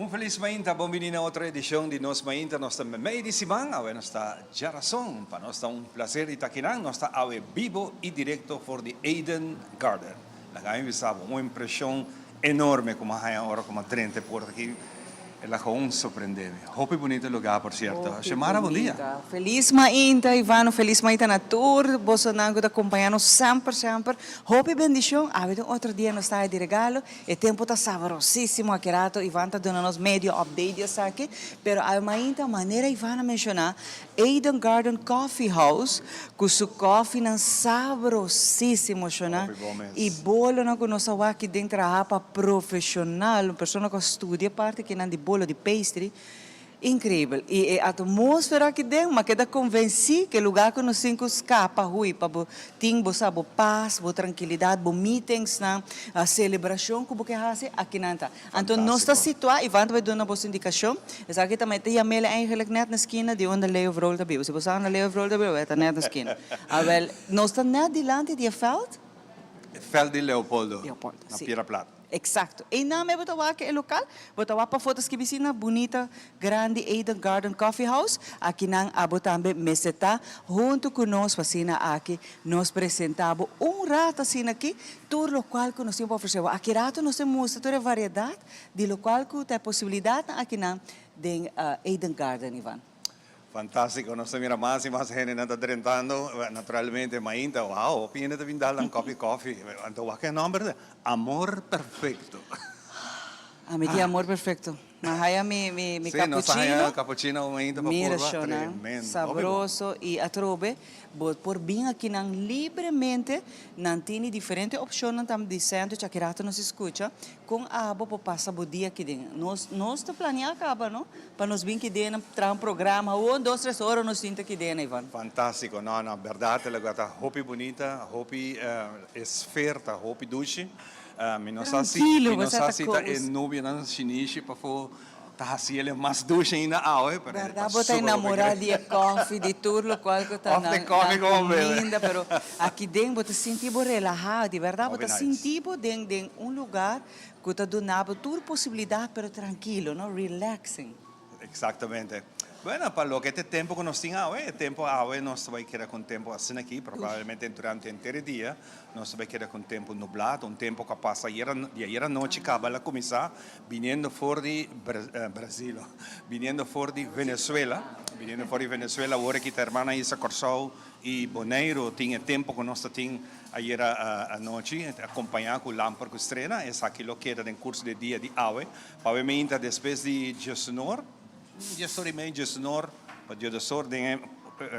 Un felis mainta, bon bini na otro edicion di Nos Mainta. Nos ta mei di siman, awe nos ta djarason. Pa nos ta un placer di ta akinan. Nos ta awe bibo y directo for di Eden Garden. Laga mi bisa bo, un impresion enorme cu mi a haya ora cu mi a drenta e porta aki. El a gewoon sorprende mi. Hopi bunito lugar, por cierto. Hopi Xiomara, bon dia. bunita. Felis mainta, Ivano. Felis mainta na tur bosonan cu ta acompaña nos semper, semper. Hopi bendicion. Awe ta un otro dia nos ta haya di regalo. E tempo ta sabrosísimo aki rato Ivan ta duna nos medio update di esaki, pero awe mainta manera Ivan a menciona Eden Garden Coffee House cu su koffienan sabrosísimo shona Hopi bon mes. y bolonan cu nos a wak aki den traha pa profesional, un persona cu a studia parti kinan di bolo di pastry, Increibel. Y e atmosfera aki den, m'a keda convenci cu e lugar cu nos tin cu scapa hui pa bo tin bo sa bo paz, bo trankilidad, bo meetingsnan, celebracion cu bo ke haci, akinan ta. Anto nos ta Fantastico. situa, Ivan ta bay duna boso indicacion, esaki ta mete yam'el eigenlijk net na skina di unda Leo Vrolijk ta biba. Si bo sa unda Leo Vrolijk ta biba, e ta net na skina. Awel, nos ta net dilanti di e veld. E veld di Leopoldo, Leopoldo, na si. Piedra Plat. Exacto. Einan me bo ta wak e local, bo ta wak pafó ta skibi asina bunita grandi Eden Garden Coffee House. Akinan abo tambe mester ta hunto cu nos pa asina aki nos presenta bo un rato asina aki tur locual cu nos tin pa ofrece bo. Aki rato nos ta mustra tur e variedad di locual cu ta e posibilidadnan akinan den Eden Garden, Ivan. Fantástico, nos ta mira mas y mas hendenan ta drentando, naturalmente mainta, wow, hopi hende ta bin dal nan kopi kofi, anto wak e nomber, Amor Perfecto. Ami tin amor perfecto, mi a haya mi mi mi Sí, nos a haya cappuccino, cappuccino mainta pa mira purba, shownan, tremendo, hopi bon. sabroso y atrobe bo por bin akinan libremente, nan tini diferente opcionnan tambe di sandwich, aki rato nos scucha Kon abo por pasa bo dia aki den? Nos nos ta planea kaba no, pa nos bin ki den traha un programa, un, dos, tres ora nos sinta ki den, Ivan. Fantástiko, no no, bèrdat e lugar ta hopi bunita, hopi e sfeer ta hopi dushi, mi no sa si Trankilo, mi no bo sa sa ta si ta e kos. nubianan shinishi pafó ta hasi el mas dushi ainda awe, pero e ta Bèrdat bo ta super hopi enamorá great. di e kòfi, di tur lokual ku ta Òf nan di kòfi nan komo bebe. kuminda, pero aki den bo ta sinti bo relahá, di bèrdat bo Hopi ta nice. sinti bo den den un lugar ku ta duna bo tur posibilidat pero trankilo, no, relaxing. Exactamente. Bueno, pa loke ta e tempo ku nos tin awe, e tempo awe nos ta bai keda ku un tempo asina aki, probablemente durante henter e dia nos ta bai keda ku un tempo nublado, un tempo ku a pasa ayera, di ayera anochi kaba el a kuminsá biniendo for di Brasil, biniendo for di Venezuela, biniendo for di Venezuela, awor aki ta hermana Isa Kòrsou i Boneiru tin e tempo ku nos ta tin ayera anochi, akompañá ku lamper ku strena, esaki lo keda den kurso di e dia di awe. Pabia mi inta despues di djesnor, djesor i mei, djesnor pa diodesor den e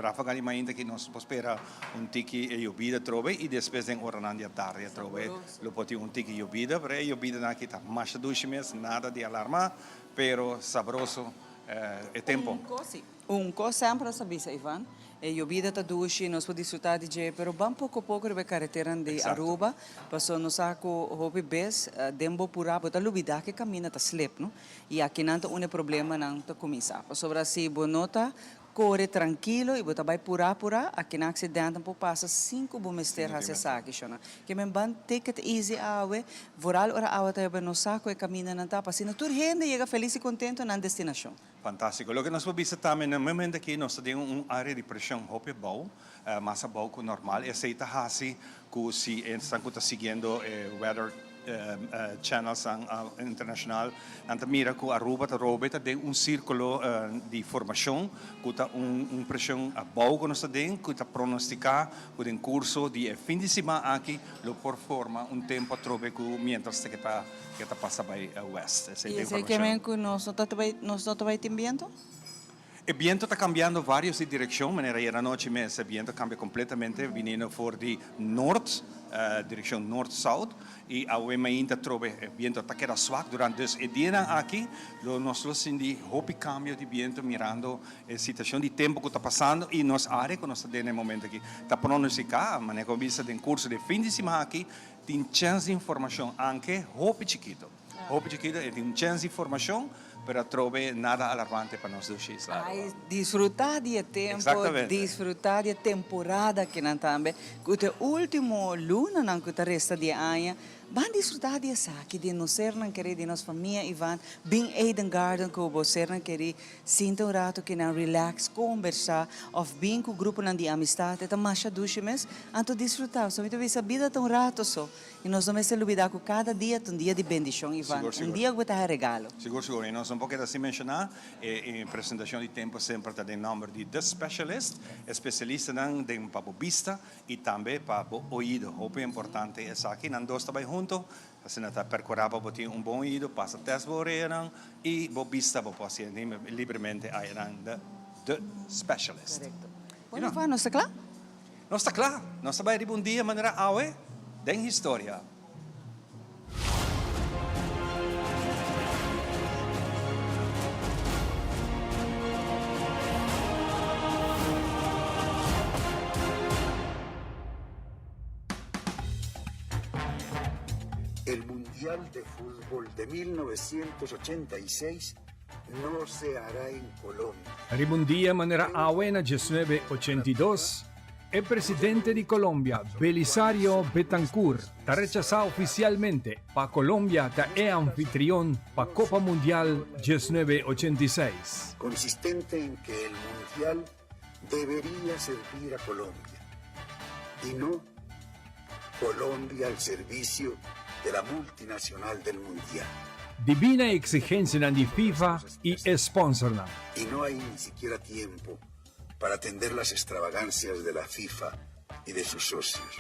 rafaga di mainta ki nos por spera un tiki e yobida atrobe i despues den oranan di atardi atrobe lo por tin un tiki yobida, pero e yobidanan aki ta masha dushi mes, nada di alarma, pero sabroso e tempo. Un cos si, un cos semper nos ta bisa Ivan, e yobida ta dushi, nos por disfruta di dje, pero ban poco poco riba e carreteranan di Aruba, Paso nos sa cu hopi bes den bo pura bo ta lubida cu e caminda ta slip, no? Y akinan ta unda e problemanan ta cuminsa. Pasobra si bo no ta core trankilo y bo ta bay pura pura, akinan accidentenan por pasa sin cu bo mester haci esaki, shona. Ke men ban take it easy awe, vooral ora awa ta yobe, nos sa cu e camindanan ta pa asina tur hende yega feliz y contento nan destinacion. Fantástiko. Loke nos por bisa tambe na momento aki nos ta den un área di preshon hopi abou, mas abou ku normal. Esei ta hasi ku si esnan ku ta siguiendo e weather channelsnan internashonal nan ta mira ku Aruba ta robe ta den un sírkulo di formashon ku ta un preshon abou ku nos ta den ku ta pronostiká ku den kurso di e fin di siman aki lo por forma un tempu atrobe ku miéntras ta ke ta Ke ta pasa bai west. Esei I ta esei ke informashon. men ku nos no ta bai nos no ta bai tin biento? E biento ta kambiando varios di direkshon, manera ayer anochi mes e biento a kambia kompletamente biniendo for di nort, direkshon nort-south, i awe mainta atrobe e biento ta keda swak durante dus e dianan aki lo nos lo sinti hopi kambio di biento mirando e situashon di tempu ku ta pasando i nos área ku nos ta den e momento aki ta pronostika, manera ku a bisa den kurso di e fin di siman aki Tin chens di informacion anke hopi chikito. Hopi chikito e tin un chens di informacion, pero atrobe nada alarmante pa nos dushi isla Aruba. Ai, disfruta di e tempo, Exactamente. disfruta di e temporada kinan tambe, cu ta e ultimo lunanan cu ta resta di e aña. Ban disfruta di esaki, di nos sernan keri, di nos famia Ivan, bin Eden Garden ku bo sernan keri, sinta un rato kinan relax, kombersa, of bin ku gruponan di amistad, e ta masha dushi mes, anto disfruta. So mi ta bisa bida ta un rato so, y nos no mester lubida ku kada dia ta un dia di bendishon Ivan, un dia ku bo ta haña regalo. Sigur sigur, y nos no por keda sin menshoná e presentashon di Tempo Semper ta den nòmber di The Specialist, e spesialistanan den pa bo bista Y tambe pa bo oido. Hopi importante esaki. Nan dos ta bay hunto. Asina ta percura pa bo tin un bon oido, pasa test bo oreanan y bo bista bo por haci libremente ayanan The The Specialist. Correcto. Bueno Ivan, nos ta cla? Nos ta cla. Nos ta bay riba un dia manera awe den historia. El Mundial de Fútbol de 1986 no se hará en Colombia. Riba un dia manera awe na diesnuebe ochenta i dos, E presidente di Colombia, Belisario Betancur, ta rechasá ofisialmente pa Colombia ta e anfitrion pa Copa Mundial 1986. Consistente en que el Mundial debería servir a Colombia y no Colombia al servicio de la multinacional del Mundial. Debí na e exigencianan di FIFA y e sponsornan. Y no hay ni siquiera tiempo para atender las extravagancias de la FIFA y de sus socios.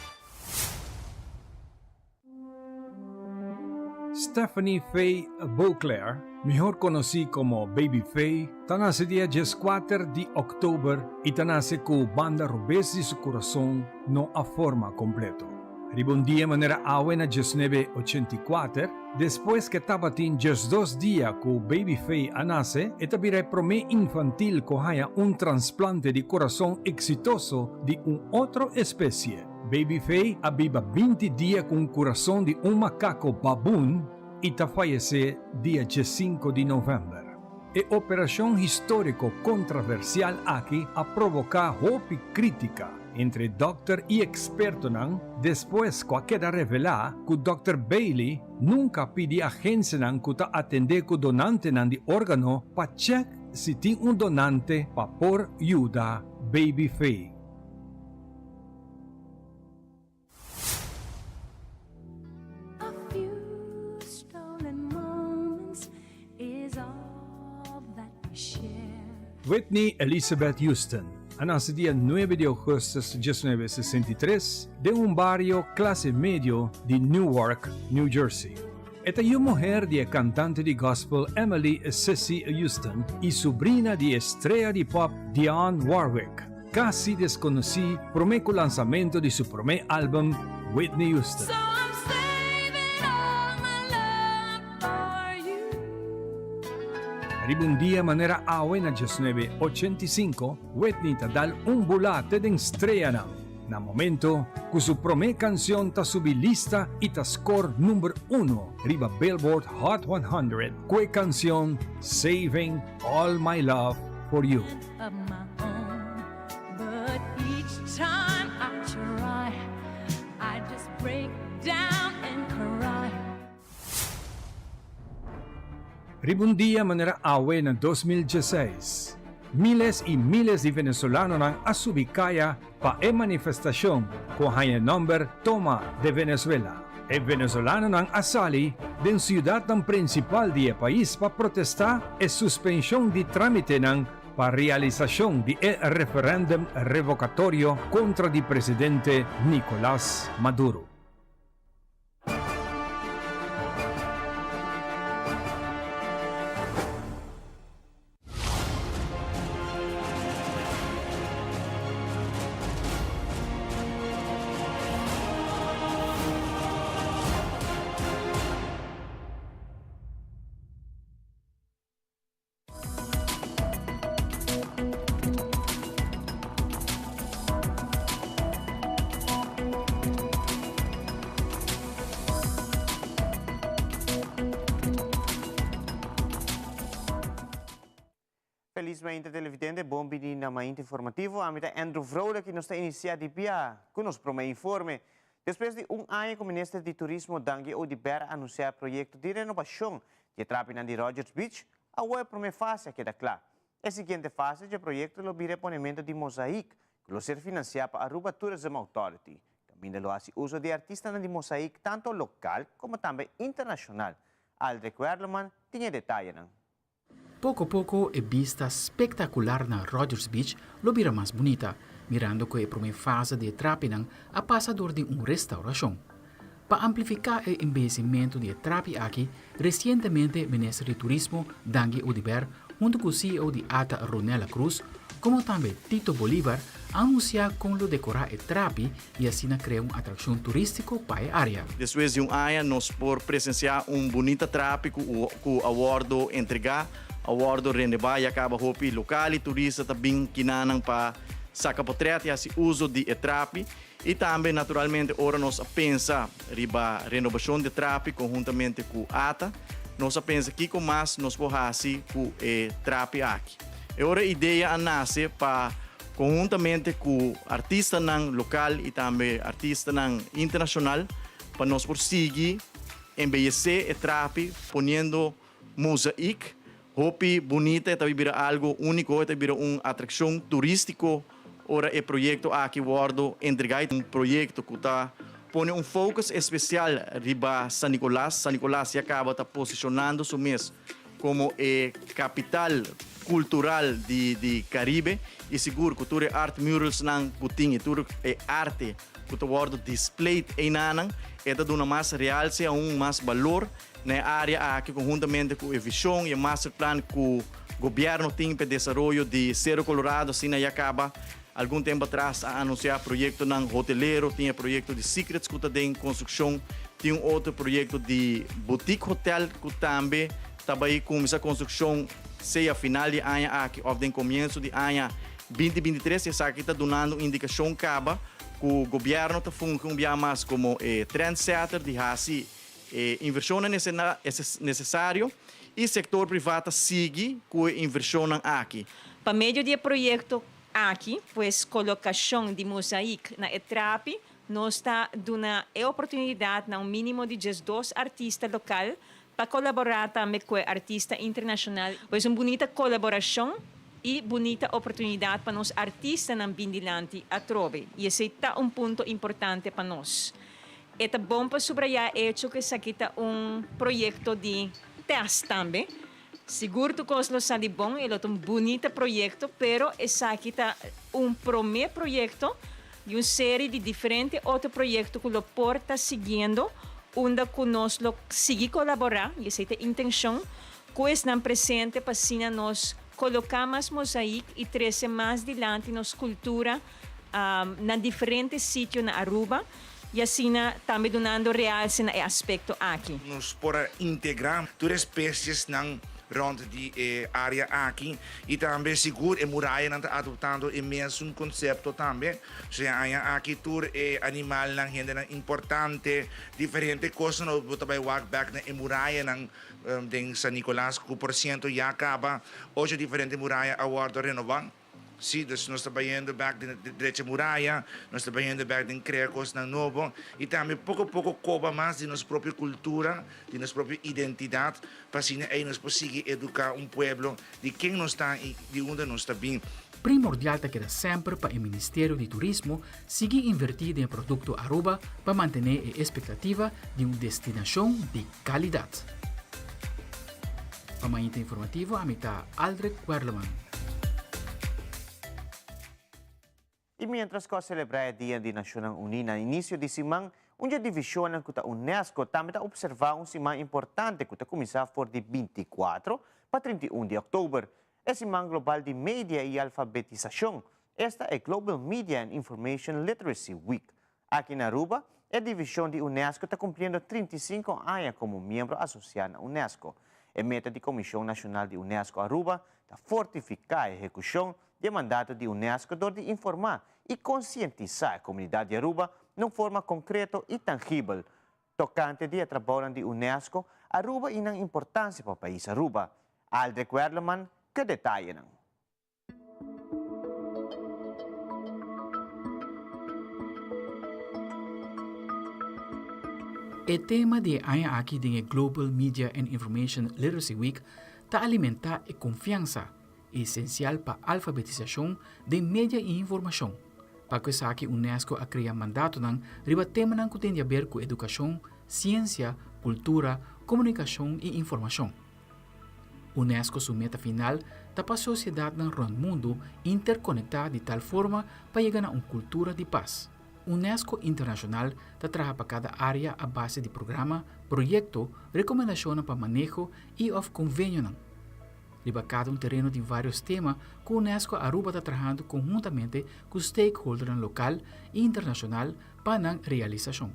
Stephanie Faye Beauclair, mihor konosí komo Baby Faye, ta nase dia dieskuater di òktober i ta nase ku banda robes di su kurason no a forma kompleto. Riba un dia manera awe na diesnebe ochenta i kuater, despues ke tabatin diesdos dia ku Baby Faye a nase, e ta bira e promé infantil ku haña un transplante di kurason eksitoso di un otro espesie. Baby Faye a biba 20 dia ku un kurason di un makako baboon i ta fayesé dia diesinko di novèmber. E operashon históriko kontraversial aki a provoká hopi krítika entre dòkter i ekspertonan despues ku a keda revelá ku dòkter Bailey nunka a pidi agensianan ku ta atendé ku donantenan di órgano pa chèk si tin un donante pa por yuda Baby Faye. Whitney Elizabeth Houston a nase dia nuebe di augustus 1963 den un bario klase medio di Newark, New Jersey. E ta yu muher di e kantante di gospel Emily Cissy Houston i subrina di e strea di pop Dionne Warwick. Casi desconoci prome cu lansamento di su prome album Whitney Houston. Riba un dia manera awe na 1985, Whitney ta dal un bula te den streanan, na momento cu su prome cancion ta subi lista y ta score number uno riba Billboard Hot 100 cu e cancion Saving All My Love For You. Riba un dia manera awe na 2016, miles i miles di venezolanonan a subi kaya pa e manifestashon ku a haña e nòmber Toma de Venezuela. E venezolanonan a sali den siudatnan prinsipal di e pais pa protestá e suspenshon di trámitenan pa realisashon di e referèndum revokatorio kontra di presidente Nicolas Maduro. Feliz mainta televidente, bon bini na Mainta Informativo. Ami ta Andrew Vrolijk y nos ta inicia di bia cu nos prome informe. Despues di un aña ku Minister di Turismo Dangui Oduber a anunsiá e proyekto di renobashon di e trapinan di Rodgers Beach, awor e promé fase a keda kla. E siguiente fase dje proyekto lo bira e ponementu di mozaik ku lo ser finansiá pa Aruba Tourism Authority. Kaminda lo hasi uso di artistanan di mozaik tanto lokal komo tambe internashonal. Aldrich Werleman tin e detayenan. Poko poko e bista spektakular na Rodgers Beach lo bira mas bunita, mirando ku e promé fase di e trapinan a pasa dor di un restaurashon. Pa amplifiká e embeyesimentu di e trapi aki, resientemente Minister di Turismo Dangui Oduber huntu ku ceo di ata Ronella Cruz, komo tambe Tito Bolivar a anunsiá kon lo dekorá e trapi i asina krea un atrakshon turístiko pa e área. Despues di un aña nos por presensiá un bunita trapi ku ku a wòrdu entregá, a wòrdu renebá i a kaba hopi lokal i turista ta bin kinanan pa saka potrèt i hasi uso di e trapi. I tambe naturalmente ora nos a pensa riba renobashon di e trapi konhuntamente ku ata, nos a pensa kiko mas nos por hasi ku e trapi aki. E ora e idea a nase pa konhuntamente ku artistanan lokal i tambe artistanan internashonal pa nos por sigui embeyesé e trapi poniendo mozaïek hopi bunita, e ta bira algo úniko, e ta bira un atrakshon turístiko ora e proyekto aki wòrdu entregá. Un proyekto ku ta pone un focus espesial riba San Nicolas. San Nicolas ya kaba ta posishonando su mes komo e kapital kultural di di Karibe i sigur ku tur e art muralsnan ku tin i tur e arte ku ta wòrdu displayed einanan e ta duna mas realse aun mas balor na e área aki konhuntamente ku e vishon i e masterplan ku gobièrnu tin pa e desaroyo di Sero Colorado asina ya kaba algun tempu atras a anunsiá proyektonan hotelero, tin e proyekto di Secrets ku ta den konstrukshon, tin un otro proyekto di boutique hotel ku tambe ta bai kuminsá konstrukshon sea final di aña aki òf den komienso di aña 2023. Esaki ta dunando un indikashon kaba ku gobièrnu ta fungi un bia mas komo e trendsetter di hasi E invershonnan nesesario i sektor privá ta sigui ku e invershonnan aki. Pa medio di e proyekto aki, pues kolokashon di mozaik na e trapi, nos ta duna e oportunidat na un mínimo di 12 artista lokal pa kolaborá tambe ku e artista internashonal. Pues un bunita kolaborashon i bunita oportunidat pa nos artistanan bin dilanti atrobe i esei ta un punto importante pa nos. E ta bon pa subrayá e echo ku esaki ta un proyekto di tèst tambe. Sigur tur kos lo sali bon, e lo ta un bunita proyekto, pero esaki ta un promé proyekto di un seri di diferente otro proyekto ku lo por ta siguiendo unda ku nos lo sigui kolaborá, i esei ta e intenshon, ku esnan presente pa asina nos koloká mas mozaik i trese mas dilanti nos kultura na diferente sitio na Aruba. I asina tambe dunando realse na e aspekto aki. Nos por a integrá tur espesiesnan rònt di e área aki i tambe sigur e murayanan ta adoptando e mesun konsepto tambe. Osea aña aki tur e animalnan, hendenan importante, diferente kosnan bo ta bai wak bèk na e murayanan den San Nicolas ku por siento ya kaba ocho diferente muraya a wòrdu renová. Sí, dus nos ta bayendo bek den drecha muraya, nos ta bayendo bek den krea kosnan nobo i tambe poko poko koba mas di nos propio kultura, di nos propio identidat, pa asina ei nos por sigui eduká un pueblo di ken nos ta i di unda nos ta bin. Primordial ta keda semper pa e Ministerio di Turismo sigui invertí den e produkto Aruba pa mantené e espektativa di un destinashon di kalidat. Pa Mainta Informativo ami ta Aldrich Werleman. I miéntras ku a selebrá e Dia di Nashonnan Uní na inisio di siman, un dje divishonnan ku ta unesco tambe ta opservá un siman importante ku ta kuminsá for di 24 pa 31 di òktober, e Siman Global di Media i Alfabetisashon, esta e Global Media and Information Literacy Week. Aki na Aruba, e divishon di unesco ta kumpliendo 35 aña komo miembro asosiá na unesco. E meta di Komishon Nashonal di unesco Aruba ta fortifiká e ehekushon di e mandato di unesco dor di informá i konsientisá e komunidat di Aruba na un forma konkreto i tangibel tokante di e trabounan di unesco Aruba i nan importansia pa pais Aruba. Aldrich Werleman ku e detayenan. E tema di e aña aki den e Global Media and Information Literacy Week ta alimentá e konfiansa, esensial pa alfabetisashon den media i informashon. Pa ku esaki unesco a krea mandatonan riba temanan ku tin di aber ku edukashon, siensia, kultura, komunikashon i informashon. Unesco su meta final ta pa sosiedatnan rònt mundu interkonektá di tal forma pa yega na un kultura di pas. Unesco Internashonal ta traha pa kada área a base di programa, proyekto, rekomendashonnan pa maneho i òf konvenionan. Riba kada un tereno tin vários tema ku Unesco Aruba ta trahando konhuntamente ku stakeholdernan lokal i internashonal pa nan realisashon.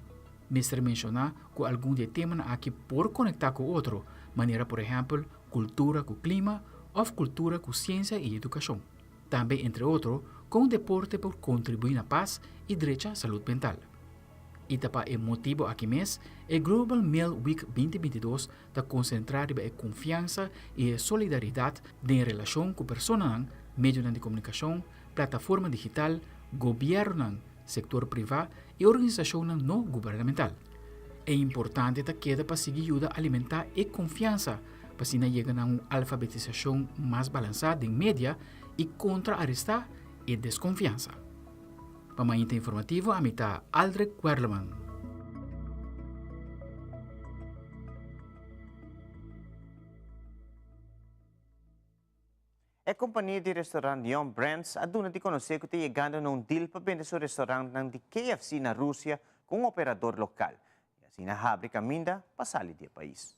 Mester menshoná ku algun di e temanan aki por konektá ku otro, manera por ehèmpel kultura ku klima òf kultura ku siensia i edukashon. Tambe entre otro kon deporte por kontribuí na pas i drecha salud mental. I ta pa e motibu aki mes e Global Mail Week 2022 ta konsentrá riba e konfiansa i e solidaridat den relashon ku personanan, medionan di komunikashon, plataforma digital, gobièrnunan, sektor privá i organisashonnan no gubernamental. E importante ta keda pa sigui yuda alimentá e konfiansa pa asina yega na un alfabetisashon mas balansá den media i kontra-arestá e deskonfiansa. Pa Mainta Informativo ami ta Aldrich Werleman. E kompania di restaurant Yum Brands a duna di konosé ku ta yegando na un deal pa bende su restaurantnan di KFC na Rusia ku un operador lokal i asina habri kaminda pa sali di e pais.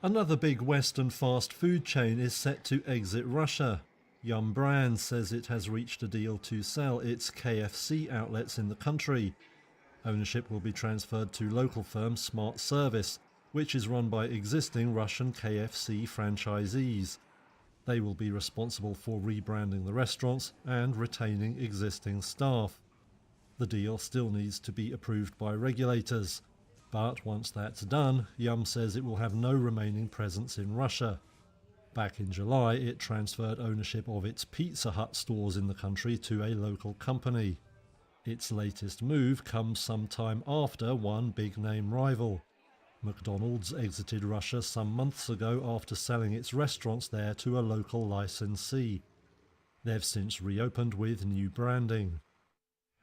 Another big Western fast food chain is set to exit Russia. Yum Brands says it has reached a deal to sell its KFC outlets in the country. Ownership will be transferred to local firm Smart Service, which is run by existing Russian KFC franchisees. They will be responsible for rebranding the restaurants and retaining existing staff. The deal still needs to be approved by regulators. But once that's done, Yum says it will have no remaining presence in Russia. Back in July, it transferred ownership of its Pizza Hut stores in the country to a local company. Its latest move comes some time after one big name rival. McDonald's exited Russia some months ago after selling its restaurants there to a local licensee. They've since reopened with new branding.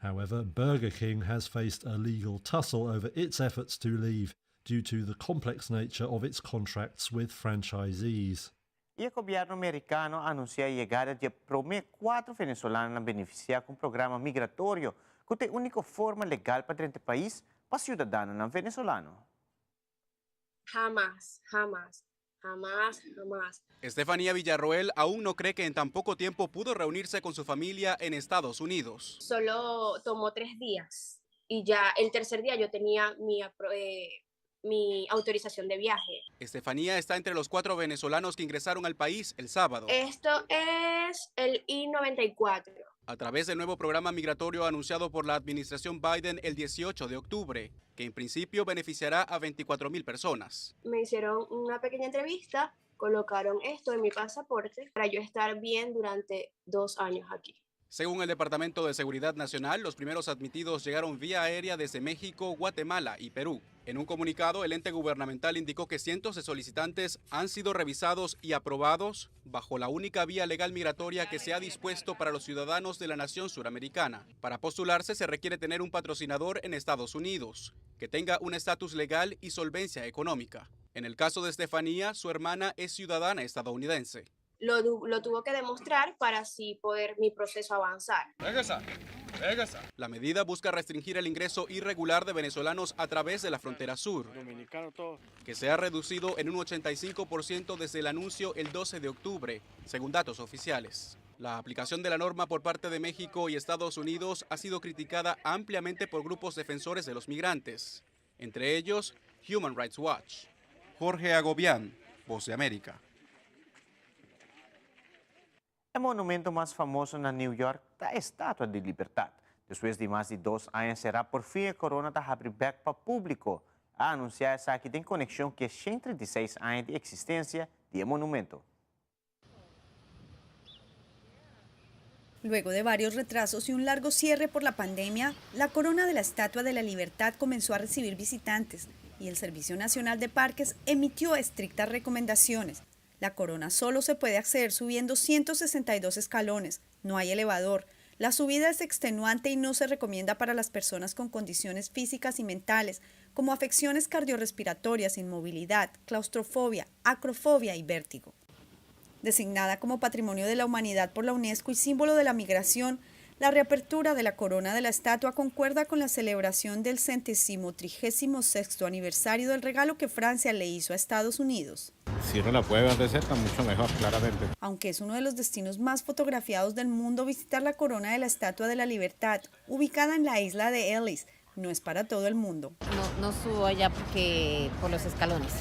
However, Burger King has faced a legal tussle over its efforts to leave due to the complex nature of its contracts with franchisees. E gobièrnu merikano a anunsiá e yegada di e promé kuater venezolanonan benefisiá ku un programa migratorio ku ta e úniko forma legal pa drenta e pais pa siudadanonan venezolano. Hamas, hamas, hamas, hamas. Estefanía Villarroel aún no cree que en tan poco tiempo pudo reunirse con su familia en Estados Unidos. Solo tomó tres días y ya el tercer día yo tenía mi, eh, mi autorización de viaje. Estefanía está entre los cuatro venezolanos que ingresaron al país el sábado. Esto es el I-94. A través del nuevo programa migratorio anunciado por la administración Biden el 18 de octubre, que en principio beneficiará a 24 mil personas. Me hicieron una pequeña entrevista, colocaron esto en mi pasaporte para yo estar bien durante dos años aquí. Según el Departamento de Seguridad Nacional, los primeros admitidos llegaron vía aérea desde México, Guatemala y Perú. En un comunicado, el ente gubernamental indicó que cientos de solicitantes han sido revisados y aprobados bajo la única vía legal migratoria que se ha dispuesto para los ciudadanos de la nación suramericana. Para postularse se requiere tener un patrocinador en Estados Unidos, que tenga un estatus legal y solvencia económica. En el caso de Estefanía, su hermana es ciudadana estadounidense lo, tuvo que demostrar para así poder mi proceso avanzar. La medida busca restringir el ingreso irregular de venezolanos a través de la frontera sur, que se ha reducido en un 85% desde el anuncio el 12 de octubre, según datos oficiales. La aplicación de la norma por parte de México y Estados Unidos ha sido criticada ampliamente por grupos defensores de los migrantes, entre ellos Human Rights Watch. Jorge Agobián, Voz de América. E monumento mas famoso na New York ta e Estatua di Libertat. Despues di mas di dos aña será, por fin e korona ta habri bèk pa públiko. A anunsiá esaki den konekshon ku e 136 aña di eksistensia di e monumento. Luego de varios retrasos y un largo cierre por la pandemia, la corona de la Estatua de la Libertad comenzó a recibir visitantes y el Servicio Nacional de Parques emitió estrictas recomendaciones. La corona solo se puede acceder subiendo 162 escalones, no hay elevador. La subida es extenuante y no se recomienda para las personas con condiciones físicas y mentales, como afecciones cardiorrespiratorias, inmovilidad, claustrofobia, acrofobia y vértigo. Designada como Patrimonio de la Humanidad por la UNESCO y símbolo de la migración, la reapertura de la corona de la estatua concuerda con la celebración del centésimo trigésimo sexto aniversario del regalo que Francia le hizo a Estados Unidos. Si uno la puede ver de cerca, mucho mejor, claramente. Aunque es uno de los destinos más fotografiados del mundo, visitar la corona de la Estatua de la Libertad, ubicada en la isla de Ellis, no es para todo el mundo. No, no subo allá porque por los escalones,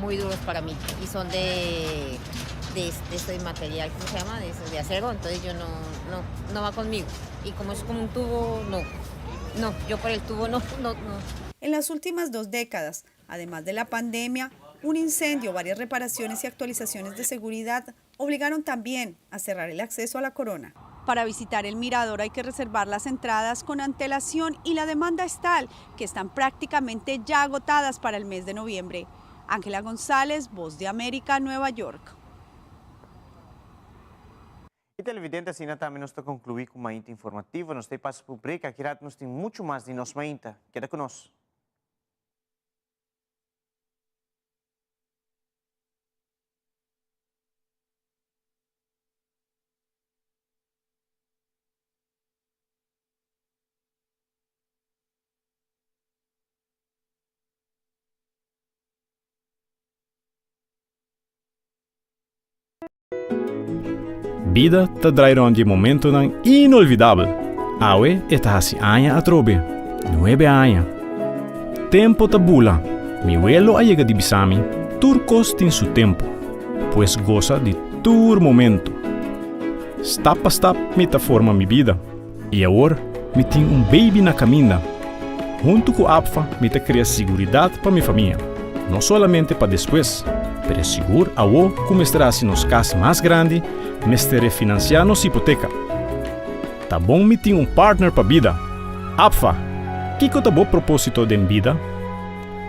muy duros para mí, y son de, de, de este material, ¿cómo se llama? De, de acero, entonces yo no, no, no va conmigo. Y como es como un tubo, no, no, yo por el tubo no, no, no. En las últimas dos décadas, además de la pandemia, un incendio, varias reparaciones y actualizaciones de seguridad obligaron también a cerrar el acceso a la corona. Para visitar el mirador hay que reservar las entradas con antelación y la demanda es tal que están prácticamente ya agotadas para el mes de noviembre. Ángela González, Voz de América, Nueva York. Y televidente, asina tambe nos ta conclui cu Mainta Informativo. Nos ta pasa pa break, aki rato nos tin mucho mas di Nos Mainta. Keda cu nos. Bida ta drai rond di momentonan inolvidabel. Awe e ta hasi aña atrobe. Nuebe aña. Tempo ta bula. Mi welo a yega di bisa mi, tur kos tin su tempo. Pues gosa di tur momento. Stap pa stap mi ta forma mi bida. I awor mi tin un baby na kaminda. Huntu ku APFA mi ta krea siguridat pa mi famia, no solamente pa despues, pero sigur awo ku mester hasi nos kas mas grandi, mester refinansiá nos hipoteka. Ta bon mi tin un partner pa bida. APFA! Kiko ta bo propósito den bida?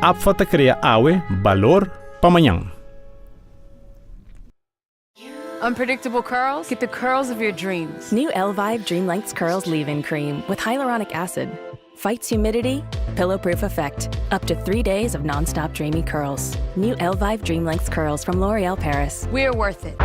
APFA ta krea awe balor pa mañan. Unpredictable curls? Get the curls of your dreams. New Elvive Dream Lengths Curls Leave-In Cream with hyaluronic acid. Fights humidity, pillow-proof effect. Up to three days of non-stop dreamy curls. New Elvive Dream Lengths Curls from L'Oreal Paris. We're worth it.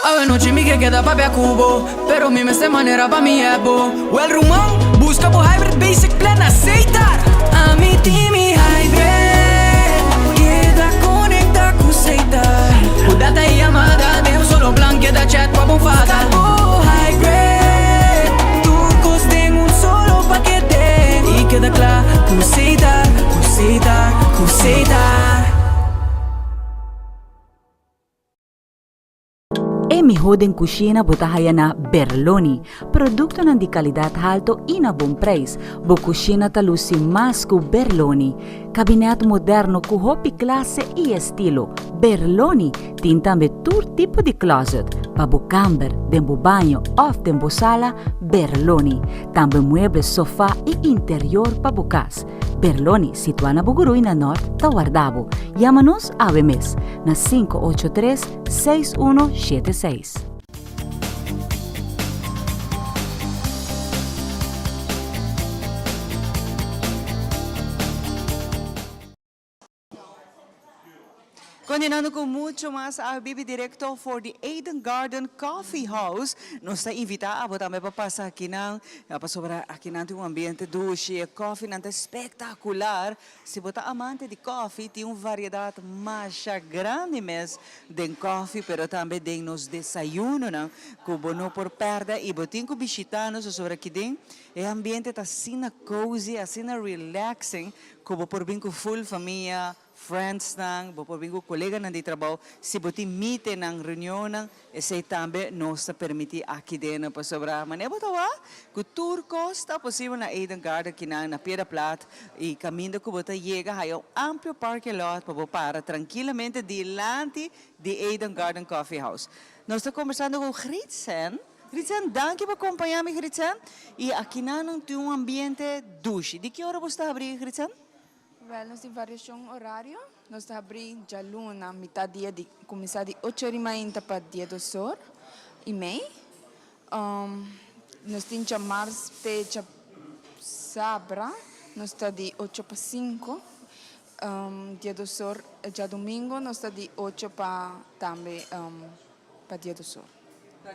Anochi mi ke keda papia ku bo Pero mi mester manera pa mi ebo Wel ruman, buska bo hybrid basic plan na Setar Ami tin mi hybrid Keda konekta ku Setar Ku data i yamada den un solo plan Keda chat pa bo fada Buska bo hybrid Tur kos den un solo pakete I keda kla ku Setar, ku Setar, ku Setar. E mihó den kushina bo ta haya na Berloni. Produktonan di kalidat halto i na bon preis. Bo kushina ta lusi mas ku Berloni. Kabinèt moderno ku hopi klase i estilo. Berloni tin tambe tur tipo di klòzet. Pa bo kamber, den bo baño òf den bo sala, Berloni. Tambe mueble, sofá i interior pa bo kas. Berloni, situá na Bugurui na Nòrt, ta warda bo. Yama nos awe mes na 583 6176. Continuando cu mucho mas a bibi directo for di Eden Garden Coffee House. Nos ta invita abo tambe pa pasa akinan, pasobra akinan tin un ambiente dushi, e koffienan ta espectacular. Si bo ta amante di koffie, tin un variedad masha grandi mes den koffie, pero tambe den nos desayunonan cu bo no por perde y bo tin cu bishita nos pasobra akiden e ambiente ta asina cozy, asina relaxing cu bo por bin cu full famia, friendsnan, bo por bin cu coleganan di trabou, si bo tin meetingnan, reunionnan, esey tambe nos ta permiti aki den pasobra manera bo ta wak cu tur cos ta posibel na Eden Garden kinan na Piedra Plat y caminda cu bo ta yega haya un amplio parking lot pa bo para trankilamente dilanti di Eden Garden Coffee House. Nos ta conversando cu Grietsen. Gritsen, danki pa kompañá mi Gritsen. I akinan tin un ambiente dushi. Di ki ora bo sta habrí Gritsen? Wèl, nos tin variashon orario. Nos ta habrí djaluna mitad dia di kuminsá di ocho ora mainta pa diesdos or i mei. Nos tin djamars te djasabra nos ta di ocho pa sinku. Diesdos or djadumingu nos ta di ocho pa tambe pa diesdos or.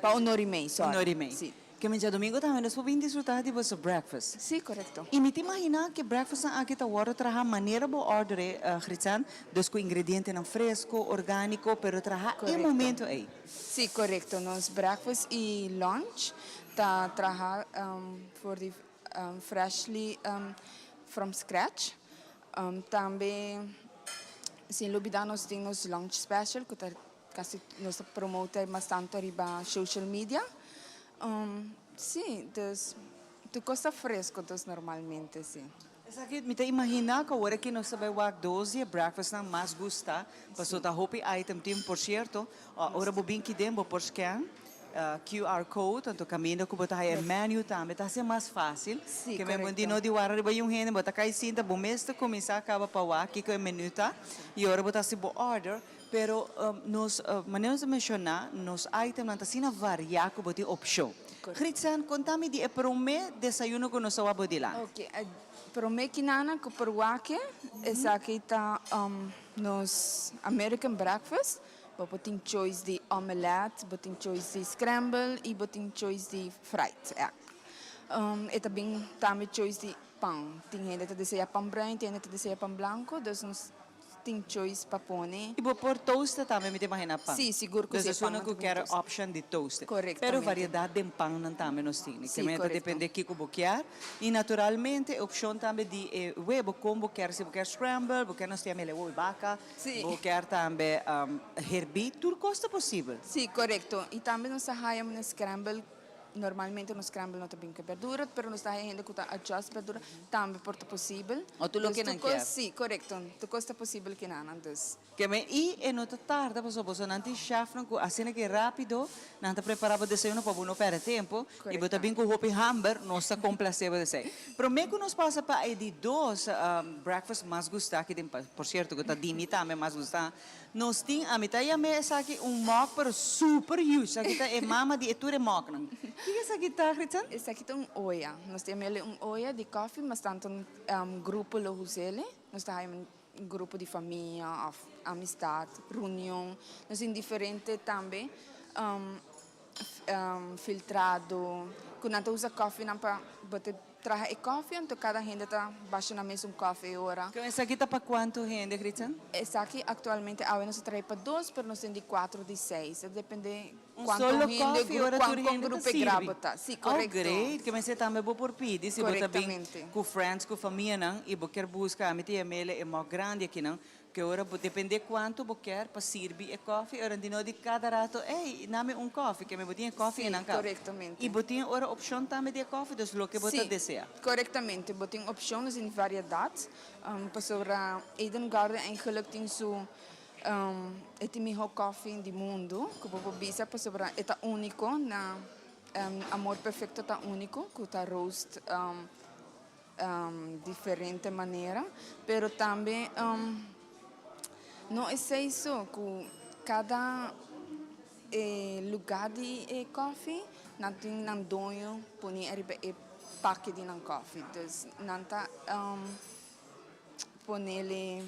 Pa un or i mei, sorry. Un or i mei. Si. Ke men djadumingu tambe nos por bin disfrutá di boso breakfast. Si, korekto. I mi ta imaginá ke breakfastnan aki ta wòrdu trahá manera bo òrder'é, Gritsan, dus ku ingredientenan fresko, orgániko, pero trahá e momento ei. Si, korekto. Nos breakfast i lunch ta trahá for di freshly from scratch. Tambe sin lubidá nos tin nos lunch special ku ta Casi nos ta promote mas tanto riba social media. Si, dus tur cos ta fresco dus normalmente si. Esaki mi ta imagina cu awor aki nos ta bay wak dos di e breakfastnan mas gusta, paso ta hopi item tin. Por cierto, ora bo bin kiden bo por scan QR code, anto caminda cu bo ta haya e menu tambe ta haci mas facil. Si, Ke men corecto. di no di wara riba yun hende, bo ta cay sinta, bo mes ta cuminsa caba pa wak kico e menu ta, y ora bo ta haci bo order, Pero nos, manera nos a menshoná, nos itemnan ta asina variá ku bo tin opshon. Gritsen, konta mi di e promé desayuno ku nos a wak bo dilanti. Oke, e promé kinana ku por wak esaki ta nos American breakfast. Bo por tin choice di omelet, bo tin choice di scramble i bo tin choice di fried egg. E ta bin tambe choice di pan. Tin hende ta desea pan bruin, tin hende ta desea pan blanco, dus nos Tin choice pa pone. I bo por toaste tambe mi ta imagina pan. Sí, sigur ku Dus si e esun pan ku kier option di toaste. Korektamente. Pero variedat den pannan tambe nos tin. Sí, Ke men ta korekto. depende kiko bo kier. I naturalmente e opshon tambe di e webo kon bo kier. Si bo kier scramble, bo kier nos tin mele wou i baka. Sí. Bo kier tambe herbí. Tur kos ta posibel. Sí, korekto. I tambe nos ta haya un scramble. Normalmente nos scramble no ta bin cu berdura, pero nos ta haya hende cu ta adjust berdura, tambe por ta posibel. O tur loke Dus nan tur cos, kier. si, corecto. Tur cos ta posibel ki nan, dus. Ke men i e no ta tarda pasobra boso nan tin chefnan cu asina ki rapido nan ta prepara bo desayuno pa bo no perde tempo i bo ta bin cu hopi hamber, nos ta complace bo desei. Prome cu nos pasa pa e di dos breakfast mas gusta aki den, por cierto cu ta di mi tambe mas gusta, Nos tin, ami ta yam'é esaki un mok pero super huge. Esaki ta e mama di e tur e moknan. Kiko esaki ta, Gritsen? Esaki ta un oya. Nos ta yam'é un oya di kofi, mas tantu un grupo lo us'é. Nos ta haya un grupo di famia òf amistat, reunion. Nos tin diferente tambe filtrado ku nan ta usa kofinan pa bo ta Traha e koffie, anto kada hende ta basha nan mes un koffie e ora. Con esaki ta pa cuanto hende, Gritsen? Esaki actualmente awe nos ta traha pa dos, pero nos tin di cuatro, di seis. Ta depende Un cuanto solo hende, koffie ora tur con hende ta grupo e sirbi? grabo ta. Si, Oh, correcto. great. Ke mester tambe bo por pidi si bo ta bin Correctamente. cu friends, cu famianan y bo kier busca, ami ta yam'ele e mok grandi akinan, Ke ora bo depende kuantu bo kier pa sirbi e kofi, ora di no di kada rato, ey, nami un kofi, ke mi bo tin e kofi Sí, enan kaba. korektamente. I bo tin ora opshon tambe di e kofi, dus loke bo ta Sí, desea. korektamente. Bo tin opshon, nos tin variedat, pasobra Eden Garden eigenlijk tin su, e tin miho kofi di mundu, ku bo por bisa, pasobra e ta uniko na, Amor Perfecto ta uniko, ku ta roast. Diferente manera, pero tambe no esey so, cu cada e lugar di e koffie nan tin nan doño poni ariba e paki di nan koffie, dus nan ta ponele.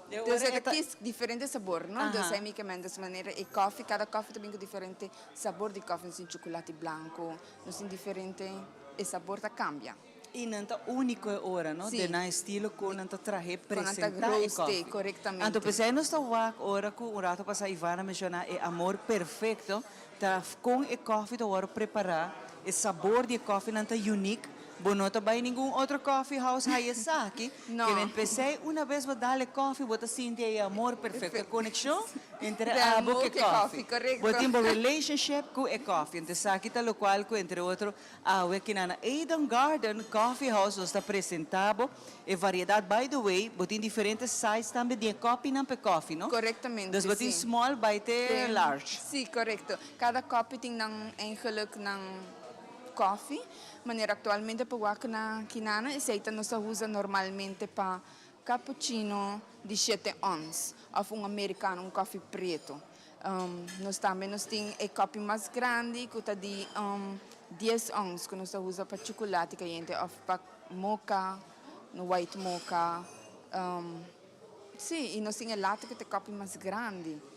Dus e ta kies diferente sabor, no? Dus esei mi ke men. Dus manera e koffie, kada koffie ta bin ku diferente sabor di koffie. Nos tin chocolate blanco, nos tin diferente, e sabor ta cambia. I nan ta unico e ora, no? Sí. Den nan estilo con nan ta trahe, Con nan ta presenta e roast e, koffie. correctamente. Anto p'esei nos ta wak ora cu un rato pasa Ivana menciona e amor perfecto, ta con e koffie ta worde prepara, e sabor di e koffie nan ta unique. Bo no ta bai ningun otro coffee house haya esaki. No. Ke men p'esei una bes bo dal e coffee bo ta sinti e amor perfecto, e conexion entre De abo amor ku e ku e coffee. coffee, correcto. Bo tin bo relationship ku e coffee. Enton esaki ta locual ku entre otro awe aki na na Eden Garden Coffee House nos ta presenta bo e variedad. By the way, bo tin diferente size tambe di e kopinan pa e coffee, no? Correctamente, Dus bo tin si. small bai te large. Si, correcto. Cada kopi tin nan eigenlijk nan koffie. Manera actualmente pa wak na kinana esey ta nos ta usa normalmente pa cappuccino di shete ons of un americano, un koffie preto. Nos tambe nos tin e kopi mas grandi cu ta di dies ons cu nos ta usa pa chocolate cayente of pa mocha, white mocha. Si, y nos tin e latte cu ta e kopi mas grandi.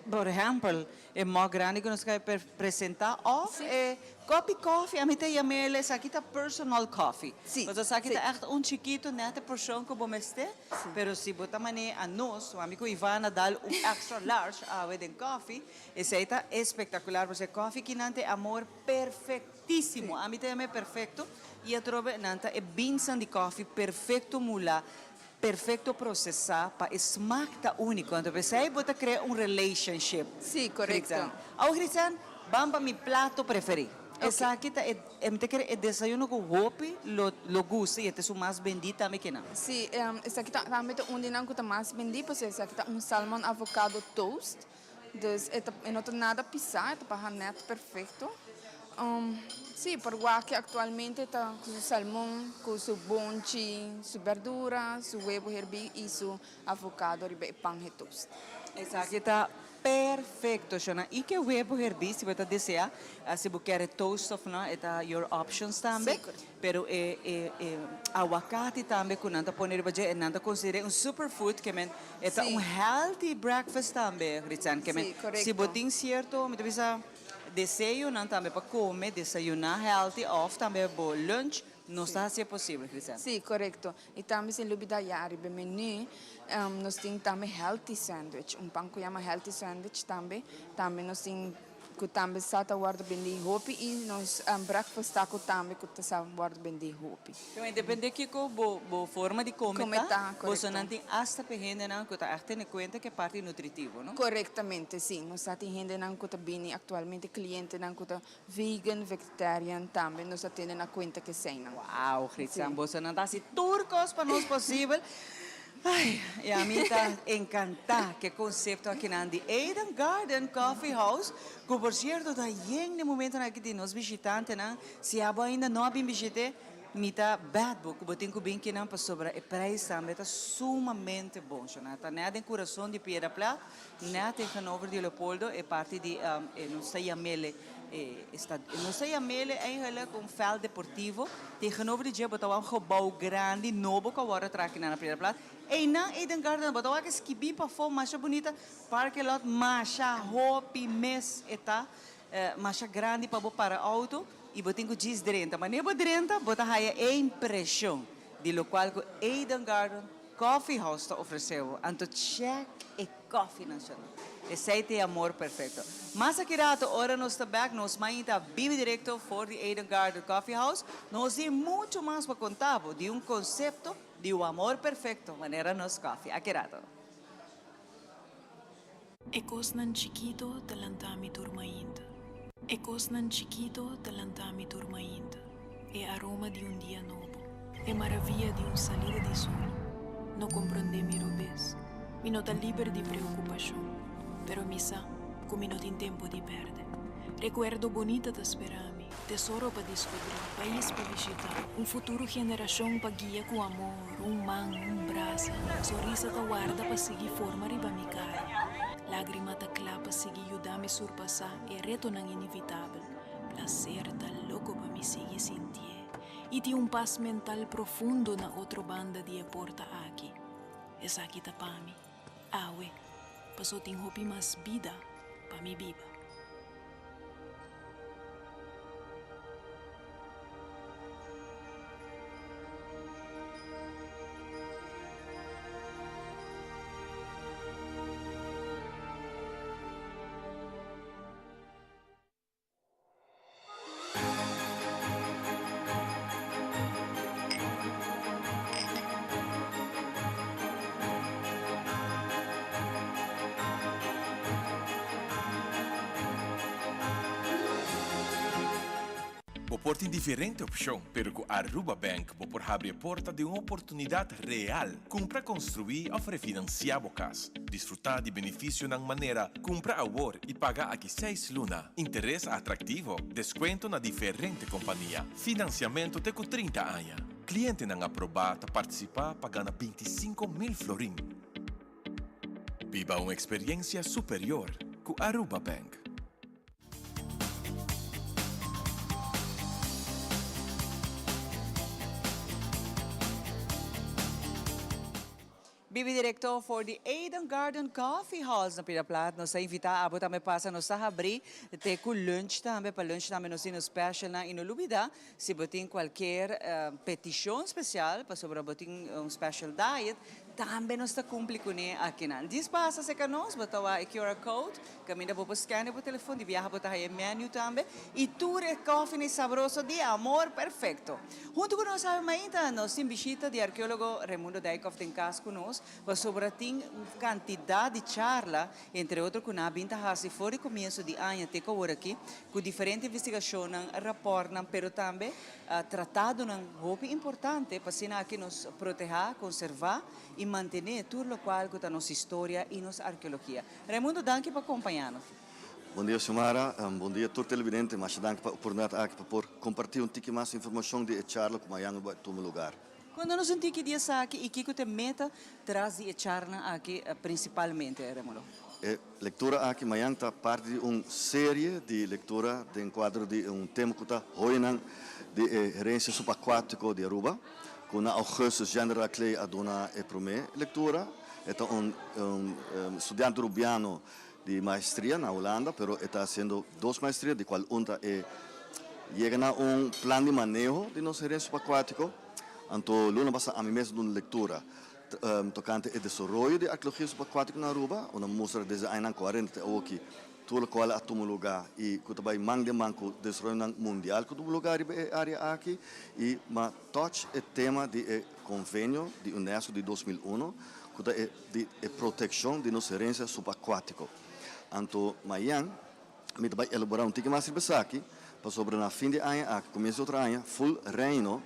Por ehempel, e mok grandi ku nos ka presentá òf e kopi kòfi, ami ta yam'el esaki ta personal coffee. Pasobra esaki ta ègt un chikitu nèt e porshon ku bo mester, pero si bo ta manera a nos, ami ku Ivana dal un extra large awe den kòfi, esei ta espektakular pasobra e kòfi kinan ta e amor perfektísimo, ami ta yam'é perfekto i atrobe nan ta e binsnan di kòfi perfekto mulá. Perfecto procesa pa e smaak ta unico anto pesey bo ta crea un relationship. Sí, correcto. Gritsan. Awo Gritsan, ban pa mi plato preferi. Esaki ta e, mi ta kere e desayuno cu hopi lo lo gusta y e ta esun mas bendi tambe ki nan. Sí, esaki ta tambe ta un di nan cu ta mas bendi pasobra esaki ta un salmon avocado toast. Dus e ta e no ta nada pisá, e ta baha nèt perfekto. Sí, por wak aktualmente ta ku su salmon, ku su bonchi, su bèrdura, su webu herbí i su avokado riba e pan getost. Esaki ta perfekto, Shona. I ke webu herbí si bo ta deseá, si bo kier e toast of no, e ta your options tambe. Pero e e e awakati tambe ku nan ta pone riba dje e nan ta konsider'é un superfood ke men e ta un healthy breakfast tambe Ritsan ke men si bo tin sierto mi ta bisa deseonan tambe pa kome desayuná healthy òf tambe bo lunch nos ta hasié posibel Ritsan. Sí korekto i tambe sin lubidá ya riba e menu nos tin tambe healthy sandwich un pan ku yama healthy sandwich tambe tambe nos tin Ku tambe sa ta wòrdu bendí hopi i nos breakfast taco tambe ku ta sa wòrdu bendí hopi. Kende depende kiko bo bo forma di kome ta, bosonan tin asta pa e hendenan ku ta ègt tene kuenta ku e parti nutritivo, no? Korektamente, si. Nos sa tin hendenan ku ta bini aktualmente, klientenan ku ta vegan, vegetarian tambe nos ta tene na kuenta ku eseinan. Wow, Gritsan, bosonan ta hasi tur kos pa nos posibel. Ay, y ami ta encanta cu e concepto akinan di Eden Garden Coffee House, cu por cierto ta yen den momentonan aki di nos bishitantenan. Si abo ainda no a bin bishit'e, mi ta bet bo cu bo tin cu bin kinan pasobra e prijs tambe ta sumamente bon. Shona ta net den curason di Piedra Plat, net tegenover di Leopoldo, e parti di e nos ta yam'ele e esta nos ta yam'ele eigenlijk un veld deportivo. Tegenover di dje bo ta wak un gebouw grandi nobo ku a wòrdu traha kinan na Piedra Plat. Einan Eden Garden bo ta wak e skibí pafó masha bunita, parking lot masha hopi mes e ta, masha grandi pa bo para outo i bo tin ku djis drenta. Manera bo drenta bo ta haya e impreshon di lokual ku Eden Garden Coffee House ta ofresé bo. Anto check e Coffee Nacional. Esey ta e amor perfecto. Mas aki rato ora nos ta bek nos mainta bibi directo for di Eden Garden Coffee House. Nos tin mucho mas pa conta bo di un concepto di un amor perfecto manera nos coffee. Aki rato. E kosnan chikito ta lanta mi tur mainta. E kosnan chikito ta lanta mi tur mainta. E aroma di un dia nobo. E maravia di un salida di sol. No komprondé mi robes. Mi no ta liber di preokupashon. Pero mi sa ku mi no tin tempu di pèrdè. Rekuerdo bonita ta spera mi. Tesoro pa diskubrí. Pais pa bishitá. Un futuro generashon pa guia ku amor, un man, un brasa. Sonrisa ta warda pa sigui forma riba mi kara. Lágrima ta kla pa sigui yuda mi surpasá e retonan inevitabel. Placer ta loko pa mi sigui sintié i tin un pas mental profundo na otro banda di e porta aki. Esaki ta pa mi, awe, paso tin hopi mas bida pa mi biba. por tin diferente opcion, pero cu Aruba Bank bo por habri e porta di un oportunidad real. Cumpra construi of refinancia bo cas. Disfruta di beneficionan manera cumpra awor y paga aki seis luna, interes atractivo, descuento na diferente compania, financiamento te cu 30 aña. Clientenan aproba ta participa pa gana 25,000 florin. Biba un experiencia superior cu Aruba Bank. Bibi directo for di Eden Garden Coffee House na Pida Plat. Nos ta invita abo tambe pasa. Nos ta habri te cu lunch tambe. Pa lunch tambe nos tin nos specialnan. Y no lubida si bo tin cualkier peticion special pasobra bo tin un special diet, Tambe nos ta cumpli cune akinan. Dies pasa cerca nos, bo ta wak e QR code, caminda bo por scan e bo telefon, di biaha bo ta haya e menu tambe, y tur e coffee sabroso di Amor Perfecto. Hunto cu nos awe mainta nos tin bishita di arkeologo Raimundo Dijkhoff den cas cu nos, pasobra tin un cantidad di charla, entre otro cu nan a bin ta haci for di comienso di aña te cu awor aki, cu diferente investigacionnan, raportnan, pero tambe Tratadonan hopi importante pa asina aki nos protehá, konservá i mantené tur lokual ku ta nos historia i nos arkeologia. Raimundo danki pa kompañá nos. Bon dia Xiomara, bon dia tur televidente, masha danki pa e oportunidat aki pa por kompartí un tiki mas informashon di e charla ku mañan lo bai tuma lugar. Konta nos un tiki di esaki i kiko ta e meta tras di e charla aki prinsipalmente, Raimundo? E lectura aki mañan ta parti di un serie di lectura den cuadro di un tema cu ta Hoyonan di e Herencia Subacuatico di Aruba, cu na augustus Jean Raclay a duna e prome lectura. E ta un studiante Rubiano di maestria na Hulanda, pero e ta haciendo dos maestria, di cual un ta e yega na un plan di maneho di nos herencia subacuatico. Anto luna pasa ami mes a duna lectura. Tokante e desaroyo di arkeologia subakuátiko na Aruba, unda mustra desde añanan kuarenta te awoki tur lokual a tuma lugá i ku ta bai man den man ku desaroyonan mundial ku tuma lugá riba e área aki i ma tòch e tema di e konvenio di unesco di 2001 ku ta e di e protekshon di nos herensia subakuátiko. Anto mayan mi ta bai elaborá un tiki mas riba esaki pasobra na fin di aña aki, komienso di otro aña, ful Reino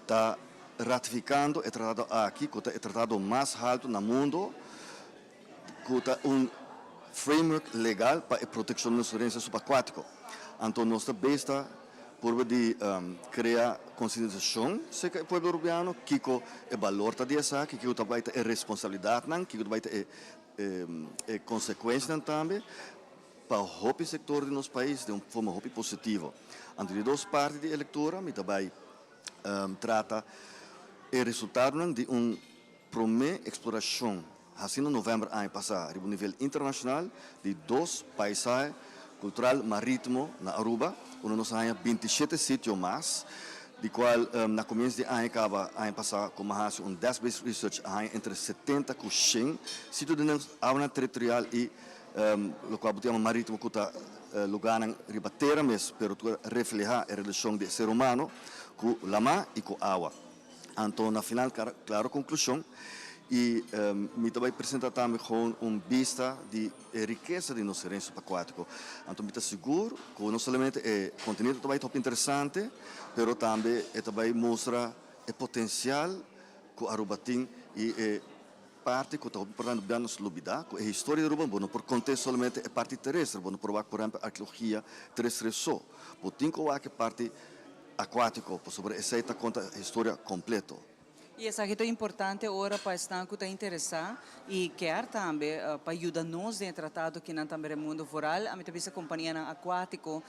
ta ratifikando e tratado aki ku ta e tratado mas haltu na mundo ku ta un framework legal pa e protekshon di nos herensia subakuátiko. Anto nos ta bes ta purba di krea konsientisashon serka e pueblo Rubiano kiko e balor ta di esaki, kiko ta bai ta e responsabilidatnan, kiko ta bai ta e e konsekuensianan tambe pa hopi sektor di nos pais den un forma hopi positivo. Anto di dos parti di e lektura mi ta bai trata e resultadonan di un promé eksplorashon hasi na novèmber aña pasá riba un nivel internashonal di dos paisahe kultural marítimo na Aruba, unda nos a haña 27 sitio mas, di kual na komienso di aña kaba aña pasá ku a hasi un desk-based research a haña entre 70 ku 100 sitio den nos awanan teritorial i lokual bo ta yama marítimo ku ta lugánan riba tera mes pero ku ta reflehá e relashon di e ser humano ku lamá i ku awa. Anto na final klaro konklushon i mi ta bai presentá tambe gewoon un bista di e rikesa di nos herensia subakuátiko. Anto mi ta sigur ku no solamente e kontenido ta bai hopi interesante pero tambe e ta bai mustra e potensial ku Aruba tin i e parti ku ta hopi importante bia nos lubida ku e historia di Aruba bo no por kont'é solamente e parti terestre, bo no por wak por ehempel arkeologia terestre so, bo tin ku wak e parti akuátiko pasobra esei ta konta e historia kompleto. I esaki ta importante ora pa esnan ku ta interesá i kier tambe pa yuda nos den e tratado kinan tambe Raimundo vooral ami ta bisa kompanianan akuátiko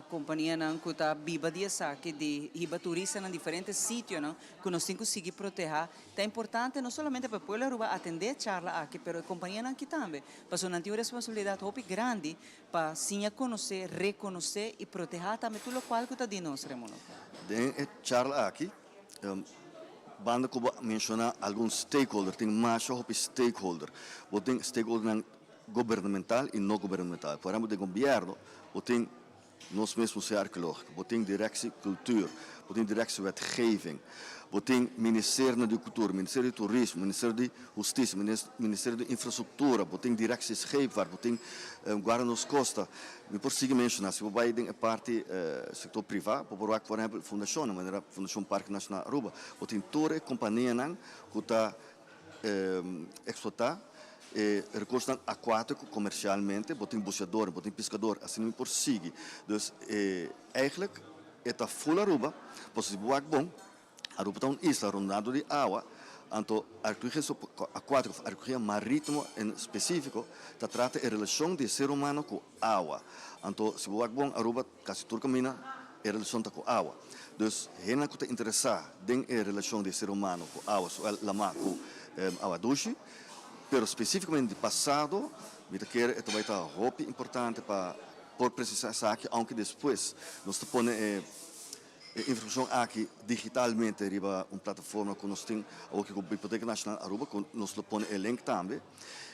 kompanianan ku ta biba di esaki di hiba turistanan diferente sitionan ku nos tin ku sigui protehá Ta importante no solamente pa e pueblo Aruba atende e charla aki, pero e companianan aki tambe, pasobra nan tin un responsabilidad hopi grandi pa siña conoce, reconoce y proteha tambe tur locual cu ta di nos, Remulo. Den e charla aki, banda cu bo a menciona algun stakeholder, tin masha hopi stakeholder. Bo tin stakeholdernan gubernamental y no gubernamental. Por ehempel den gobierno bo tin Nos mes Museo Arkeológiko, bo tin Directie Cultuur, bo tin Directie Wetgeving, Bo tin Ministerionan di Kultura, Ministerio di Turismo, Ministerio di Hustisia, Ministerio di Infrastruktura, bo tin Directie Scheepvaart, bo tin Guarda Nos Costa. Mi por sigui menshoná, si bo bai den e parti sektor privá, bo por wak por ehèmpel fundashonnan manera Fundashon Parke Nashonal Aruba. Bo tin tur e kompanianan ku ta eksplotá e rekursonan akuátiko komershalmente, bo tin buseador, bo tin piskador, asina mi por sigui. Dus eigentlik e ta ful Aruba, pasobra si bo wak bon, Aruba ta un isla rondado di awa, anto arkeologia akuátiko òf arkeologia marítimo en spesífiko ta trata e relashon di e ser humano ku awa. Anto si bo wak bon Aruba kasi tur kaminda e relashon ta ku awa. Dus hendenan ku ta interesá den e relashon di e ser humano ku awa, soel lamá ku awa dushi, pero spesífikamente di pasado mi ta kere e ta bai ta hopi importante pa por presisá esaki ounke despues nos ta pone e E informacion aki digitalmente riba un plataforma cu nos tin awoki cu Biblioteca Nacional Aruba cu nos lo pone e link tambe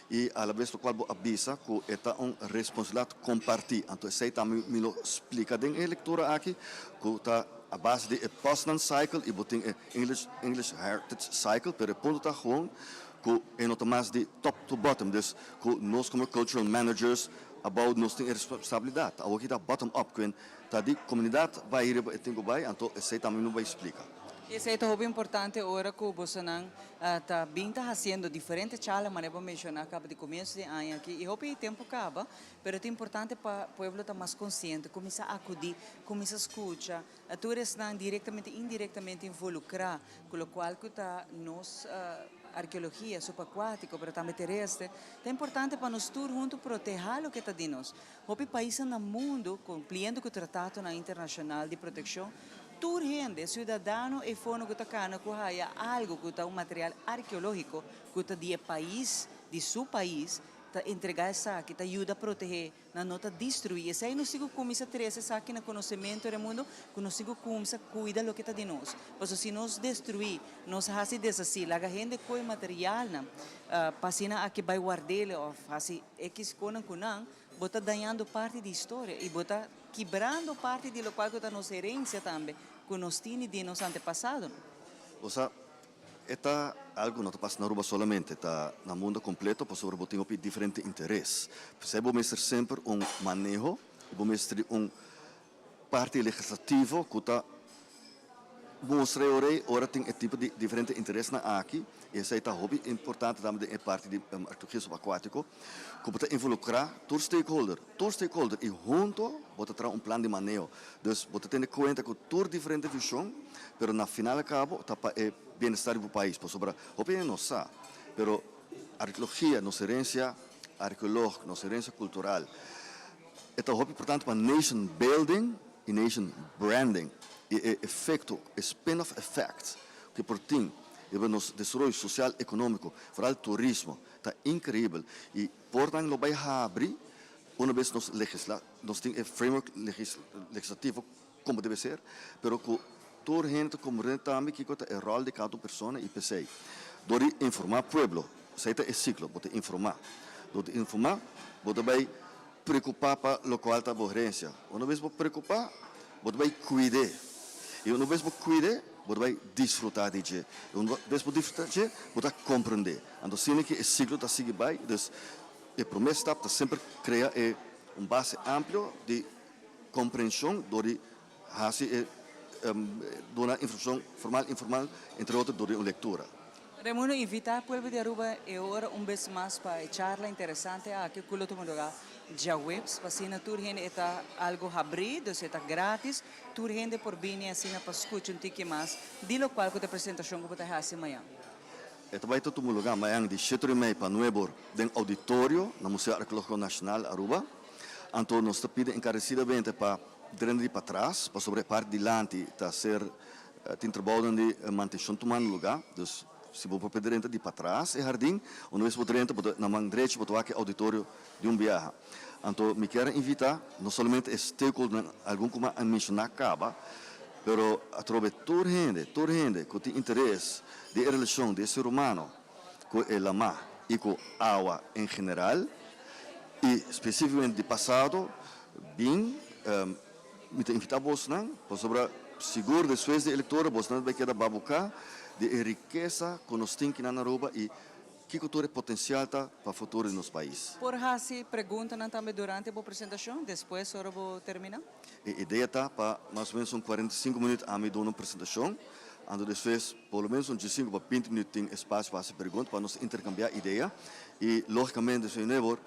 y alabes locual bo a bisa cu e ta un responsabilidad comparti anto esey tambe mi lo splica den e lectura aki cu ta a base di e Poznan Cycle y bo tin e English English Heritage Cycle pero e punto ta gewoon cu e no ta mas di top to bottom dus cu nos como cultural managers abao nos tin e responsabilidad awoki ta bottom up cu Ta di comunidad bay riba e tin cu bay, anto esey tambe mi bay splica. Y esey ta hopi importante ora cu bosonan ta bin ta haciendo diferente charla manera bo menciona caba di comienzo di aña aki y hopi tempo caba, pero ta importante pa pueblo ta mas consciente, cuminsa acudi, cuminsa scucha, tur esnan directamente y indirectamente involucra cu locual cu ta nos arkeologia subacuatico pero tambe terestre, ta importante pa nos tur hunto proteha loke ta di nos. Hopi paisnan na mundu, kumpliendo ku tratatonan internashonal di protekshon, tur hende, siudadano ei fono ku ta kana ku haya algu ku ta un material arkeológiko ku ta di e pais, di su pais, ta entregá esaki, ta yuda protehé, nan no ta destruí. Esei nos tin ku kuminsá trese esaki na konosementu den mundu, ku nos tin ku kumsa kuida loke ta di nos. Pasobra si nos destruí, nos hasi deshasí, laga hende koe materialnan pa asina aki bai ward'el òf hasi X konan ku nan, bo ta dañando parti di historia i bo ta kibrando parti di lokual ku ta nos herensia tambe ku nos tini di nos antepasadonan. Bo sa, e ta algu no ta pasa na Aruba solamente, ta na mundo kompleto pasobra bo tin hopi diferente interes. P'esei bo mester semper un maneho i bo mester di un parti legislativo ku ta mustra e orei ora tin e tipo di diferente interesnan aki i esei ta hopi importante tambe den e parti di arkeologia subakuátiko ku bo ta involukrá tur stakeholder, tur stakeholder i hunto bo ta traha un plan di maneho. Dus bo ta tene kuenta ku tur diferente vishon pero na final a kabo ta pa e bienestar di bo pais pasobra hopi hende no sa pero arkeologia nos herensia arkeológiko nos herensia kultural E ta hopi importante pa nation building y nation branding y e efecto, e spin off effect cu e por tin riba nos desaroyo social economico, vooral turismo, ta increibel y pornan lo bay habri una bes nos legisla, nos tin e framework legislativo como debe ser, pero cu tur hende ta comprende tambe kico ta e rol di cada un persona y p'esey dor di informa pueblo, esey ta e ciclo, bo ta informa, dor di informa bo ta bay preocupa pa locual ta bo herencia, una bes bo preocupa bo ta bay cuid'e y una bes bo cuid'e bo ta bay disfruta di dje y una bes bo disfruta di dje bo ta comprende, anto asina ki e ciclo ta sigui bay, dus e prome stap ta semper crea e un base amplio di Comprension dor di haci e duna informacion formal, informal, entre otro dor di un lectura. Raimundo invita pueblo di Aruba e ora un bes mas pa e charla interesante aki cu lo tuma lugar djaweps pa asina tur hende e ta algo habri dus e ta gratis tur hende por bini asina pa scucha un tiki mas di locual cu ta e presentacion cu bo ta haci mañan. E ta bay ta tuma lugar mañan di sheter y mei pa nuebor den auditorio na Museo Arqueologico Nacional Aruba. Anto nos ta pidi enkaresidamente pa drenta di patras, pasobra e parti dilanti ta ser tin trabounan di mantenshon tumando lugá. Dus si bo por pidi drenta di patras e hardin, una bes bo drenta bo ta na man drechi bo ta wak e auditorio di un biaha. Anto mi kier a invitá no solamente e stakeholdernan, algun ku mi a menshoná kaba, pero atrobe tur hende, tur hende ku tin interes di e relashon di e ser humano ku e lamá i ku awa en general i spesífikamente di pasado bin mi ta invitá bosnan pasobra. Sigur despues di e lectura bosnan ta bay keda babuca di e rikesa cu nos tin kinan na Aruba y kico tur e potencial ta pa futuro di nos pais. Por haci preguntanan tambe durante bo presentacion, despues ora bo termina? E idea ta pa mas o menos un 45 minuut ami duna un presentacion, anto despues por lo menos un diesinco pa binti minuut tin espacio pa haci pregunta pa nos intercambia idea y logicamente señor Nebor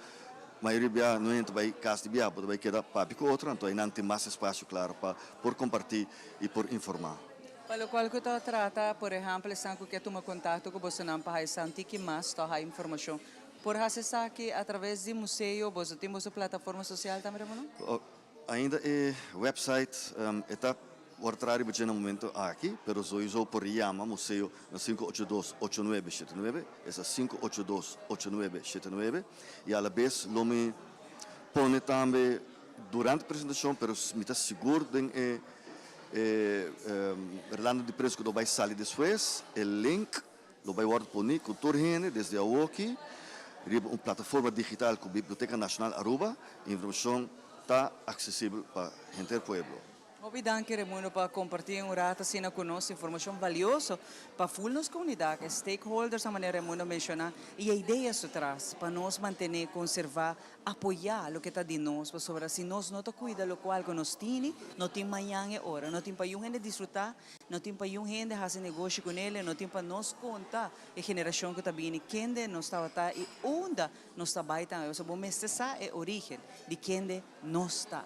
mayoria bia no hende ta bay cas di bia, bo ta bay keda papia cu otro anto eynan tin mas espacio claro pa por comparti y por informa. Pa locual cu ta trata, por ehempel esnan cu ke tuma contacto cu bosonan pa haya san tiki mas to haya informacion, por haci esaki a traves di museo, boso tin boso plataforma social tambe Ramon? Ainda e website e ta wòrdu traha riba dje na momento aki, pero sowiso por yama museo na 582 8979, esa 582 8979, i alabes lo mi pone tambe durante presentashon, pero mi ta sigur den e e relando di prensa ku lo bai sali despues, e link lo bai wòrdu poni ku tur hende desde awoki riba un plataforma digital ku Biblioteka Nashonal Aruba. Informashon ta aksesibel pa henter pueblo. Hopi danki Raimundo pa kompartí un rato asina ku nos informashon balioso pa ful nos komunidat, e stakeholders a manera Raimundo a menshoná i e idea su tras pa nos mantené, konservá, apoyá loke ta di nos pasobra si nos no ta kuida lokual ku nos tini no tin mañan e ora, no tin pa yun hende disfrutá No tin pa yun hende hasi negoshi ku nele, no tin pa nos konta e generashon ku ta bini kende nos tabata i unda nos ta bai tambe. Pasobra bo mester sa e orígen di kende nos ta.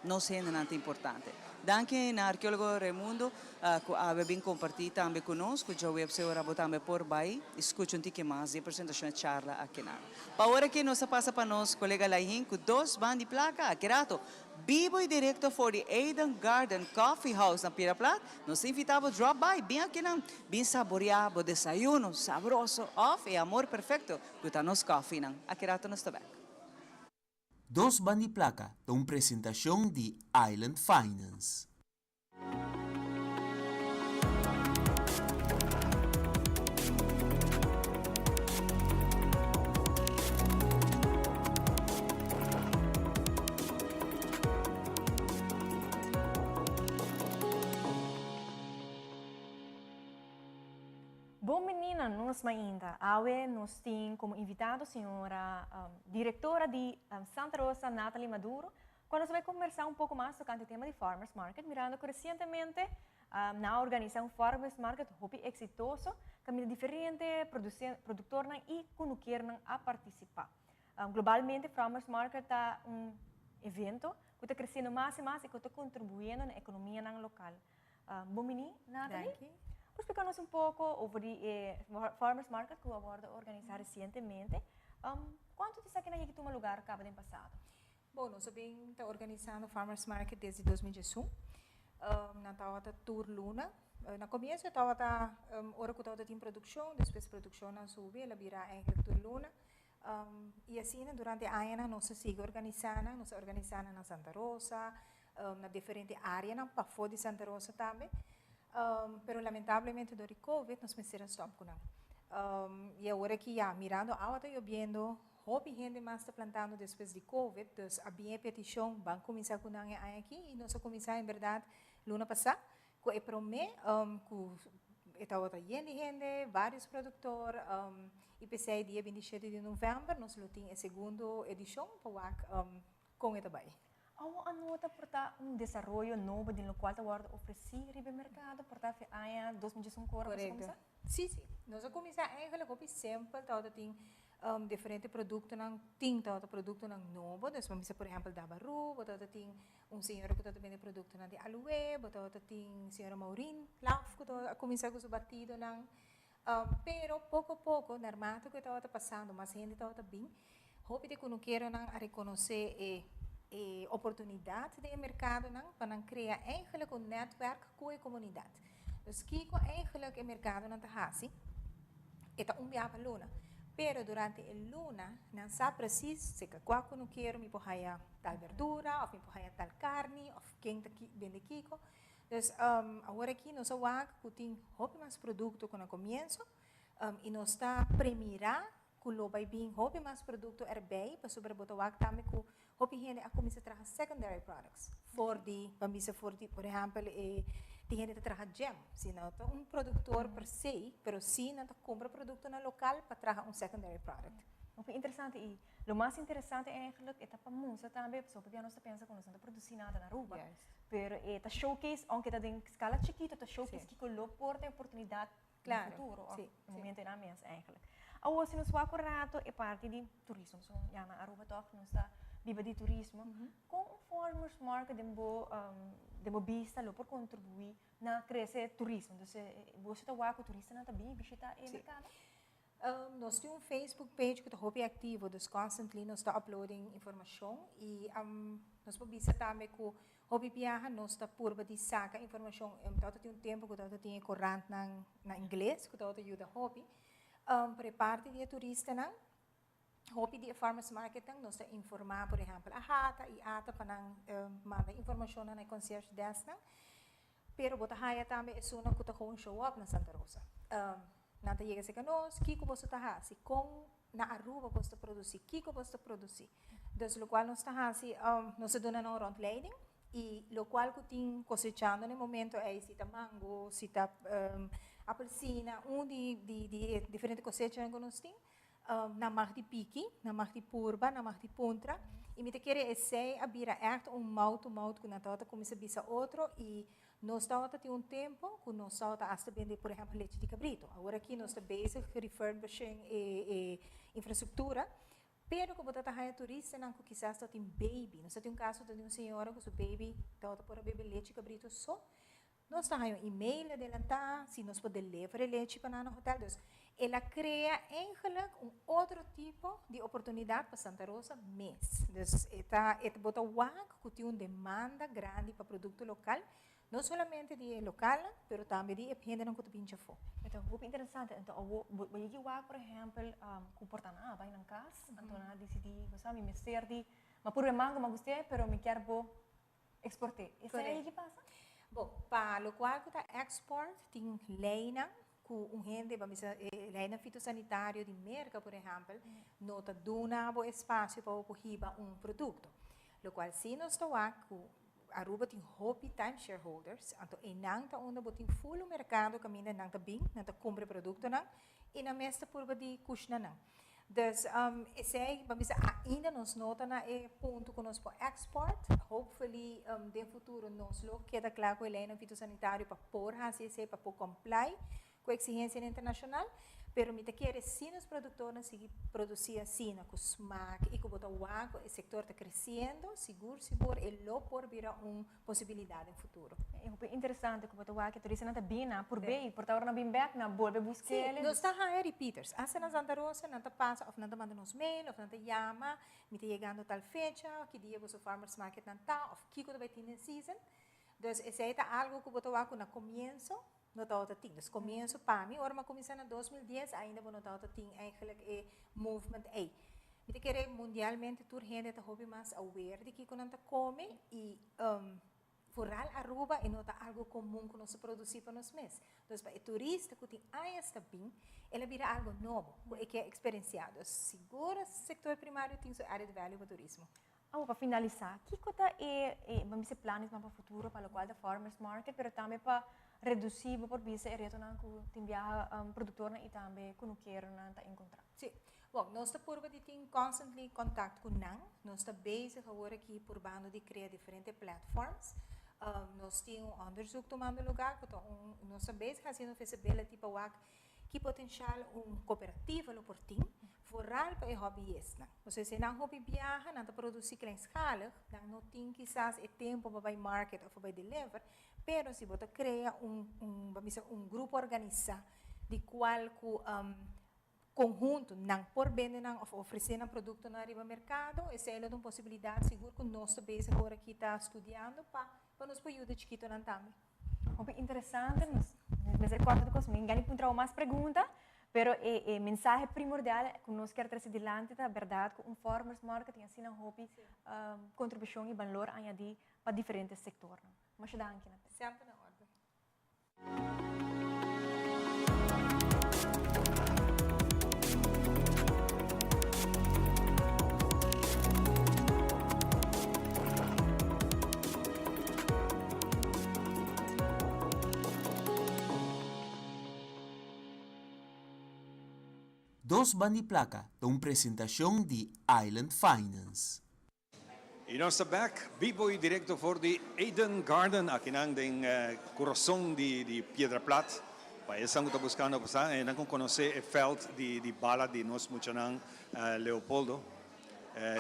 Nos hendenan ta importante. Danki na arkeólogo Raimundo ku awe bin kompartí tambe ku nos, ku djaweps e ora bo tambe por bai i skucha un tiki mas di e presentashon e charla akinan. Pa ora aki nos ta pasa pa nos kolega Laihin ku dos ban di plaka aki rato. Bibo y directo for di Eden Garden Coffee House na Piraplat, nos ta invita bo drop by, bin akinan, bin saborea bo desayuno sabroso of e amor perfecto cu ta nos koffienan. Aki rato nos ta bek. Dos Band'i Placa ta un presentacion di Island Finance. Bon bini na nos mainta. Awe nos tin como invitado señora directora di Santa Rosa Nathalie Maduro Cu nos a bay conversa un poco mas tocante e tema di Farmers Market, mirando cu recientemente nan a organisa un Farmers Market hopi exitoso, caminda diferente productornan y cunukernan a participa. Globalmente Farmers Market ta un evento cu ta creciendo mas y mas y cu ta contribuyendo na economianan local. Bon bini, Nathalie. Danki. Por splica nos un poco over di e Farmers Market cu a wordo organisa recientemente. Cuanto di esakinan yegi tuma lugar caba den pasado? Bon, nos a bin ta organisando Farmers Market desde 2011. Nan tabata tur luna. Na comienzo tabata ora cu tabata tin produccion, despues produccionnan subi, el a bira eigenlijk tur luna. Y asina durante añanan nos a sigui organisa nan, nos a organisa nan na Santa Rosa, na diferente areanan pafó di Santa Rosa tambe. Pero lamentablemente dor di Covid nos mester a stop cu nan. Y awor aki ya, mirando awa ta yobiendo, Hopi hende mas ta plantando despues di Covid, dus a bin e peticion ban cuminsa cu nan e aña aki y nos a cuminsa en berdad luna pasa cu e prome cu e tabata yen di hende, varios productor y p'esey dia 27 di november nos lo tin e segundo edicion pa wak con e ta bay. Awo a nota por ta un desaroyo nobo den locual ta wordo ofreci riba e mercado por ta fe aña 2011 cu ora boso cuminsa? Sí, sí. Nos a cuminsa eigenlijk hopi simpel, tabata tin diferente productonan, tin tabata productonan nobo, dus bo bisa por ehempel Dabaru, bo tabata tin un señora cu tabata bende productonan di aloe, bo tabata tin señora Maureen Laf cu tabata a cuminsa cu su batidonan, pero poco poco naarmate cu e tabata pasando mas hende tabata bin, hopi di cunukeronan a reconoce e e oportunidad den e mercadonan pa nan crea eigenlijk un netwerk cu e comunidad. Dus kiko eigenlijk e merkadonan ta hasi? E ta un biaha pa luna. Pero durante e luna nan sa presis seka kua ku no kero mi por haya tal berdura òf mi por haya tal karni òf ken ta bende kiko. Dus awor aki nos a wak ku tin hopi mas produkto ku na komienso i nos ta premirá ku lo bai bin hopi mas produkto erbij pasobra bo ta wak tambe ku hopi hende a kuminsá traha secondary products for di, ban bisa for di por ehèmpel e. Tin hende ta traha jam, si no ta un productor per se, pero si nan ta cumpra productonan local pa traha un secondary product. Hopi interesante y lo mas interesante eigenlijk e ta pa mustra tambe, pasobra hopi bia nos ta pensa cu nos no ta produci nada na Aruba, pero e ta showcase, aunke ta den scala chikito, ta showcase kico lo por ta e oportunidad den futuro of e momento einan mes eigenlijk. Awor si nos wak un rato e parti di turismo, pasobra ya na Aruba toch nos ta biba di turismo, Kon un farmers market den bo den bo bista lo por kontribuí na krese turismo? Entonces bo si ta wak ku turistanan ta bin bishitá e merkado? Nos tin un Facebook page ku ta hopi aktivo, dus constantly nos ta uploading informashon i nos por bisa tambe ku hopi biaha nos ta purba di saka informashon. Tabata tin un tempu ku tabata tin e korantnan na ingles ku tabata yuda hopi, pero e parti di e turistanan Hopi di e farmers marketnan nos ta informá, por ehèmpel, AHATA i ata pa nan manda informashonnan na e concierge desknan. Pero bo ta haya tambe esunnan ku ta gewoon show up na Santa Rosa. Nan ta yega serka nos, kiko boso ta hasi? Kon na Aruba boso ta produsí? Kiko boso ta produsí? Dus lokual nos ta hasi, nos ta duna nan un rondleiding i lokual ku tin kosechando na e momento ei, si ta mango, si ta apelsina, un di di e diferente kosechanan ku nos tin, Nan mag di piki, nan mag di purba, nan mag di puntra. I mi ta kere esei a bira ègt un mouth to mouth ku nan tabata kuminsá bisa otro i nos tabata tin un tempu ku nos tabata asta bende por ehèmpel lechi di kabritu. Awor aki nos ta bezig refurbishing e e infrastruktura, pero ku bo ta ta haña turistanan ku kisas ta tin baby. Nos ta tin un kaso ta di un señora ku su baby tabata por a bebe lechi kabritu so. Nos ta haña un email adelantá si nos por deliver e lechi pa nan na hotel. Dus el a crea eigenlijk un otro tipo di oportunidad pa Santa Rosa mes. Dus e ta e bo ta wak cu tin un demanda grandi pa producto local, no solamente di e localnan, pero tambe di e hendenan cu ta bin djafó. E ta hopi interesante. Anto awo bo bo yegi wak por ehempel cu por ta nan a bai nan cas, anto nan a dicidi, bo sa mi mester di, mi a purba e mango, mi a gust'é, pero mi kier bo Exporté. Esei Correcto. ki pasa? Bo, pa locual cu ta export, tin leynan cu un hende, ban bisa e leynan fitosanitario di Merca, por ehempel, no ta duna bo espacio pa bo por hiba un producto. Locual si nos ta wak cu Aruba tin hopi timeshare holders, anto eynan ta unda bo tin full un mercado caminda nan ta bin, nan ta cumpra e productonan y nan mes ta purba di cushna nan. Dus esei ban bisa ainda nos no ta na e punto ku nos por export. Hopefully den futuro nos lo keda kla ku e leinan fitosanitario pa por hasi esei, pa por comply ku eksigensianan internashonal. Pero mi ta kere si nos produktornan sigui produsí asina ku smak i ku bo ta wak ku e sektor ta kresiendo, sigur sigur e lo por bira un posibilidad den futuro. E hopi interesante cu bo ta wak e turistanan ta bin na purbe y por ta ora nan bin bek nan bolbe busquele. Sí, nos ta haya repeaters. Hasta na Santa Rosa nan ta pasa of nan ta manda nos mail of nan ta yama, mi ta yegando tal fecha, ki dia boso farmers market nan ta of kico ta bay tin den season. Dus esey ta algo cu bo ta wak cu na comienzo no tabata tin. Dus comienzo pa mi, ora mi a cuminsa na 2010 ainda bo no tabata tin eigenlijk e movement ey. Mi ta kere mundialmente tur hende ta hopi mas aware di kiko nan ta come y vooral Aruba e no ta algo comun cu nos ta produci pa nos mes. Dus pa e turista cu tin añas ta bin, el a bira algo nobo cu e kier experiencia. Dus sigur sector primario tin su added value pa turismo. Awor pa finalisa, kiko ta e, e ban bisa planesnan pa futuro pa lokual ta farmers market, pero tambe pa redusi bo por bisa e retonan ku tin biaha produktornan i tambe kunukeronan ta enkontrá? Sí. Bon, nos ta purba di tin constantly contact ku nan. Nos ta bezig awor aki purbando di krea diferente platforms. Nos tin un onderzoek tumando lugar ku ta un, nos ta bezig hasiendo feasibility pa wak Ki potencial un cooperativa lo por tin, vooral pa e hobbyistnan? Pasobra si nan hopi biaha, nan ta produci kleinschalig, nan no tin kisas e tempo pa bai market of pa bai deliver, pero si bo ta crea un, un, bo bisa un grupo organisa di cual cu conhunto nan por bende nan of ofrece nan productonan riba mercado, esey lo ta un posibilidad sigur cu nos ta bezig ora aki ta studiando pa pa nos por yuda chikitonan tambe. Hopi interesante, nos mester corta di cos, mi gani puntra bo mas pregunta, pero e e mensahe primordial cu nos kier trece dilanti ta berdad cu un farmers market tin asina hopi contribucion y balor añadi pa diferente sectornan. Masha danki Nathalie. Semper na orde. Dos Band'i Placa ta un presentacion di Island Finance. Y nos ta bek bibo y directo for di Eden Garden akinan den curason di di Piedra Plat. Pa esnan cu ta buscando pa sa nan con conoce e veld di di bala di nos muchanan Leopoldo.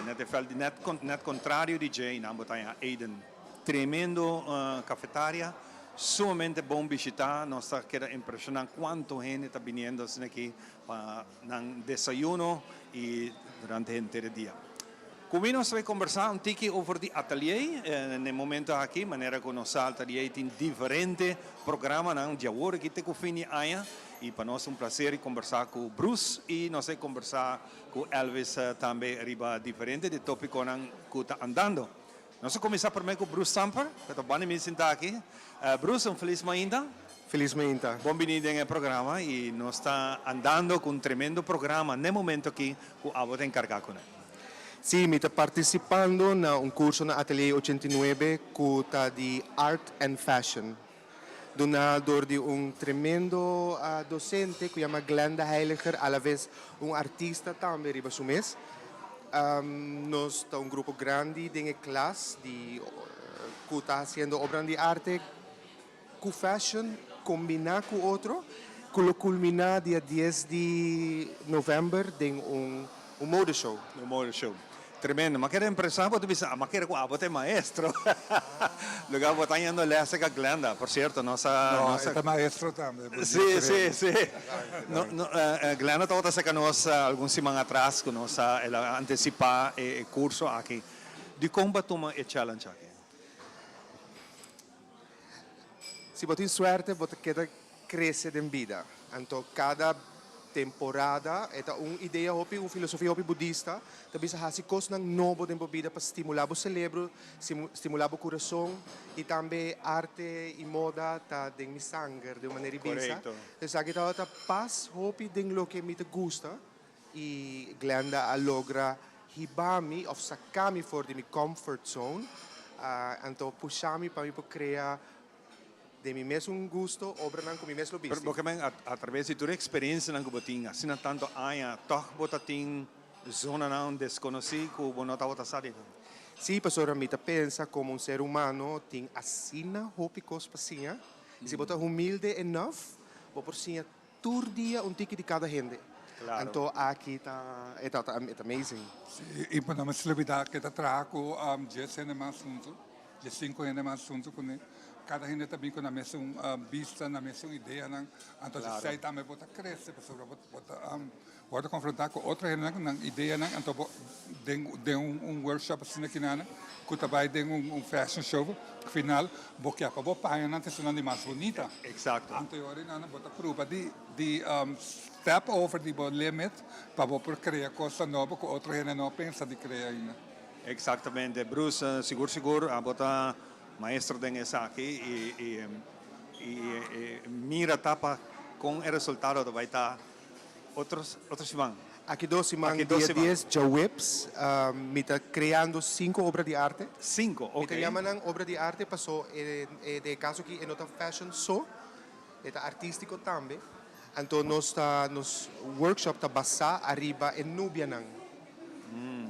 Net e veld net net contrario di dje y nan bo ta haña Eden. Tremendo cafetaria, sumamente bon bishita. Nos ta keda impresiona cuanto hende ta biniendo asina aki pa nan desayuno y durante henter e dia. Cu mi nos ta bay combersa un tiki over di atelier n'e momento aki, manera cu nos sa atelier tin diferente programanan di awor aki te cu fin di aña y pa nos ta un placer di combersa cu Bruce y nos ta combersa cu Elvis tambe riba diferente di topiconan cu ta andando. Nos a cuminsa prome cu Bruce Samper, cu ta banda mi sinta aki. Bruce, un feliz mainta. Feliz mainta. Bon bini den e programa y nos ta andando cu un tremendo programa n'e momento aki cu abo ta encarga cu nan. Sí, mi ta participando na un curso na Atelier 89 cu ta di Art and Fashion, duna door di un tremendo docente cu yama Glenda Heiliger, alaves un artista tambe riba su mes. Nos ta un grupo grandi den e klas di cu ta haciendo obranan di arte cu fashion combina cu otro, cu lo culmina dia dies di november den un un mode show. Un mode show. Tremendo. Ma kere impresa bo ta bisa, ma kere cu abo ta e maestro. Lugar bo ta yendo les eka Glenda. Por cierto, nos a. No, e ta maestro tambe. Si, si, si. No, no, Glenda tabata acerca nos algun siman atras cu nos a, el a anticipa e curso aki. Dicon bo a tuma e challenge aki? Si bo tin suerte bo ta keda crece den bida. Anto cada temporada e ta un idea hopi, un filosofia hopi budista ta bisa haci cosnan nobo den bo bida pa stimula bo celebro, stimula bo curason y tambe arte y moda ta den mi sanger den un manera di bisa. Esaki tabata pas hopi den loke mi ta gusta y Glenda a logra hiba mi of saca mi for di mi comfort zone, anto pusha mi pa mi por crea den mi mesun gusto obranan cu mi mes lo bisti. Pero bo ke men a traves di tur e experiencianan cu bo tin asina tanto aña tog bo ta tin zonanan desconoci cu bo no tabata sa di nan? Si, pasobra mi ta pensa como un ser humano tin asina hopi cos pa siña y si bo ta humilde enough bo por siña Tur dia un tiki di cada hende. Claro. Anto aki ta e ta e ta amazing. Sí, y bo no mester olbida ke ta traha ku dies hende mas huntu, diescinco hende mas huntu kuné. Kada hende ta bin ku nan mesun bista, nan mesun ideanan. Anto Claro. esei tambe bo ta krese pasobra bo bo ta wòrdu konfrontá ku otro hendenan ku nan ideanan. Anto bo den den un workshop asina kinan ku ta bai den un fashion show final bo kia pa bo pañanan ta esunnan di mas bunita. Exacto. Anto e ora nan bo ta pruba di di step over di bo limit pa bo por crea cosnan nobo cu otro hende no a pensa di crea ainda. Exactamente Bruce, sigur sigur abo ta maestro den esaki y y y mira ta pa con e resultado ta bay ta Otro otro siman. Aki dos siman, Aki dos dia siman. dies djaweps, mi ta creando cinco obra di arte. Cinco, Mi ta ok. yama nan obra di arte paso e e den e caso aki e no ta fashion so, e ta artistico tambe. Anto nos ta nos workshop ta basa ariba e nubianan.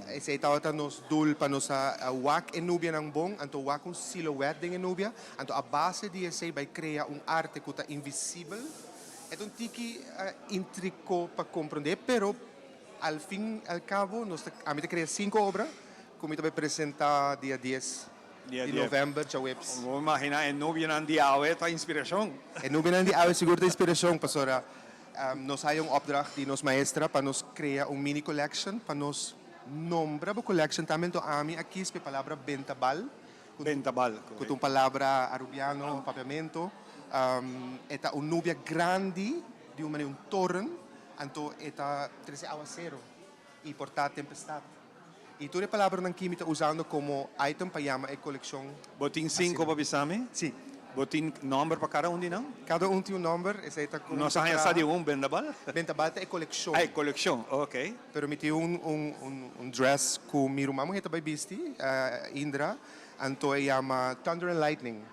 Esei tabata nos doel pa nos a wak e nubianan bon, anto wak un silhouette den e nubia, anto a base di esei bai crea un arte cu ta invisibel. E ta un tiki intricó pa comprendé, pero al fin y al cabo nos ta, ami ta crea cinco obra cu mi ta bay presenta dia dies di november djaweps. Bo imagina e nubianan di awe ta inspiracion. E nubianan di awe sigur ta inspiracion pasobra nos haya un opdracht di nos maestra pa nos crea un mini collection pa nos nombra bo collection tambe enton ami a kies pa e palabra bentabal. Bentabal, Cu ta un palabra Arubiano, Papiamento. E ta un nubia grandi, di un manera un toren, anto e ta trece awacero y por ta tempestad. Y tur e palabranan ki mi ta usando como item pa yama e coleccion. Bo tin cinco pa bisa mi? Si. Bo tin nomber pa cada un di nan? Cada un tin un nomber, esey ta con Nos a haña sa di un, Bentabal? Bentabal ta e coleccion. Ah, e coleccion, ok. Pero mi tin un un un dress cu mi ruman muher ta bay bisti, Indra, anto e yama Thunder and Lightning.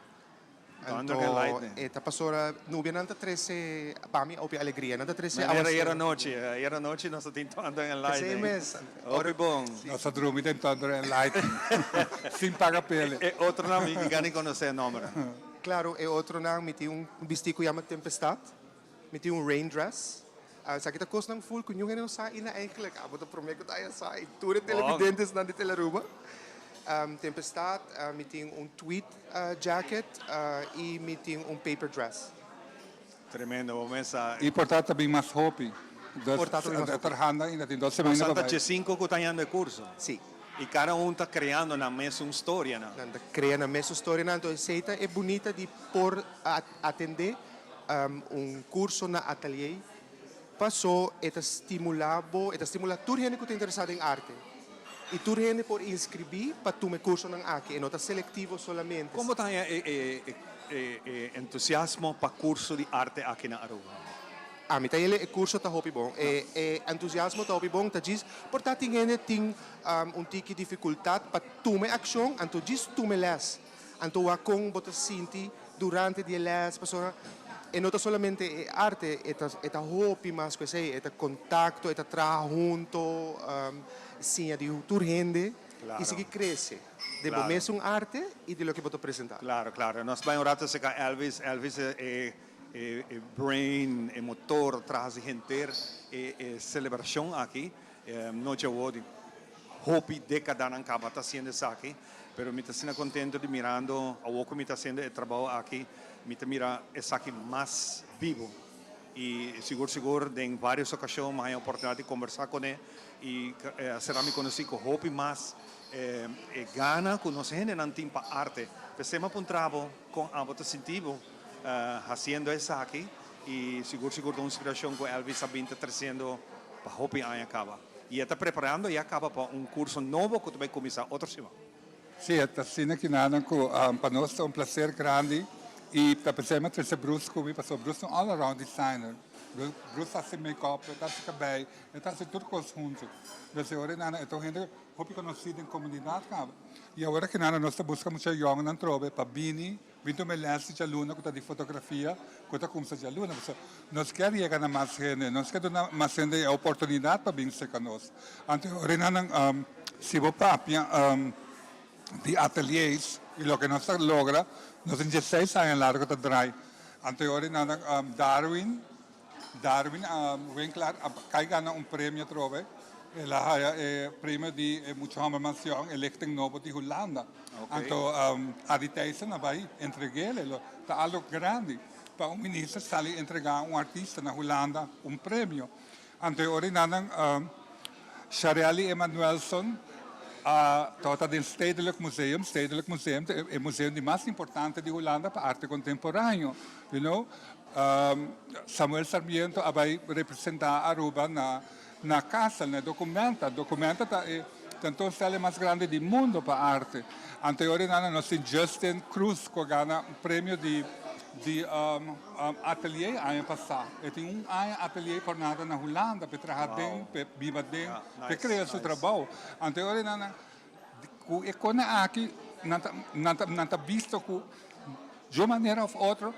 Thunder and Anto lightning. e ta pasora nubianan ta trece pa mi hopi alegria. Nan ta trece Manera awaceru. ayera nochi. Ayera nochi nos a tin thunder and Esey lightning. mes. Hopi bon. Nos a drumi den thunder and lightning. Sin paga pele. E otronan mi gani conoce e nomber. Claro, e otronan mi tin un bisti cu yama tempestad. Mi tin un rain dress. Esaki ta kosnan full ku niun hende no sa ainda eigenlijk. Abo ta promé ku ta haya sa i tur e televidentesnan di Telearuba. Tempestad, mi tin un tweed jacket i mi tin un paper dress. Tremendo, bo mes sa. I por ta ta bin mas hopi. Por ta ta bin mas hopi. Trahando ainda tin dos semana pa Santa bai. Djesinko ku ta hañando e kurso. Si. I kada un ta kreando nan mesun storianan. Nan ta krea nan mesun storianan. Entonces esei ta e bunita di por atendé Un curso na atelier paso e ta stimula bo, e ta stimula tur hende cu ta interesa den arte. Y tur hende por inscribi pa tuma e cursonan aki, e no ta selectivo solamente. Con bo ta haña e entusiasmo pa curso di arte aki na Aruba? Ami ta yele e curso ta hopi bon. E entusiasmo ta hopi bon, ta djis por ta tin hende tin un tiki dificultad pa tuma e accion, anto djis tuma e les. Anto wak kon bo ta sinti durante di e les, pasobra e no ta solamente e arte, e ta e ta hopi mas ku esei, e ta kontakto, e ta traha hunto, siña di tur hende i sigui krese den bo mesun arte i di loke bo ta presentá. Klaro, klaro. Nos bai un rato serka Elvis. Elvis e e brain, e motor tras di henter e e selebrashon aki. Nochi awor di hopi dekadanan kaba ta hasiendo esaki. Pero mi ta asina contento di mirando awor cu mi ta haciendo e trabao aki, mi ta mira esaki mas bibo. Y sigur sigur den varios ocasion mi a haya oportunidad di conversa cune y a cera mi conoci cu hopi mas e gana cu nos hendenan tin pa arte. P'esei mi a puntra bo con abo ta sinti bo haciendo esaki y sigur sigur ta un inspiracion cu Elvis a bin ta treciendo pa hopi aña caba. I e ta preparando ya kaba pa un kurso nobo ku ta bai kuminsá otro siman. Sí, e ta asina kinanan ku pa nos ta un plaser grandi i ta pensá mi a trese Bruce ku mi pasobra Bruce ta un all around designer. Bruce ta hasi make up, e ta hasi kabei, e ta hasi tur kos huntu. Desde ora e e ta un hende hopi konosí den komunidat kaba. I awor kinanan nos ta buska mucha yòngnan trobe pa bini Bin tuma e lès di djaluna ku ta di fotografia ku ta kumsa djaluna pasobra nos kier yega na mas hende, nos kier duna mas hende e oportunidat pa bin serka nos. Anto e orenanan si bo papia di ateliers i loke nos ta logra, nos tin dieseis aña largo ta drai. Anto e orenanan Darwin Darwin Winklaar a kai gana un premio atrobe. El a haya e premio di e mucha homber mas yong, e lichting nobo di Hulanda. Anto Adi Thijssen a bai entreg'el. E lo ta algo grandi pa un minister sali entrega un artista na Hulanda un premio. Anto e ora nan Sharelly Emanuelson a tabata den Stedelijk Museum. Stedelijk Museum ta e museo di mas importante di Hulanda pa arte contemporaneo, you know. Samuel Sarmiento a bai representa Aruba na na Kassel, na Documenta. Documenta ta e tentoonstelling mas grandi di mundo pa arte. Anto e ora nan nos tin Justin Cruz cu a gana un premio di di atelier aña pasa. E tin un aña atelier por nada na Hulanda p'e traha den, p'e biba den, p'e crea su trabou. Anto e ora nan Cu e cona aki nan ta nan ta nan ta bisto cu di un manera of otro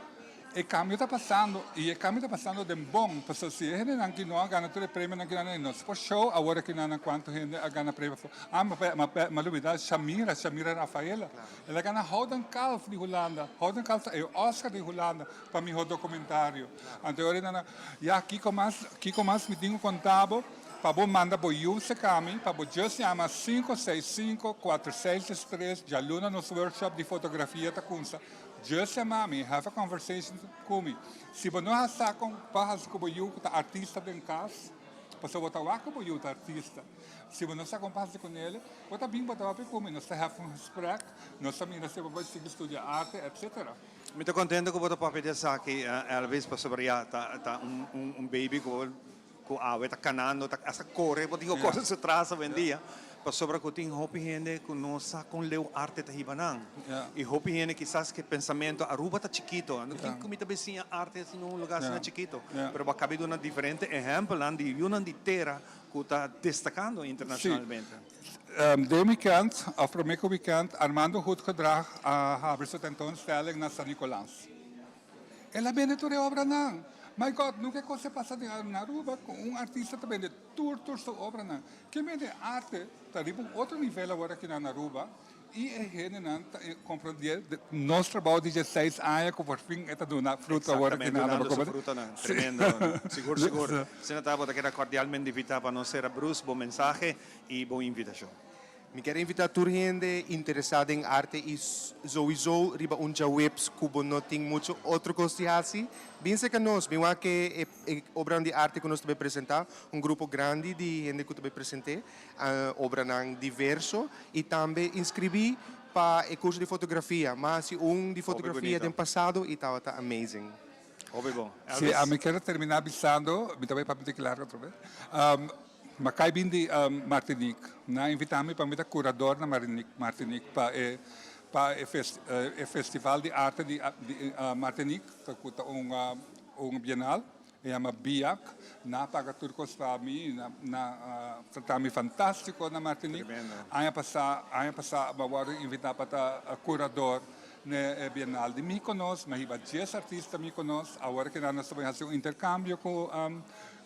e cambio ta pasando y e cambio ta pasando den bon pasobra si e hendenan ki no a gana tur e premionan ki nan no por show awor aki nan cuanto hende a gana premio ah mi a lubida Shamira Shamira Rafaela el a gana Gouden Kalf di Hulanda Gouden Kalf ta e Oscar di Hulanda pa miho documentario anto e ora nan ya kico mas kico mas mi tin cu conta bo. Pa bo manda bo yu serka mi, pa bo just yama 565 4633, djaluna nos workshop di fotografia ta kunsa, just yama mi, have a conversation ku mi. Si bo no a sa kon pa hasi ku bo yu ku ta artista den kas, pasobra bo ta wak ku bo yu ta artista, si bo no sa kon pa hasi kunele, bo ta bin bo ta papia ku mi, nos ta have un gesprek, nos ta mira si bo por sigui studia arte, etcetera. Mi ta kontento ku bo ta papia di esaki, Elvis, pasobra ya ta un baby ku bo. Ku awe ta kanando, ta hasta kore, bo tin ku kore su tras awendia. Pasobra ku tin hopi hende ku no sa kon leu arte ta hiba nan. I hopi hende kisas ke pensamentu Aruba ta chikito, anto kin ku mi ta bisiña arte asina un lugar asina chikito. Pero bo a kabi duna diferente ehèmpelnan di yunan di tera ku ta destakando internashonalmente. Den wikènt òf promé ku wikènt Armando Goedgedrag a habri su tentoonstelling na San Nicolas. El a bende tur e obranan. My God, nunka e kos a pasa den Aruba ku un artista ta bende tur tur su obranan. Ke mende arte ta riba un otro nivel awor aki na Aruba i e hendenan ta komprendé nos trabou di dieseis aña ku por fin e ta duna fruto awor aki na Aruba. Exactamente, dunando su frutonan. Tremendo. Sigur, sigur. Asina ta, bo ta keda kordialmente invitá pa nos sera Bruce bo mensahe i bo invitashon. Mi kier invita tur hende interesa den arte y souiso riba un djaweps cu bo no tin mucho otro cos di haci, bin cerca nos, bin wak e e obranan di arte cu nos ta bay presenta, un grupo grandi di hende cu ta bay presente obranan diverso y tambe inscribi pa e curso di fotografia, m'a haci un di fotografia den pasado y tabata amazing. Hopi bon. Si, ami kier a termina bisando, mi ta bay papia un tiki largo otro bes. M'a kai bin di Martinique. Nan a invita mi pa mi ta curador na Martinique pa e pa e e festival di arte di di Martinique cu ta un un bienal. E yama BIAC. Nan a paga tur cos pa mi. Nan a trata mi fantastico na Martinique. Aña pasa aña pasa m'a wordo invita pa ta curador n'e e bienal di Mykonos. M'a hiba dies artista Mykonos. Awor ki nan nos ta bay haci un intercambio cu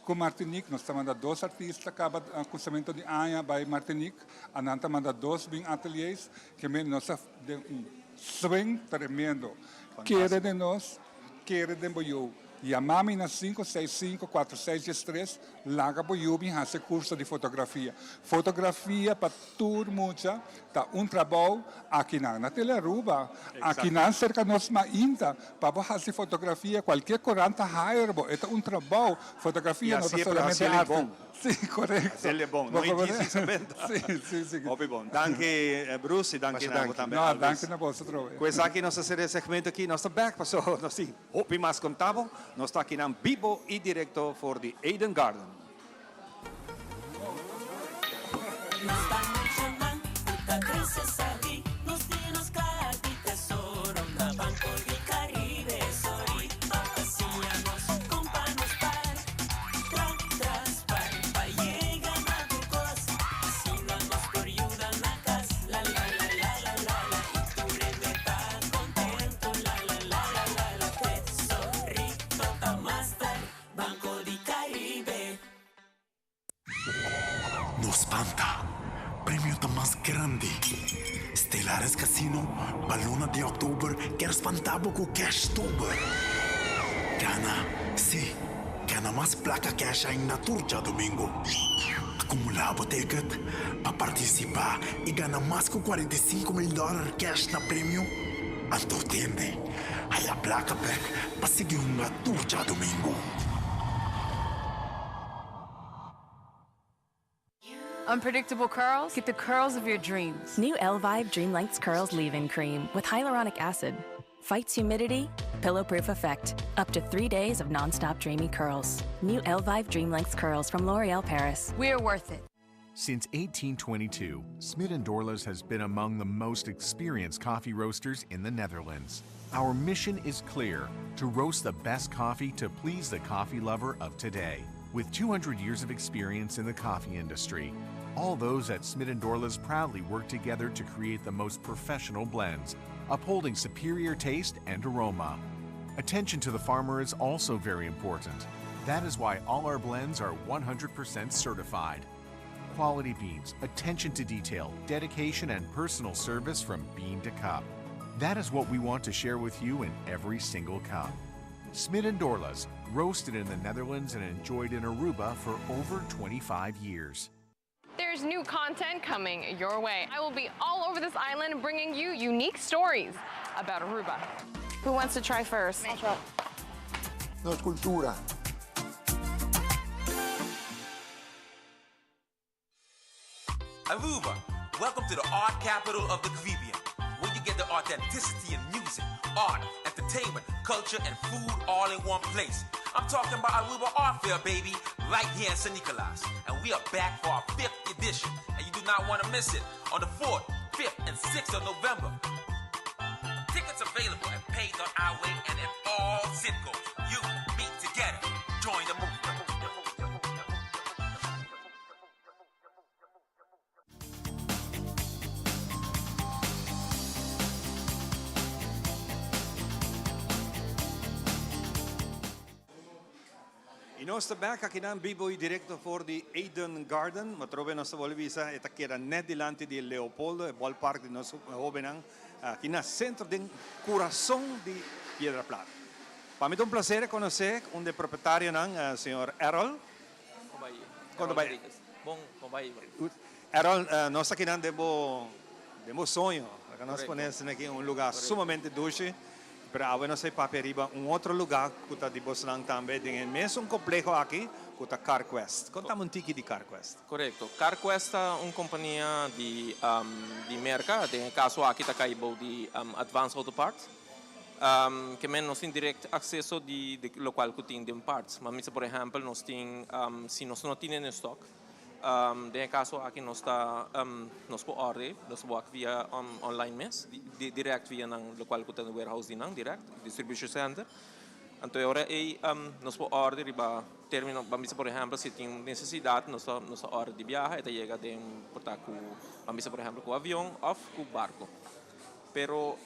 Ku Martinique nos ta manda dos artista kaba kusamento di aña bai Martinique, anan ta manda dos bin ateliers, ke men nos ta den un swing tremendo. Kere den nos, kere den bo yu. Yama mi na 565 4613, laga bo yu bin hasi kurso di fotografia. Fotografia pa tur mucha ta un trabou akinan na Telearuba, akinan serka nos mainta pa bo hasi fotografia, kualkier korant ta hire bo, e ta un trabou, fotografia no ta solamente arte. Si, korekto. Hasiel bon, no e djis Isabel ta. Si, si, si. Hopi bon. Danki Bruce i danki na bo tambe Alvis. No, danki na boso atrobe. Ku esaki nos ta sera e segmento aki, nos ta bek paso nos tin hopi mas konta bo. Nos ta akinan bibo i direkto for di Eden Garden. No spanta, premio ta mas grandi. Stellaris Casino pa luna di october kier spanta bo cu Cashtober. Gana, si, gana mas placa cash ainda tur djadomingo. Acumula bo ticket pa participa y gana mas cu 45 mil dollar cash na premio. Anto tende, haya placa bek pa sigui hunga tur djadomingo. Unpredictable curls? Get the curls of your dreams. New Elvive Dream Lengths Curls Leave-In Cream with hyaluronic acid. Fights humidity, pillow-proof effect. Up to three days of non-stop dreamy curls. New Elvive Dream Lengths Curls from L'Oreal Paris. We're worth it. Since 1822, Smit & Dorlas has been among the most experienced coffee roasters in the Netherlands. Our mission is clear, to roast the best coffee to please the coffee lover of today. With 200 years of experience in the coffee industry, all those at Smit & Dorlas proudly work together to create the most professional blends, upholding superior taste and aroma. Attention to the farmer is also very important. That is why all our blends are 100% certified. Quality beans, attention to detail, dedication, and personal service from bean to cup. That is what we want to share with you in every single cup. Smit & Dorlas, roasted in the Netherlands and enjoyed in Aruba for over 25 years. There's new content coming your way. I will be all over this island bringing you unique stories about Aruba. Who wants to try first? I'll try. Nos cultura. Aruba, welcome to the art capital of the Caribbean, where you get the authenticity in music, art, entertainment, culture, and food all in one place. I'm talking about Aruba Art Fair, baby, right here in San Nicolas. And we are back for our fifth edition. And you do not want to miss it on the 4th, 5th, and 6th of November. Tickets available at pay.iway and at all Citgos. You, me, together. Join the movement. Y nos ta bek akinan bibo y directo for di Eden Garden. Matrobe nos ta bolbe bisa e ta keda net dilanti di Leopoldo, e ballpark di nos hobennan aki na centro den curason di Piedra Plat. Pa mi ta un placer conoce un di e propietarionan, señor Errol. Con ta bay? Bon, con bay. Errol, nos akinan den bo den bo soño. Laga nos pone asina aki un lugar sumamente dushi. Pero awe nos a papia riba un otro lugar cu ta di bosnan tambe den e mesun compleho aki cu ta CarQuest. Contame un tiki di CarQuest. Corecto. CarQuest ta un compania di di Merca, den e caso aki ta cay bou di Advance Auto Parts. Ke men nos tin direct acceso di di locual cu tin den parts. Ma misa por ehempel nos tin si nos no tin en stock, Den e kaso aki nos ta nos por orde, nos por wak via online mes, direct via nan lokual ku ta den warehouse di nan direct, distribution center. Anto e ora ei nos por orde riba termino, ban bisa por ehempel si tin un nesesidat nos ta nos ta orde di biaha e ta yega den por ta ku ban bisa por ehempel ku avion òf ku barko. Pero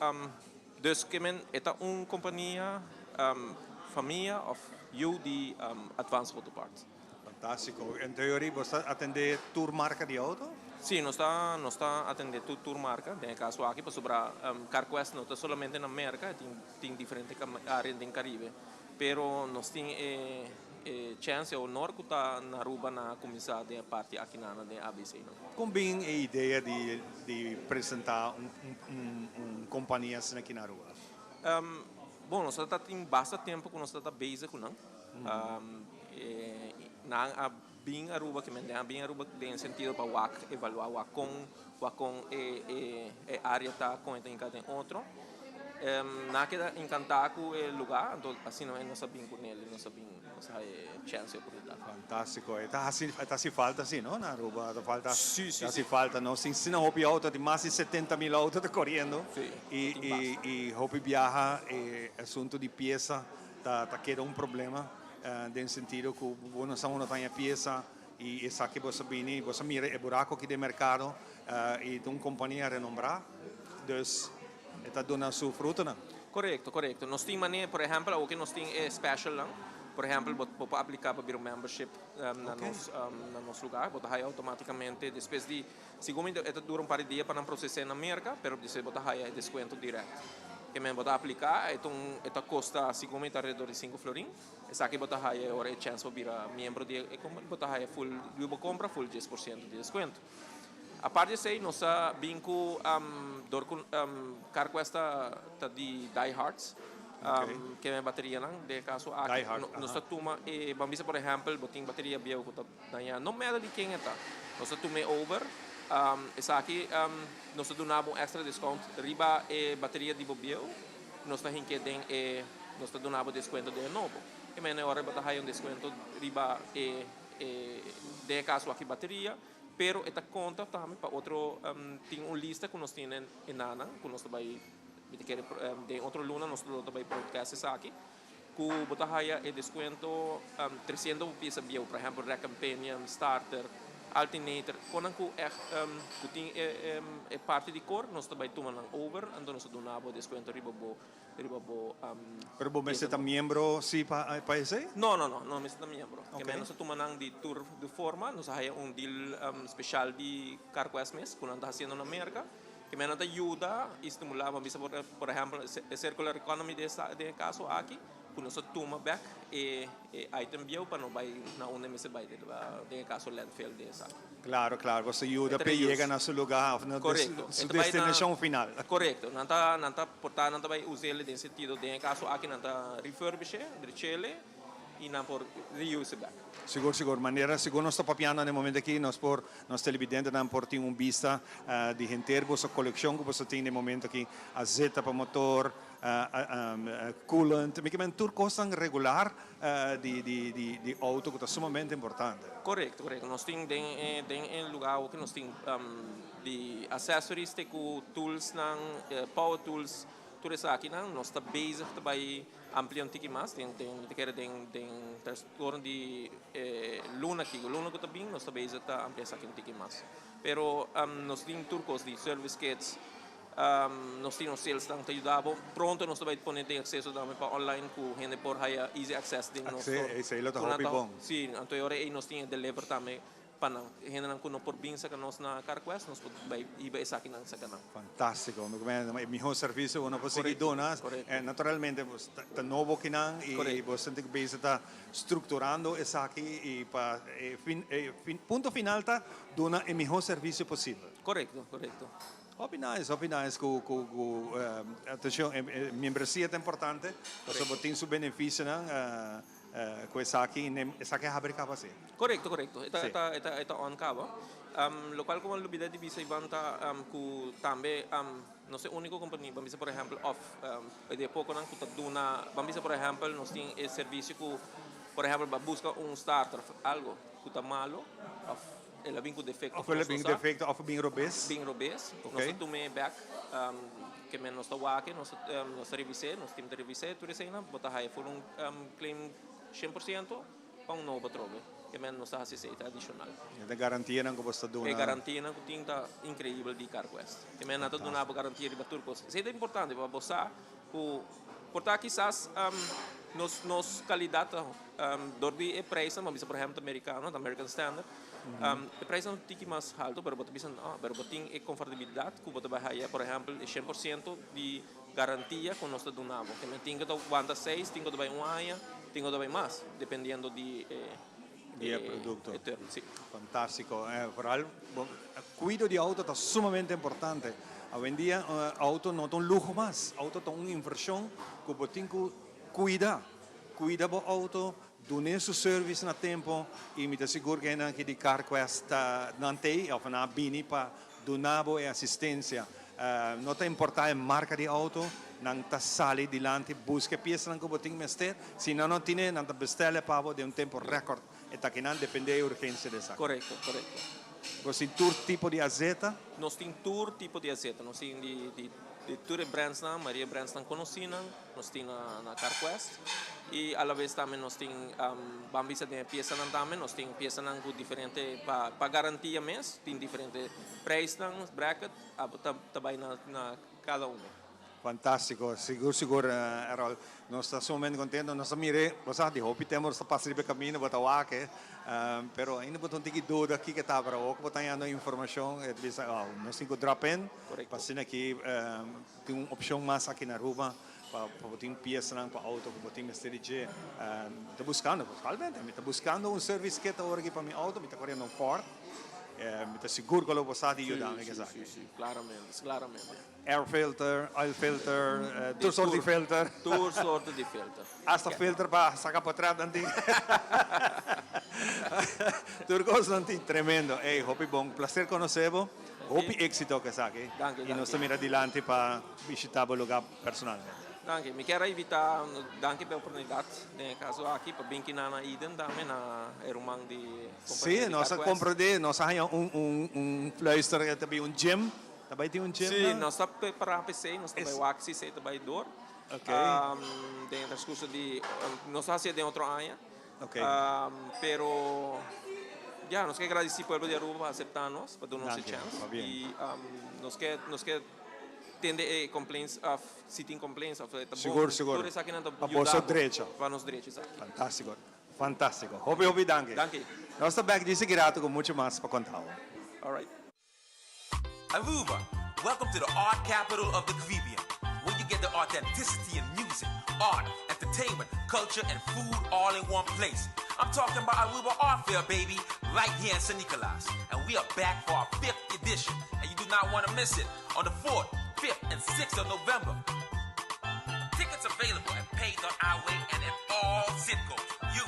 dus ke men e ta un kompania famia òf yu di Advance Auto Parts. Fantástiko. En teoria bo ta atendé tur marka di outo? Sí, nos ta nos ta atendé tur tur marka den e kaso aki pasobra CarQuest no ta solamente na Merka, e tin tin diferente área den Karibe. Pero nos tin e e chèns, e honor ku ta na Aruba na kuminsá den e parti aki nan den ABC nan. Kon bin e idea di di presentá un un un kompania asina aki na Aruba? Bon, nos ta tin basta tempu ku nos ta ta bezig ku nan. Nan a bin Aruba, ke men den a bin Aruba den e sentido pa wak, evaluá wak kon, wak kon e e área ta, kon e ta hinká den otro. Nan a keda enkantá ku e lugá, anto asina nos a bin ku nel, nos a bin, nos a haña e chèns, e oportunidat. Fantástiko. E ta hasi, e ta hasi falta si, no, na Aruba. Ta falta, ta hasi falta. Nos tin asina hopi outo, tin mas di setenta mil outo ta koriendo. I i i hopi biaha e asuntu di piesa Ta ta keda un problema den sentido ku bo no sa unda ta haña piesa i esaki bo sa bini bo sa mira e buraku aki den merkado i ta un kompania renombrá dus e ta duna su frutonan. Korekto, korekto. Nos tin manera, por ehèmpel awoki nos tin e specialnan, por ehèmpel bo bo por apliká pa bira un membership na nos na nos lugá, bo ta haya outomátikamente despues di Segun mi e ta dura un par di dia pa nan proses'é na Merka, pero despues bo ta haya e deskuento dirèkt. Ke men bo ta apliká, e ta un e ta kosta segun mi ta alrededor di sinku florin. Esaki bo ta haya e ora e chèns pa bira miembro di e kompania, bo ta haya ful di bo kompra ful dies por siento di deskuento. Apart di esei nos a bin ku dor ku CarQuest ta ta di die hards, ke men baterianan den e kaso aki nos ta tuma e ban bisa por ehèmpel bo tin bateria bieu ku ta Daña no mèda di ken e ta. Nos ta tum'é over. Esaki nos ta duna bo un èkstra diskount riba e bateria di bo bieu. Nos ta hink'é den e, nos ta duna bo deskuento den e nobo. E mene ora bo ta haya un deskuento riba e, e den e kaso aki bateria, pero e ta konta tambe pa otro, tin un lista ku nos tin e nanan ku nos ta bai, mi ta kere den otro luna nos lo ta bai broadcast esaki. Ku bo ta haya e deskuento tresiendo bo piesa bieu, por ehèmpel rek and pinion, starter, alternator, konan ku ègt ku tin e parti di kor nos ta bai tuma nan over, anto nos ta duna bo deskuento riba bo riba bo Pero bo mester ta miembro si pa pa esei? No, no, no, no mester ta miembro. Ke men nos ta tuma nan di tur di forma, nos a haya un deal speshal di CarQuest mes ku nan ta hasiendo na Merka. Ke men nan ta yuda i stimulá, bo a bisa por por ehèmpel e circular economy den esta den e kaso aki, ku nos a tuma bèk e e item bieu pa no bai na unda e mester bai, den e kaso landfill den esaki. Klaro, klaro, bo ta yuda p'e yega na su lugá òf na su destinashon final. Korekto, nan ta nan ta por ta nan ta bai us'el den sentido den e kaso aki nan ta refurbish'e, drech'el. y nan por reuse back. Sigur, sigur. Manera sigur nos ta papiando na e momento aki, nos por, nos televidentenan por tin un bista di henter boso coleccion cu boso tin na e momento aki, azeta pa motor, coolant, mi ke men tur cosnan regular di di di di auto cu ta sumamente importante. Correcto, correcto. Nos tin den e den e lugar awo cu nos tin di accessories te cu toolsnan, power tools, tur esakinan. Nos ta bezig ta bay amplia un tiki mas den den mi ta kere den den trastorno di e luna aki. Luna cu ta bin nos ta bezig ta amplia esaki un tiki mas. Pero nos tin tur cos di service kits. Nos tin nos salesnan ta yuda bo. Pronto nos ta bai pone den acceso tambe pa online cu hende por haya easy access den nos store. Esey lo ta hopi bon. Si, anto e ora ey nos tin e deliver tambe pa nan. Hendenan cu no por bin saca nos na Carquest, nos por bai hiba esakinan saca nan. Fantastico. Mi e miho servicio cu no por sigui duna. Naturalmente ta nobo kinan y bo sinti cu bezig ta structurando esaki y pa e punto final ta duna e miho servicio posibel. Corecto, corecto. Hopi nice, hopi nice cu cu cu atencion e miembresia ta importante pasobra bo tin su beneficionan cu esaki y esaki a habri caba si. Corecto, corecto. E ta e ta e ta e ta on caba. Locual cu bo a lubida di bisa Ivan ta cu tambe nos e unico compania, ban bisa por ehempel of di e poconan cu ta duna, ban bisa por ehempel nos tin e servicio cu por ehempel bo a busca un starter of algo cu ta malo of El a bin ku defekto. Of el a bin defekto of a bin robes. Bin robes. Nos ta tum'é bèk. Ke men nos ta wak e, nos ta revis'é, nos tim ta revis'é tur eseinan. Bo ta haya for un claim 100% pa un nobo atrobe. Ke men nos ta hasi esei, ta adishonal. E ta garantianan ku bo ta duna. E garantianan ku tin ta inkreibel di Carquest. Ke men nan ta duna bo garantia riba tur kos. Esei ta importante pa bo sa ku por ta kisas nos nos kalidat ta dor di e prijsnan, bo a bisa por ehèmpel ta merikano, ta American Standard. E prijsnan un tiki mas halto, pero bo ta bisa no, pero bo tin e konfortabilidat ku bo ta bai haya, por ehèmpel, e 100% di garantia ku nos ta duna bo. Tin ku ta wanta seis, tin ku ta bai un aña, tin ku ta bai mas, dependiendo di e Di e produkto. E term, si. Fantástiko. Vooral bo kuido di outo ta sumamente importante. Awendia outo no ta un luho mas, outo ta un invershon ku bo tin ku kuida. Kuida bo outo, Dun'é su service na tempo y mi ta sigur cu hendenan aki di Carquest ta nan t'ey of nan a bini pa duna bo e asistencia. No ta importa e marca di auto, nan ta sali dilanti busca e piesanan cu bo tin mester. Si nan no tine, nan ta bestel'e pa bo den un tempo record. E ta kinan depende e urgencia di esaki. Corecto, corecto. Bo tin tur tipo di azeta? Nos tin tur tipo di azeta. Nos tin di tur e brandsnan, mayoria brandsnan conocinan. Nos tin na Carquest y alabes tambe nos tin ban bisa den e piesanan tambe nos tin piesanan cu diferente pa pa garantia mes tin diferente prijsnan bracket abo ta ta bay na na cada uno. Fantastico, sigur sigur Errol, nos ta sumamente contento, nos a mire, bo sa di hopi tempo nos ta pasa riba e camino bo ta wak e, pero ainda bo ta un tiki duda kiko ta, pero awor cu bo ta hañando informacion e ta bisa oh nos tin cu drop in pa asina aki Tin un opcion mas aki na Aruba pa bo tin piesanan pa auto cu bo tin mester di dje. Mi ta buscando, realmente mi ta buscando un service kit awor aki pa mi auto, mi ta coriendo un Ford. Mi ta sigur cu lo bo sa di yuda mi cu esaki. Si, si, si, claramente, claramente. Air filter, oil filter, tur soort di filter. Tur soorten di filter. Hasta filter pa saca potret nan tin. Tur cos nan tin. Tremendo. Ey, hopi bon. Placer conoce bo. Hopi éxito ku esaki i nos ta mira dilanti pa bishita bo lugá personalmente. Danki. Mi kier a invitá, danki pa e oportunidat den e kaso aki pa bin kinan na Eden tambe na e ruman di kompania di Carquest. Sí, nos a komprendé, nos a haña un fluister ku ta bin un gym, ta bai tin un gym Sí, nos ta prepará pa esei, nos ta bai wak si esei ta bai dor. Den e transcurso di, nos ta hasié den otro aña. Pero ya, nos ke gradisí pueblo di Aruba pa aseptá nos, pa duna nos e chèns. I nos ke nos ke tende e complaints òf si tin complaints òf ta bon. Sigur, sigur. Tur esakinan ta Pa yuda boso bo drecho. Pa nos drecho, esaki. Fantástiko, fantástiko. Hopi, hopi danki. Danki. Nos ta bèk disi ki rato ku muchu mas pa konta bo. Alright. Aruba, welcome to the art capital of the Caribbean, where you get the authenticity in music, art, entertainment, culture, and food all in one place. I'm talking about Aruba Art Fair, baby, right here in San Nicolas. And we are back for our fifth edition, and you do not want to miss it on the 4th, 5th, and 6th of November. Tickets available at pay.iway and at all Citgos. You.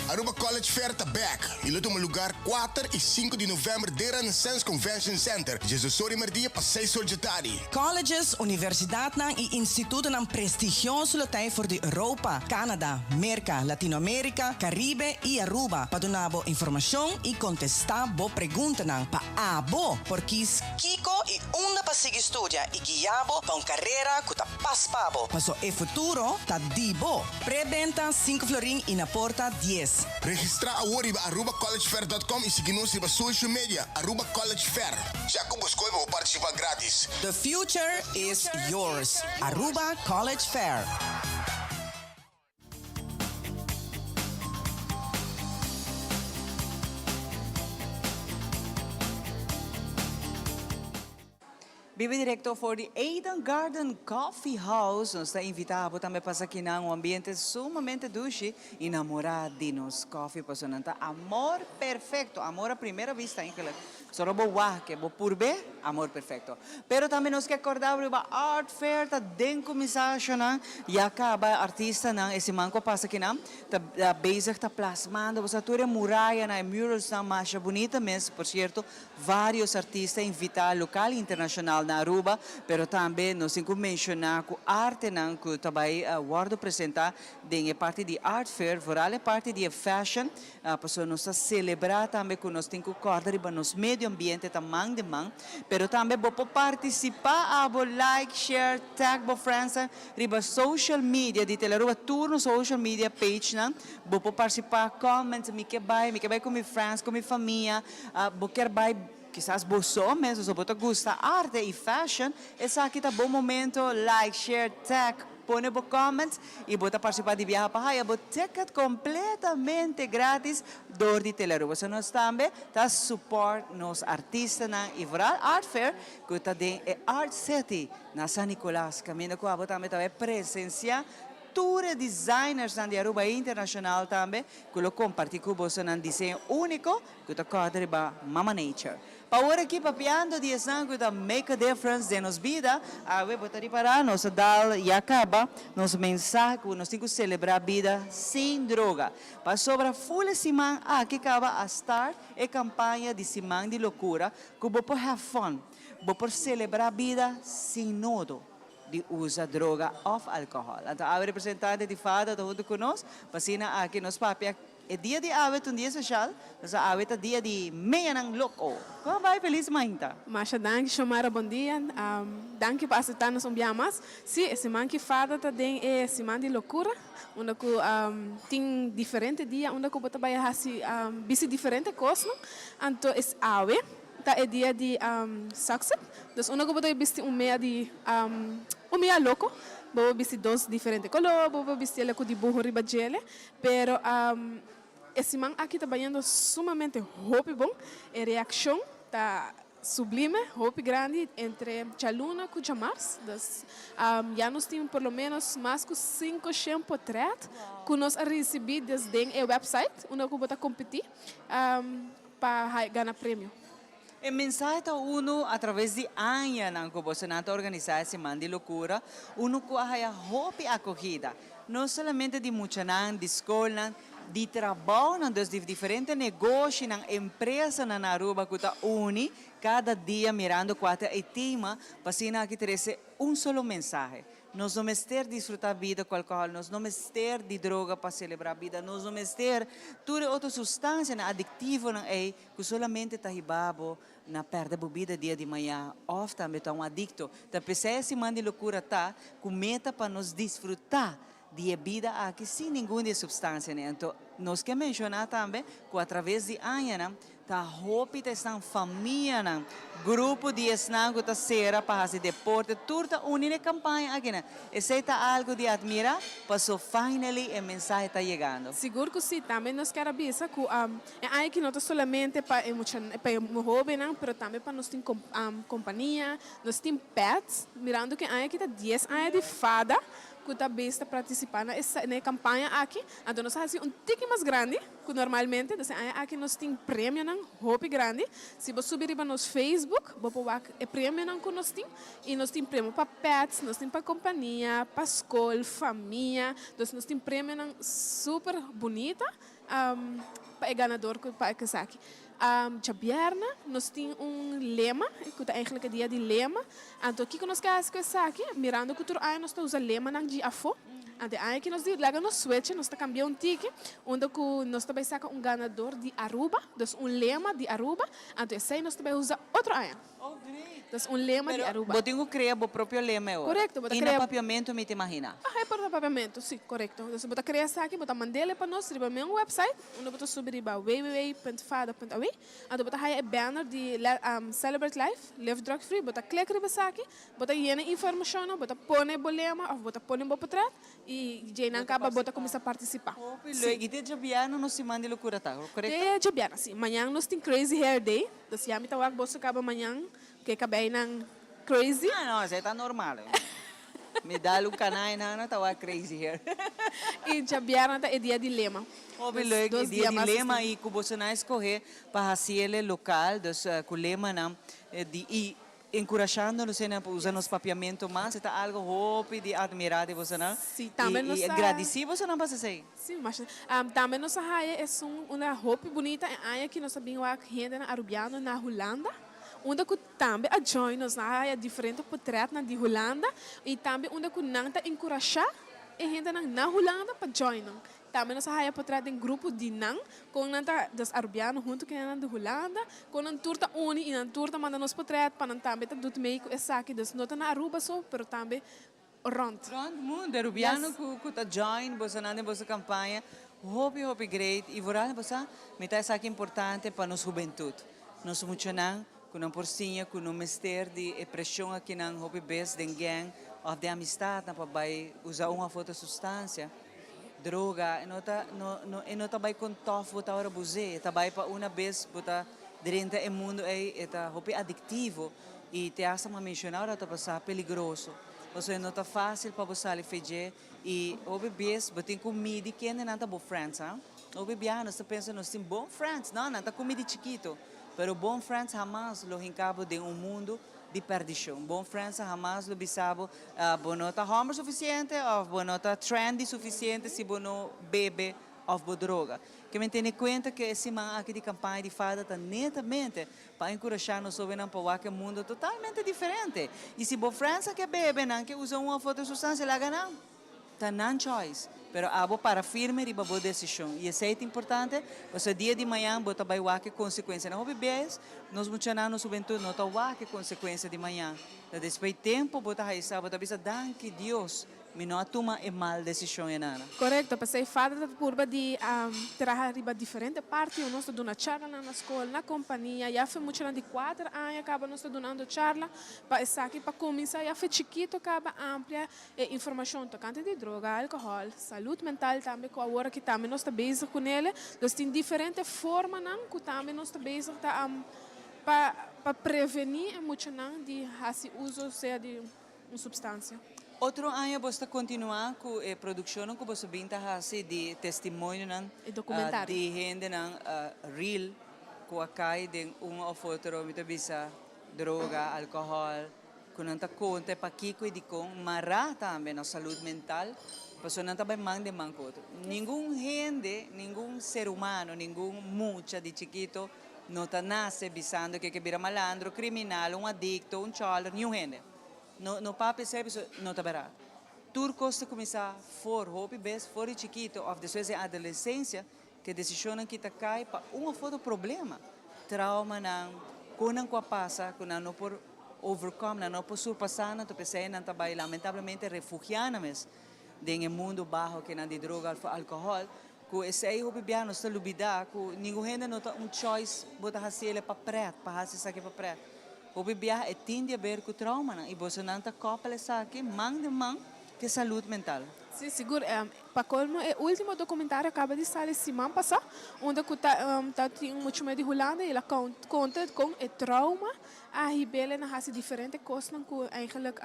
Aruba College Fair ta bek y lo tuma lugar kuater y sinku di november den Renaissance Convention Center, diesdos or di merdia pa seis or djatardi. Colleges, universidadnan y institutonan prestigioso lo ta for di Europa, Canada, Merca, Latinoamerica, Caribe y Aruba pa duna bo informacion y contesta bo preguntanan pa abo por kies kico y unda pa sigui studia y guia bo pa un carera cu ta pas pa bo. Paso e futuro ta di bo. Pre-benta sinku florin y na porta dies. Registra awor riba arubacollegefair dot com y sigui nos riba social media Aruba College Fair. Check cu bo school pa bo participa gratis. The future is yours. Aruba College Fair. Biba directo for di Eden Garden Coffee House. Nos ta invita bo tambe pasa akinan un ambiente sumamente dushi y namora di nos coffee pasobra nan ta amor perfecto, amor a primera vista eigenlijk. Solo bo wak ke bo purbe, amor perfecto. Pero tambe nos ke corda bo riba Art Fair ta den cuminsashonan, ya caba artistanan e siman cu a pasa akinan ta bezig ta plasmando bo sa tur e murayanan, e muralsnan masha bunita mes por cierto. Varios artista invita local y internacional na Aruba, pero tambe nos tin cu menciona cu artenan cu ta bay wordo presenta den e parti di Art Fair, vooral e parti di e fashion, pasobra nos ta celebra tambe cu nos tin cu corda riba nos medio ambiente ta man den man, pero tambe bo por participa abo like, share, tag bo friendsnan riba social media di Telearuba, tur nos social media pagenan bo por participa, comment, mi ke bay, mi ke bay cu mi friends, cu mi famia. Bo kier bai kisas bo so mes o bo ta gusta arte y fashion, esaki ta bo momento, like, share, tag, pone bo comment y bo ta participa di biaha pa haya bo ticket completamente gratis door di Telearuba. So nos tambe ta support nos artistanan y vooral Art Fair cu ta den e Art City na San Nicolas caminda cu abo tambe ta bay presencia tur e designersnan di Aruba Internacional tambe Ku lo kompartí ku boso nan diseño úniko ku ta kòrda riba Mama Nature. Pa awor aki papiando di esnan ku ta make a difference den nos bida, awe bo ta ripará nos a dal ya kaba nos mensahe ku nos tin ku selebrá bida sin droga. Pasobra ful e siman aki kaba a start e kampaña di Siman di Lokura ku bo por have fun, bo por selebrá bida sin nodo. di usa droga of alcohol. Anto awe representante di fada ta hunto cu nos, pa asina aki nos papia e dia di awe ta un dia special, pasobra awe ta dia di meanan loco. Con a bay feliz mainta? Masha danki Xiomara bon dia. Danki pa acepta nos un bia mas. Si, e siman ki fada ta den e siman di locura, unda cu tin diferente dia unda cu bo ta bay haci bisti diferente cosnan. Anto es awe. Ta e dia di Succeed. Dus unda ku bo ta bisti un mea di un mea loko, bo por bisti dos diferente koló, bo por bisti el ku dibuho riba djele. Pero e siman aki ta bayendo sumamente hopi bon. E reakshon ta sublime, hopi grandi entre djaluna ku djamars. Dus ya nos tin por lo menos mas ku sinkoshen potrèt ku nos a risibí des den e wèpsait unda ku bo ta kompetí. pa gana premio. E mensahe ta unu a traves di añanan ku bosonan ta organisá e Siman di Lokura, unu ku a haya hopi akogida, no solamente di muchanan, di skolnan, di trabounan, dus di diferente negoshinan, empresanan na Aruba ku ta uni kada dia mirando kua ta e tema pa asina aki trese un solo mensahe, Nos no mester disfruta bida cu alcohol, nos no mester di droga pa celebra bida, nos no mester tur e otro sustancianan adictivonan ey cu solamente ta hiba bo na perde bo bida dia di maña of tambe ta un adicto. Ta pesey e siman di locura ta cu meta pa nos disfruta di e bida aki sin ningun di e substancianan. Anto nos ke menciona tambe cu a traves di añanan Ta hopi ta esnan famianan, grupo di esnan ku ta sera pa hasi deporte, tur ta uni n'e kampaña akinan. Esei ta algu di atmirá, paso finally e mensahe ta yegando. Sigur ku si, tambe nos kier a bisa ku e aña aki no ta solamente pa e mucha, pa e hobennan, pero tambe pa nos tin kompania, nos tin pets, mirando ku e aña aki ta dies aña di fada ku ta bes ta partisipá na e kampaña aki, anto nos a hasi un tiki mas grandi. ku normalmente. Dus e aña aki nos tin premionan hopi grandi. Si bo subi riba nos Facebook, bo por wak e premionan ku nos tin. I nos tin premio pa pets, nos tin pa kompania, pa skol, famia. Dus nos tin premionan super bunita pa e ganador ku pa esaki. Djabièrnè nos tin un lema, ku ta eigenlijk e dia di lema. Anto kiko nos ke hasi ku esaki? Mirando ku tur aña nos ta usa lemanan dji afó, anto e aña aki nos di laga nos switch, nos ta kambia un tiki, unda ku nos ta bai saka un ganador di Aruba, dus un lema di Aruba, anto esei nos ta bai usa otro aña. Dus un lema di Aruba. Bo tin ku krea bo propio lema e ora. Korekto, bo ta I krea. na papiamentu mi ta imaginá. Aha, e por na papiamentu, si, korekto. Dus bo ta krea esaki, bo ta mand'el pa nos riba men website, unda bo ta subi riba www.fada.aw, anto bo ta haya e banner di Celebrate Life, Live Drug Free, bo ta klik riba esaki, bo ta yena e informashonnan, bo ta pone bo lema òf bo ta pone bo potret i djeinan kaba bo ta kuminsá partisipá. Hopi leuk. I te djabièrnè nos siman di lokura ta, korekto? Te djabièrnè, si. Mañan nos tin Crazy Hair Day. Dus ya mi ta wak boso kaba mañan ku e kabeinan crazy. Ah no, esei ta normal. Mi dal un kanai nan ta wak crazy hair. I djabièrnè ta e dia di lema. Hopi leuk e dia di lema i ku boso nan a skohe pa hasiele lokal, dus ku lemanan di i enkurashando nos hende pa usa nos papiamentu mas, e ta algo hopi di admirá di bosonan Sí, tambe nos i a gradisí bosonan pa hasi esei. Sí, masha. Tambe nos a haya esun una hopi bunita e aña ki nos a bin wak hendenan Arubiano na Hulanda, unda ku tambe a join nos, nan a haya diferente potretnan di Hulanda i tambe unda ku nan ta enkurashá e hendenan na Hulanda pa join nan. Tambe nos a haya potret den grupo di nan, kon nan ta, dos Arubiano hunto ku hendenan di Hulanda, kon nan tur ta uni i nan tur ta manda nos potret pa nan tambe ta dut mee ku esaki. Dus no ta na Aruba so, pero tambe rond. Rond mundo, Arubiano ku ku ta join bosonan den boso kampaña, hopi hopi great i vooral bo sa, mi ta esaki importante pa nos hubentut, nos muchanan ku nan por siña ku no mester di e preshon akinan hopi bes den gang òf den amistatnan pa bai usa un òf otro sustansia. Droga, e no ta, no, no, e no ta bai kon tòf bo ta ora bo us'é, e ta bai pa una bes bo ta drenta e mundu ei, e ta hopi adiktivo i te hasta m'a menshoná ora ta pasá peligroso. Pasobra e no ta fásil pa bo sali fe dje i hopi bes bo tin ku midi kende nan ta bo friends, ha. Hopi biaha nos ta pensa nos tin bon friends, no, nan ta ku mi di chikitu, pero bon friends hamas lo hinka bo den un mundu di perdicion. Bon friends hamas lo bisa bo, bo no ta homber suficiente of bo no ta trendy suficiente si bo no bebe of bo droga. Ke men tene cuenta ke e siman aki di campaña di fada ta netamente pa encurasha nos hobennan pa wak e mundo totalmente diferente. Y si bo friends a ke bebe, nan ke usa un of otro sustancia, laga nan. Ta nan choice, pero abo para firme riba bo decision y esey ta importante, pasobra dia di mañan bo ta bay wak e consecuencianan. Hopi bes nos muchanan, nos hubentud no ta wak e consecuencia di mañan. Ta despues tempo bo ta haya sa, bo ta bisa danki Dios mi no a tuma e mal decision enana. Correcto, p'esey Fada ta purba di traha riba diferente parti, nos ta duna charlanan na scol, na compania, ya fe muchanan di cuater aña caba nos ta dunando charla pa esaki pa cuminsa ya fe chikito caba amplia E informacion tocante di droga, alcohol, salud mental tambe cu awor aki tambe nos ta bezig cu nele. Dus tin diferente formanan cu tambe nos ta bezig ta pa pa preveni e muchanan di haci uzo sea di un substancia. Otro aña boso ta continua cu e produccionnan cu boso bin ta haci di testimonionan E documentario. di hendenan real cu a cay den un of otro mi ta bisa droga, alcohol. Ku nan ta konta e pakiko i dikon mará tambe nos salud mental, pasobra nan ta bai man den man ku otro. Ningun hende, ningun ser humano, ningun mucha di chikito no ta nase bisando ku e ke bira malandro, kriminal, un adikto, un chòler, niun hende. No no papia esei pasobra no ta bèrdat. Tur kos ta kuminsá for hopi bes for di chikito òf despues den adolesensia ku e desishonnan ki ta kai pa un òf otro problema, traumanan, konan ku a pasa ku nan no por overcome, nan no por surpasá nan, ta p'esei nan ta bai lamentablemente refugiá nan mes den e mundo baho kinan di droga òf alkohòl, ku esei hopi bia nos ta lubidá ku ningun hende no ta un choice bo ta hasi el pa prèt, pa hasi esaki pa prèt. Hopi biaha e tin di aber ku traumanan i bosonan ta kòpel esaki man den man ku e salud mental. Sí, sigur. Pa colmo e ultimo documentario caba di sali siman pasa, unda cu ta ta tin un muchamuhe di Hulanda y el a conta con e trauma a hib'el na haci diferente cosnan cu eigenlijk.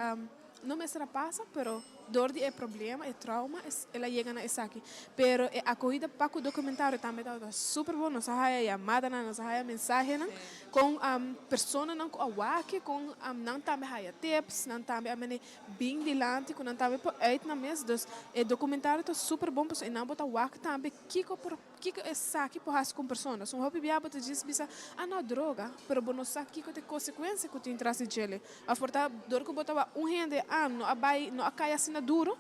no mester a pasa, pero dor di e problema, e trauma, el a yega na esaki. Pero e akohida pa ku dokumentario tambe tabata super bon. Nos a haya yamadanan, nos a haya mensahenan kon personanan ku a wak, kon nan tambe haya tips, nan tambe a mene bin dilanti ku nan tambe por uit nan mes. Dus e dokumentario ta super bon pasobra einan bo ta wak tambe kiko por Kiko esaki por hasi ku un persona? Un hopi bia bo ta djis bisa, Ah no, droga, pero bo no sa kiko ta e konsekuensia ku tin tras di djele. Òf por ta dor ku bo ta wak un hende, ah, no a bai, no a kai asina duru,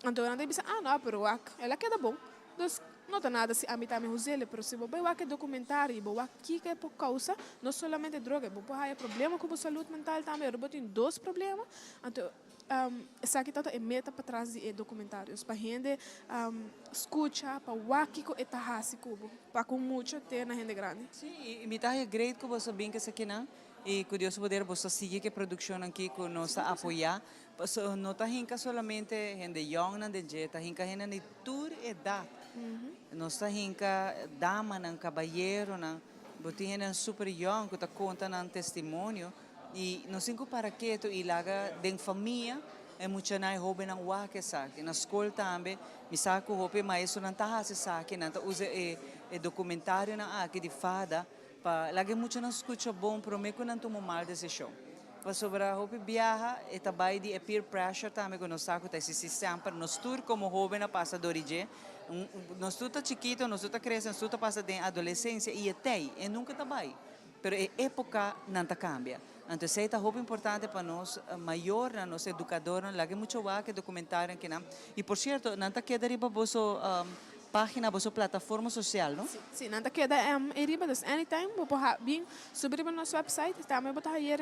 anto nan ta bisa, ah no, pero wak, el a keda bon. Dus, no ta nada si ami tambe huz'el, pero si bo bai wak e dokumentario i bo wak kiko e por kousa, no solamente droga, bo por haya problema ku bo salud mental tambe, ora bo tin dos problema, anto Esaki ta e meta patras di e documentarios, pa hende scucha, pa wak kico e ta haci cu bo, pa cu mucha te na hende grandi. Sí, y mi ta haya great cu boso bin kesakinan y cu Dios su poder boso ta sigui cu e produccionnan aki cu nos ta apoya, pasobra no ta hinca solamente hende yongnan den dje, ta hinca hendenan di tur edad, nos ta hinca damanan, cabayeronan, bo tin hendenan super yong cu ta conta nan testimonio. I nos tin ku para ketu i laga den famia e muchanan e hóbennan wak esaki. Na skol tambe mi sa ku hopi maestronan ta hasi esaki, nan ta usa e e dokumentarionan aki di fada pa laga e muchanan skucha bon promé ku nan tuma un mal desishon. Pasobra hopi biaha e ta bai di e peer pressure tambe ku nos sa ku ta eksistí semper. Nos tur komo hóben a pasa dor di dje. Nos tur ta chikito, nos tur ta krese, nos tur ta pasa den adolesensia i e t'ei, e nunka ta bai. Pero e época nan ta cambia. Anto esey ta hopi importante pa nos mayornan, nos educadornan, laga e mucha wak e documentarionan kinan. Y por cierto, nan ta keda riba boso pagina, boso plataforma social, no? Si, si, nan ta keda eyriba. Dus anytime bo por bin subi riba nos website. Tambe bo ta hayer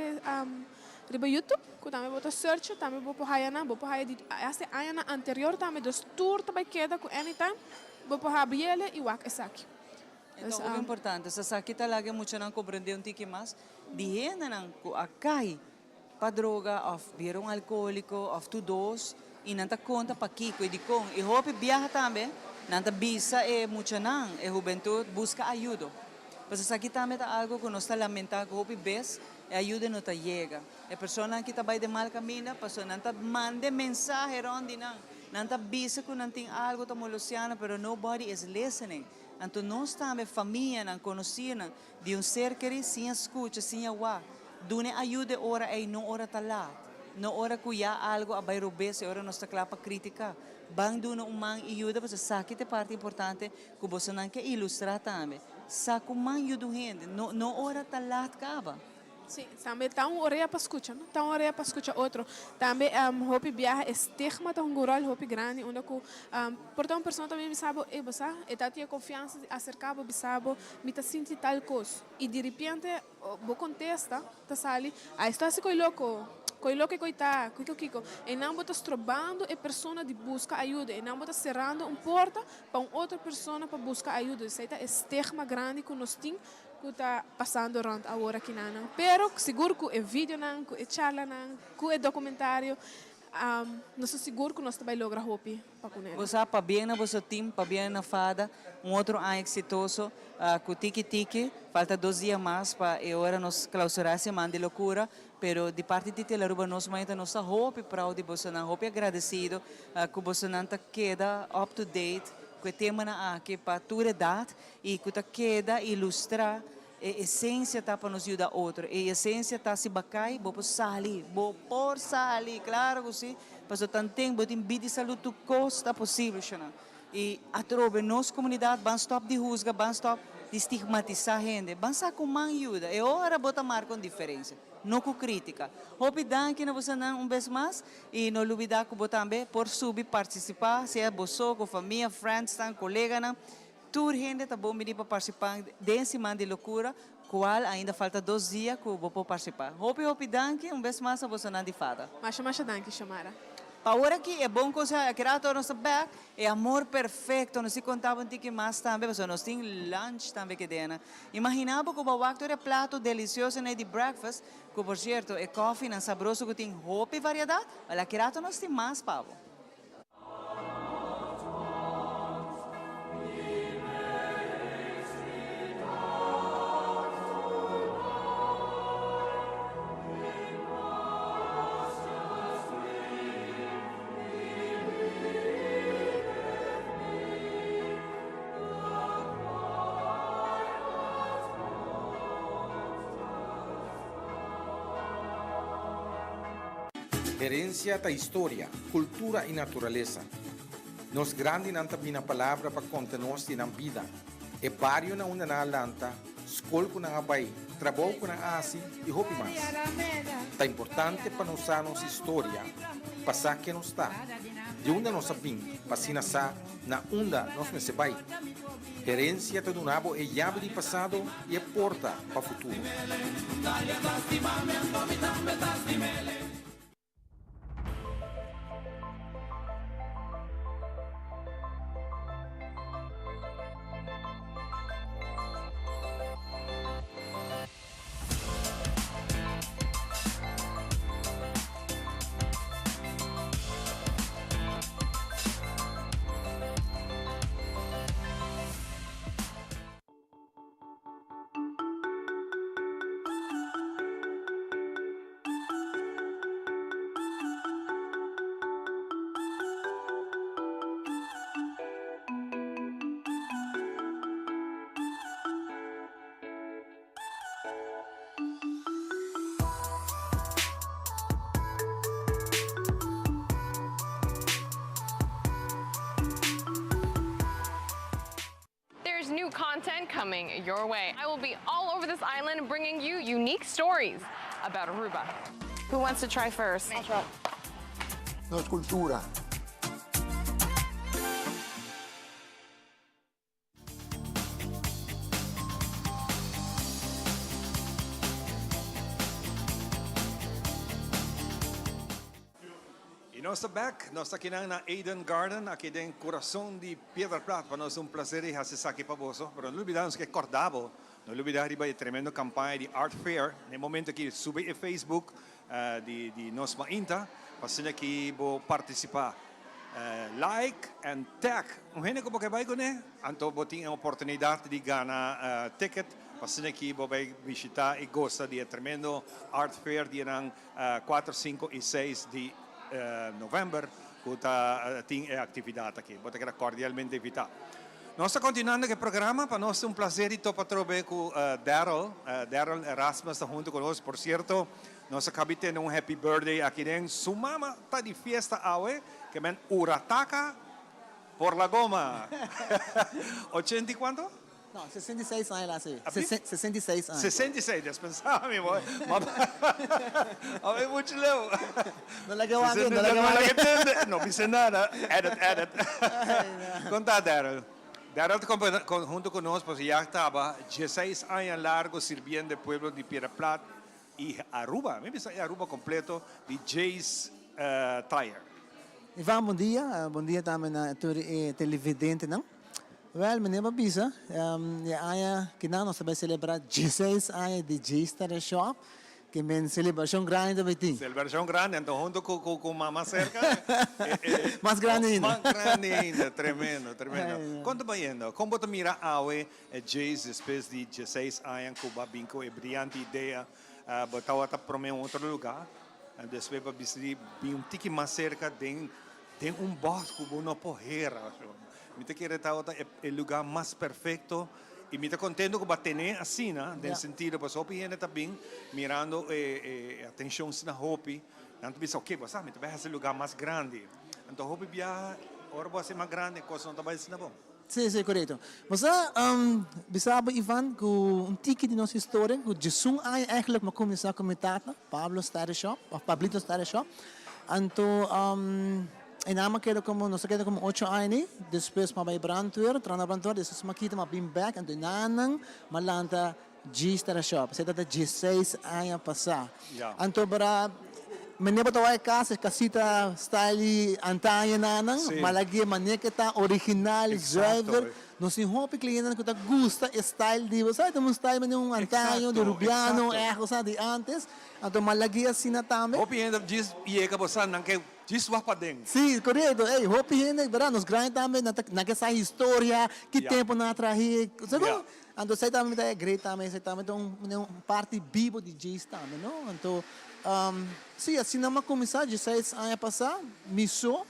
riba YouTube, cu tambe bo ta search, tambe bo por haya nan. Bo por haya di hasta e añanan anterior tambe. Dus tur ta bay keda cu anytime bo por habriele y wak esaki. E ta hopi importante. Sa esaki ta laga e muchanan komprendé un tiki mas di hendenan ku a kai pa droga òf bira un alkohóliko òf tur dos i nan ta konta pakiko i dikon. I hopi biaha tambe nan ta bisa e muchanan, e hubentut, buska ayudo. Pasobra esaki tambe ta algu ku nos ta lamentá ku hopi bes e ayudo no ta yega. E personanan ki ta bai den mal kaminda pasobra nan ta manda e mensahe rònt di nan. Nan ta bisa ku nan tin algu ta molestiá nan pero nobody is listening. Anto nos tambe, famianan, konosínan di un ser kerí, siña skucha, siña wak. Duna e ayuda e ora ei, no ora ta lat. No ora ku ya algu a bai robes, e ora nos ta kla pa kritiká. Ban duna un man i yuda pasobra esaki ta e parti importante ku bosonan ke ilustrá tambe. Sa ku man yuda un hende, no no ora ta lat kaba. Sí, tambe ta un orea pa skucha, no? Ta un orea pa skucha otro. Tambe hopi biaha e stigma ta hunga un ròl hopi grandi unda ku por ta un persona ta bin bisa bo, ey bo sa, e ta tin e konfiansa di aserká bo bisa bo mi ta sinti tal kos. I diripiente bo kontesta ta sali, ay esta hasi ko'i loko, ko'i loko e ko'i ta, kiko kiko. Einan bo ta strobando e persona di buska ayuda, einan bo ta serando un porta pa un otro persona pa buska ayuda. Esei ta e stigma grandi ku nos tin ku ta pasando rònt awor akinanan. Pero sigur ku e videonan, ku e charlanan, ku e dokumentario, nos ta sigur ku nos ta bai logra hopi pa ku nel. Bo sa, pabien na boso team, pabien na fada, un otro aña eksitoso ku tiki tiki, falta dos dia mas pa e ora nos klausurá e siman di lokura, pero di parti di Telaruba nos maña nos ta hopi proud di bosonan, hopi agradesido ku bosonan ta keda up to date ku e temanan aki pa tur edat. I ku ta keda ilustrá e esensia ta pa nos yuda otro. E esensia ta si bakai bo por sali, bo por sali, klaro ku si, pasobra tanten bo tin bida i salud tur kos ta posibel shona. I atrobe nos komunidat ban stòp di husga, ban stòp di stigmatisá hende, ban sa ku man yuda, e ora bo ta marka un diferensia, no ku krítika. Hopi danki na bosonan un bes mas i no lubidá ku bo tambe por subi partisipá, sea bo so, ku famia, friendsnan, koleganan. Tur hende ta bon bini pa parsipa den Siman di Lokura, kual ainda falta dos dia ku bo por parsipa. Hopi hopi danki un bes mas a bosonan di fada. Masha masha danki Xiomara. Pa awor aki e bon konseho aki rato nos ta bek e amor perfecto nos tin konta bo un tiki mas tambe pasobra nos tin lunch tambe kedena. Imagina bo ku bo a wak tur e plato delicioso nei di breakfast ku por cierto e koffienan sabroso ku tin hopi variedad, wèl aki rato nos tin mas pa bo. Herencia ta historia, cultura y naturalesa. Nos grandinan ta bina palabra pa conta nos di nan bida, e bario na unda nan a lanta, scol cu nan a bay, trabou cu nan a haci y hopi mas. Ta importante pa nos sa nos historia pa sa ken nos ta, di unda nos a bin pa asina sa na unda nos mester bay. Herencia ta duna bo e yabi di pasado y e porta pa futuro. There's new content coming your way. I will be all over this island bringing you unique stories about Aruba. Who wants to try first? Nos cultura. Y nos ta back, nos ta akinan na Eden Garden, aki den curason di Piedra Plat. Pa nos ta un placer di haci esaki pa boso, pero no lubida nos ke corda bo, no lubida riba e tremendo campaña di Art Fair. Na e momento aki subi e Facebook di di Nos Mainta pa asina ki bo participa. Like and tag un hende ku bo ke bai kuné, anto bo tin e oportunidat di gana ticket pa asina ki bo bai bishita i gosa di e tremendo Art Fair dianan kuater, sinku i seis di novèmber ku ta tin e aktividat aki. Bo ta keda kordialmente invitá. Nos ta kontinuando ku e programa. Pa nos ta un plaser di topa atrobe ku Daryl. Daryl Erasmus ta huntu ku nos. Por sierto, Nos a kabi tene un happy birthday aki den. Su mama ta di fiesta awe, ke men Urataka por la goma. Ochenta i kuanto? No, 66 aña el a hasi. A bi? 66 aña. 66, despensá mi boy. Ma a bai muchu leu. No laga wak, no laga wak. No laga tende. No bisa nada. Edit, edit. Kon ta, Daryl? Daryl ta huntu ku nos pasobra ya taba dieseis aña largo sirbiendo e pueblo di Piedra Plat Y Aruba, mi bisa e Aruba completo di Jay's Tire. Ivan, bon dia. Bon dia tambe na tur e televidentenan. Wel, meneer bo a bisa, e aña kinan nos ta bay celebra dieseis aña di Jay's Tire Shop, ke men celebracion grandi ta bay tin. Celebracion grandi, anto hunto cu mama cerca. Mas grandi ainda. Mas grandi ainda, tremendo, tremendo. Con ta bayendo? Con bo ta mira awe E Jays despues di dieseis aña cu bo a bin cu e brillante idea, bo tawata prome un otro lugar, despues bo a dicidi bin un tiki mas cerca den den un bos cu bo no por hera. Mi ta kere tawata e lugar mas perfecto y mi ta contento cu bo a tene asina den sentido pasobra hopi hende ta bin mirando e e atencion asina hopi, nan ta bisa ok bo sa mi ta bay haci lugar mas grandi, anto hopi biaha ora bo haci mas grandi e cos no ta bay asina bon. Sí, sí, korekto. Bo sa, bisa bo Ivan, ku un tiki di nos historia, ku djesun aña eigenlijk mi a kuminsá ku mi tata, Pablo Stare Shop, òf Pablito Stare Shop. Anto, e nan a keda komo, nos a keda komo ocho aña ei, despues mi a bai brandweer, traha na brandweer, despues mi a kita, mi a bin bèk, anto e nannan mi a lanta G Stare Shop. Esei tabata diesseis aña pasá. Anto bra, Mene bo ta wak e kas, e kasita style di antaño nanan, malagu'e mane ke ta original, zuiver. Nos tin hopi clientenan ku ta gusta e style di, bo sa, ta un style mane un antaño, di Rubiano, ègt, bo sa, di antes. Anto malagu'e asina tambe. Hopi hende djis yega, bo sa, nan ke djis wak paden. Si, korekto. Ey, hopi hende, berdad, nos grandi tambe nan ta, nan ke sa historia, ki tempu nan a trahe, sa kon? Anto esei tambe mi ta agree tambe, esei tambe ta un un parti bibo di djis tambe, no? Anto, si, asina mi a kuminsá dieseis aña pasá, mi so,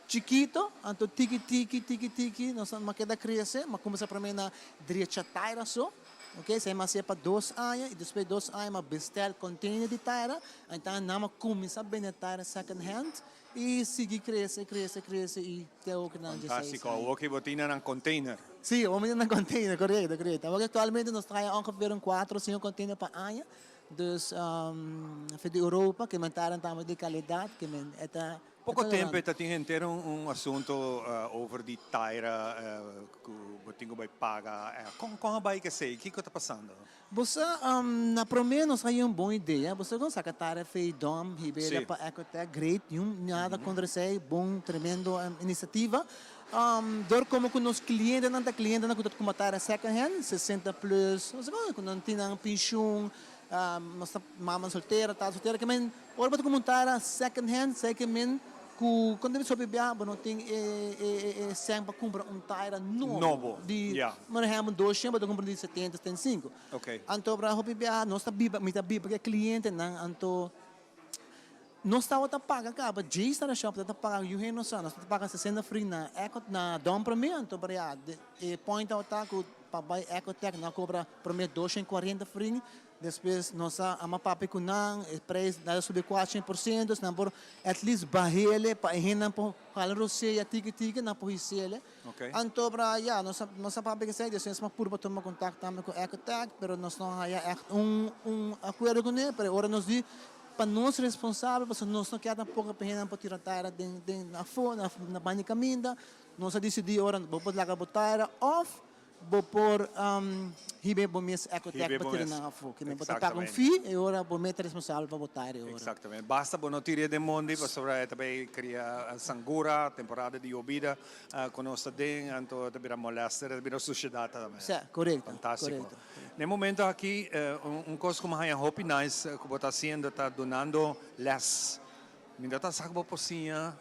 chikito, anto tiki tiki, tiki tiki, nos a keda krese, mi a kuminsá promé na drecha taira so. Ok, esei mi a hasié pa dos aña y despues di dos aña mi a bestel container di taira, anto nan a cuminsa bende taira second hand y sigui crece, crece, crece y te awo cu nan dje seis Fantástico, aña. awo ki bo tin nan container. Sí, awo mi tin nan container, correcto, correcto. Awo actualmente nos ta haya ongeveer un cuatro o cinco container pa aña, dus for di Europa, ke men taira tambe di calidad, ke men e ta. Poko tempu e ta tin henter un asunto over di taira ku bo tin ku bai paga. Kon kon a bai ku esei? Kiko ta pasando? Bo sa, na promé nos haña un bon idea. Bo sa kon saka taira fei dòm hib'e pa Ecotech, great, niun nada kontra esei, bon, tremendo inisiativa. Dor komo ku nos klientenan ta klientenan ku ta kumpra taira second hand, sesenta plus, no sa kon, ku nan tin nan penshun, nos ta mama soltera, tata soltera, ke men Ora bo ta kumpra un taira second hand, esei ke men ku kon ta bisa hopi biaha bo no tin e e e sèn pa kumpra un taira nobo. Nobo, Di, ya. por ehèmpel, doshen bo ta kumpra di setenta, setenta i sinku. Ok. Anto ora hopi biaha nos ta biba, mi ta biba ku e klientenan, anto nos tabata paga kaba, Jay Tire Shop tabata paga, yu hende no sa, nos tabata paga sesenta frin na Eco, na Dom promé, anto pero ya, e point tabata ku pa bai Ecotech nan a kobra promé doshen kuarenta frin, Despues nos a ama papia cu nan, e prijs a subi cuatrocientos por ciento, si nan por at least bahele pa e hendenan por hala rosea tiki tiki nan por hisele. Anto bra ya nos a nos a papia esey, despues nos a purba tuma contact tambe cu Ecotech, pero nos no haya echt un un acuerdo cune, pero e ora nos di pa nos responsabel pasobra nos no kier tampoco pa e hendenan por tira taira den den afo na banda di caminda, nos a dicidi ora bo por laga bo taira of Bo por hiba bo mes Ecotec pa tira nan afó. Ke men bo ta paga un fee e ora bo mes ta responsabel pa bo taira e ora. Exactamente. Basta bo no tira den mondi pasobra e ta bay cria sangura, temporada di yobida cu nos ta den, anto ta bira molester, ta bira suciedad tambe. Sí, corecto. Fantastico. Na e momento aki un cos cu mi haya hopi nice cu bo ta haciendo ta dunando les. Mi no ta sa cu bo por siña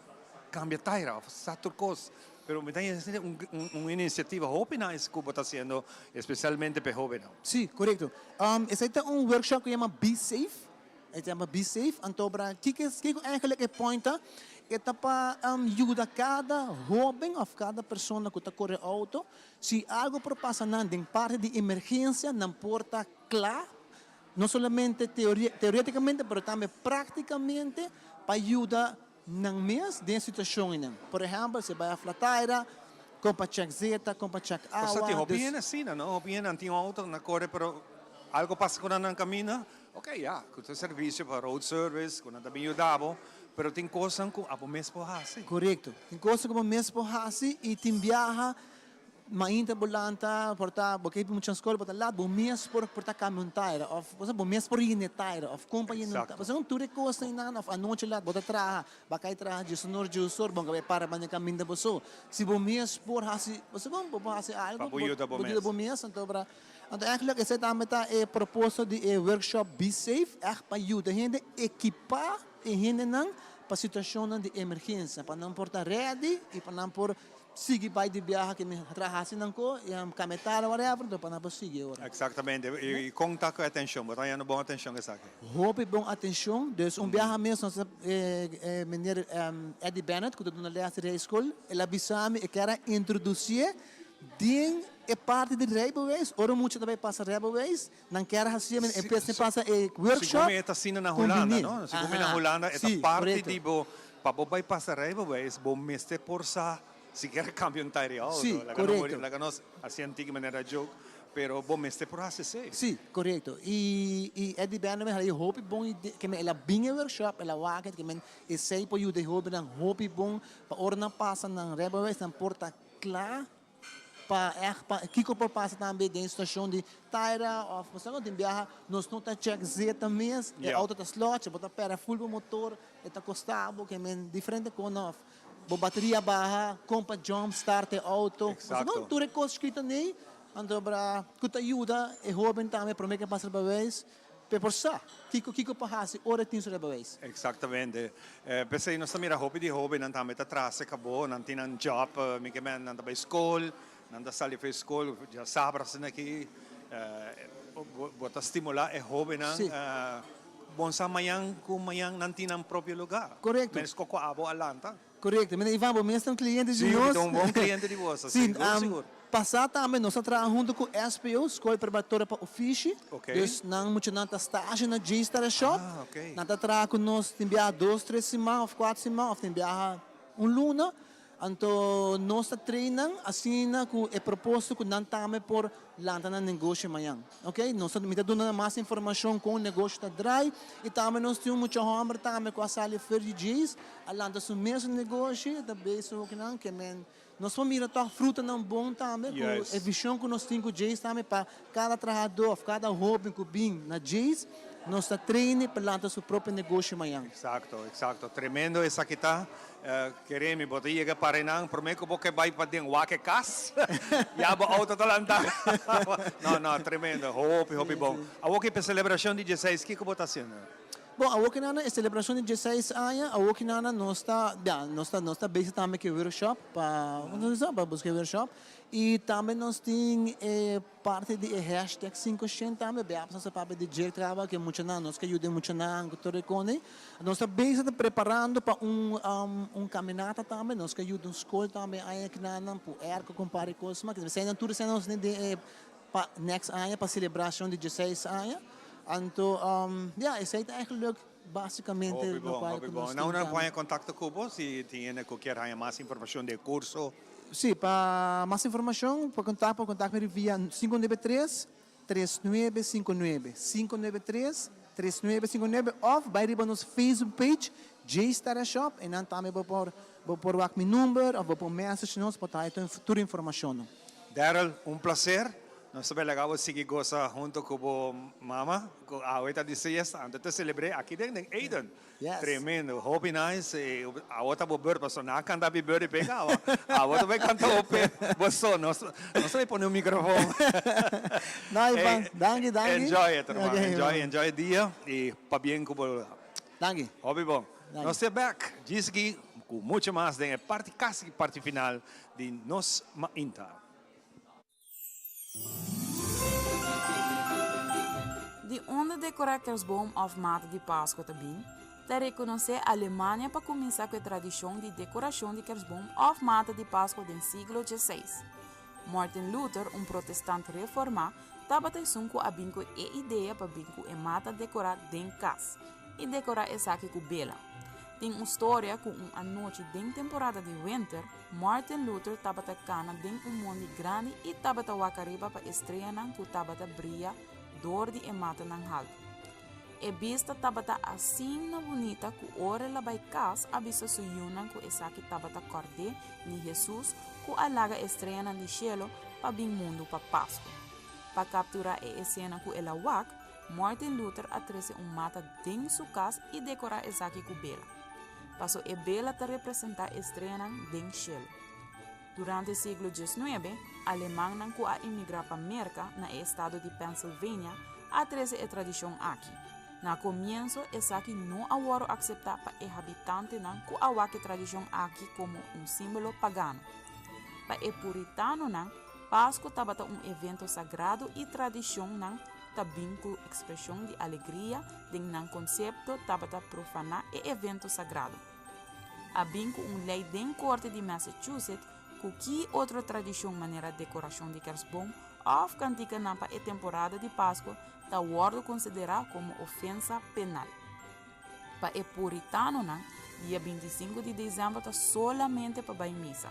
cambia taira of sa tur cos. Pero mi ta hende un un iniciativa hopi nice cu bo ta haciendo especialmente p'e hobennan. Sí, corecto. Esey ta un workshop cu yama Be Safe. E ta yama Be Safe. Anto bra kiko kiko eigenlijk e point ta? E ta pa yuda cada hoben of cada persona cu ta core auto, si algo por pasa nan den parti di emergencia nan por ta cla, no solamente teoreticamente pero tambe practicamente pa yuda Nan mes den situacion einan. Por ehempel, si bai a Flataira, con pa check zeta, con pa check awa. Cosa tin hopi hende asina, no? Hopi hende nan tin un auto, nan core, pero algo pasa cu nan nan camina, ok, ya, cu ta servicio pa road service, cu nan ta bin yuda bo, pero tin cosnan cu abo mes por haci. Corecto. Tin cosnan cu bo mes por haci y tin biaha Mainta bo lanta, por ta bo ke mucha skol, bo ta lat, bo mes por por ta kambia un taira òf bo sa bo mes por yena e taira òf kon pa yena un taira. Pasobra tur e kosnan einan òf anochi lat bo ta traha, bo a kai traha djesonor djesor, bo a kai para banda kaminda bo so. Si bo mes por hasi, bo sa kon bo por hasi algu, Pa bo yuda bo bo yuda bo mes. Anto bra, anto ègentlik esei tambe ta e proposito di e workshop Be Safe, ègt pa yuda hende ekipá e hendenan pa situashonnan di emergensia, pa nan por ta ready i pa nan por Sigui bai di biaha ke mi traha hasi nan ko i a kambia tara whatever enton pa nan por sigui ora. Exactamente i kon ta ku e atencion? Bo ta hañando bon atencion esaki? Hopi bon atencion dus un biaha mes nos e meneer Eddie Bennett ku ta duna les di rijschool el a bisa mi e kier a introducié den e parti di rijbewijs ora mucha ta bai pasa rijbewijs nan kier a hasié men en bes di pasa e workshop Segun mi e ta asina na Hulanda no? Segun mi na Hulanda e ta parti di bo Pa bo bai pasa rijbewijs bo mester por sa sikiera cambia un tairi auto. Sí, corecto. Laga nos haci antigua manera joke, pero bo mester por haci esey. Sí, corecto. Y y Eddie Benjamin a haci hopi bon idea, ke men el a bin e workshop, el a wak ke men esey por yuda e hobennan hopi bon pa ora nan pasa nan rijbewijs nan por ta cla Pa ègt pa kiko por pasa tambe den situashon di taira òf bo sa ku tin biaha nos no ta chèk zeta mes, e outo ta slòch, bo ta pèrdè ful bo motor, e ta kosta bo ke men diferente kos òf bo bateria baha, kon pa jump start e outo. Bo sa ku tur e kos chikito nei anto bra ku ta yuda e hóben tambe promé ke pasa riba weis. P'e por sa kiko kiko pa hasi ora e tin su rijbewijs. Exactamente. P'esei nos ta mira hopi di hobennan tambe ta trase cabo, nan tin nan job, mi ke men nan ta bay school, nan ta sali for school, dja sabra asina aki, bo ta stimula e hobennan, bon sa mañan cu mañan nan tin nan propio lugar. Correcto. Mes cu abo a lanta. Korekto. Mira Ivan, bo mes ta un kliente di Sí, mi nos. ta un bon kliente di boso, Sí, sigur, sigur. Pasá tambe nos a traha huntu ku SPO, Skol Preparatorio pa Ofishi. Ok. Dus nan muchanan ta stage na Jay's Tara Shop. Ah, ok. Nan ta traha ku nos tin biaha dos, tres siman òf kuater siman òf tin biaha un luna. Anto nos ta train nan asina ku e propósito ku nan tambe por lanta nan negoshi mañan. Ok, nos ta mi ta duna nan mas informashon kon negoshi ta drai i tambe nos tin un mucha hòmber tambe ku a sali for di Jay's a lanta su mesun negoshi e ta bezig hokinan ke men Nos por mira tòg frutanan bon tambe ku e vishon ku nos tin ku Jays tambe pa kada trahadó òf kada hóben ku bin na Jays nos ta train'e pa lanta su propio negoshi mañan. Eksakto, eksakto. Tremendo esaki ta. Kere mi bo ta yega para einan promé ku bo ke bai paden wak e kas ya bo outo ta lantá. No, no, tremendo. Hopi, hopi bon. Awor ki pa e selebrashon di dieseis kiko bo ta hasiendo? Bon, awor ki nana e celebracion di dieseis aña, awor ki nana nos ta, ya, nos ta, nos ta bezig tambe cu e workshop pa, como ta bisa, pa busca e workshop. Y tambe nos tin e parti di e hashtag 500 tambe, bia nos ta papia di dje traba cu e muchanan, nos ke yuda e muchanan cu tur e cone. Nos ta bezig ta preparando pa un, un caminata tambe, nos ke yuda un school tambe aña ki nana, cu airco cu un par di cos mas. Eseinan tur eseinan nos tin den e pa next aña pa celebracion di dieseis aña anto ya esey ta eigenlijk basicamente Hopi bon, locual hopi cu bon. nos Na tin una tambe. poña contacto cu bo si tin hende cu kier haña mas informacion di e curso. Si, pa mas informacion por contact por contact mi via 593 3959, 593 3959 of bay riba nos Facebook page Jay's Tara Shop y nan tambe bo por bo por wak mi number of bo por message nos por ta haña tur informacionnan. Daryl, un placer. Nos ta belaga bo sigui gosa hunto cu bo mama, cu awe ta di siesta, anto ta celebre aki den den Eden. Yes. Tremendo, hopi nice. Awo ta bo beurt, pasobra nan a canta happy birthday p'e caba. Awo ta bay canta bo p'e bo so. Nos nos ta bay pone un microfoon. No, Ivan, danki, danki. Enjoy it, hermano. Okay, Enjoy, enjoy e dia y pabien cu bo. Danki. Hopi bon. Danki. Nos ta back djis aki cu mucho mas den e parti casi parti final di nos mainta. Di unda dekorá kersboom òf mata di Paskua ta bin? Ta rekonosé Alemania pa kuminsá ku e tradishon di dekorashon di kersboom òf mata di Paskua den siglo dieseis. Martin Luther, un protestant reformá, tabata esun ku a bin ku e idea pa bin ku e mata dekorá den kas i dekorá esaki ku bela. Tin un storia ku un anochi den temporada di wenter, Martin Luther tabata kana den un mondi grandi i tabata wak ariba pa e streanan ku tabata bria dor di e matanan haltu. E bista tabata asina bunita ku ora el a bai kas a bisa su yunan ku esaki tabata kòrd'é di Hesus ku a laga e streanan di shelu pa bin mundu pa Pasku. Pa kapturá e esena ku el a wak, Martin Luther a trese un mata den su kas i dekorá esaki ku bela. Paso e bela ta representá e streanan den shelu. Durante siglo diesnuebe, alemannan ku a imigrá pa Merka na e estado di Pennsylvania a trese e tradishon aki. Na komienso esaki no a wòrdu akseptá pa e habitantenan ku a wak e tradishon aki komo un símbolo pagano. Pa e puritanonan, Pasku tabata un evento sagrado i tradishonnan ta bin ku ekspreshon di alegria den nan konsepto tabata profaná e evento sagrado. A bin ku un lei den korte di Massachusetts ku ki otro tradishon manera dekorashon di kersboom òf kantikanan pa e temporada di Pasku ta wòrdu konsiderá komo ofensa penal. Pa e puritanonan, dia 25 di desèmber ta solamente pa bai misa.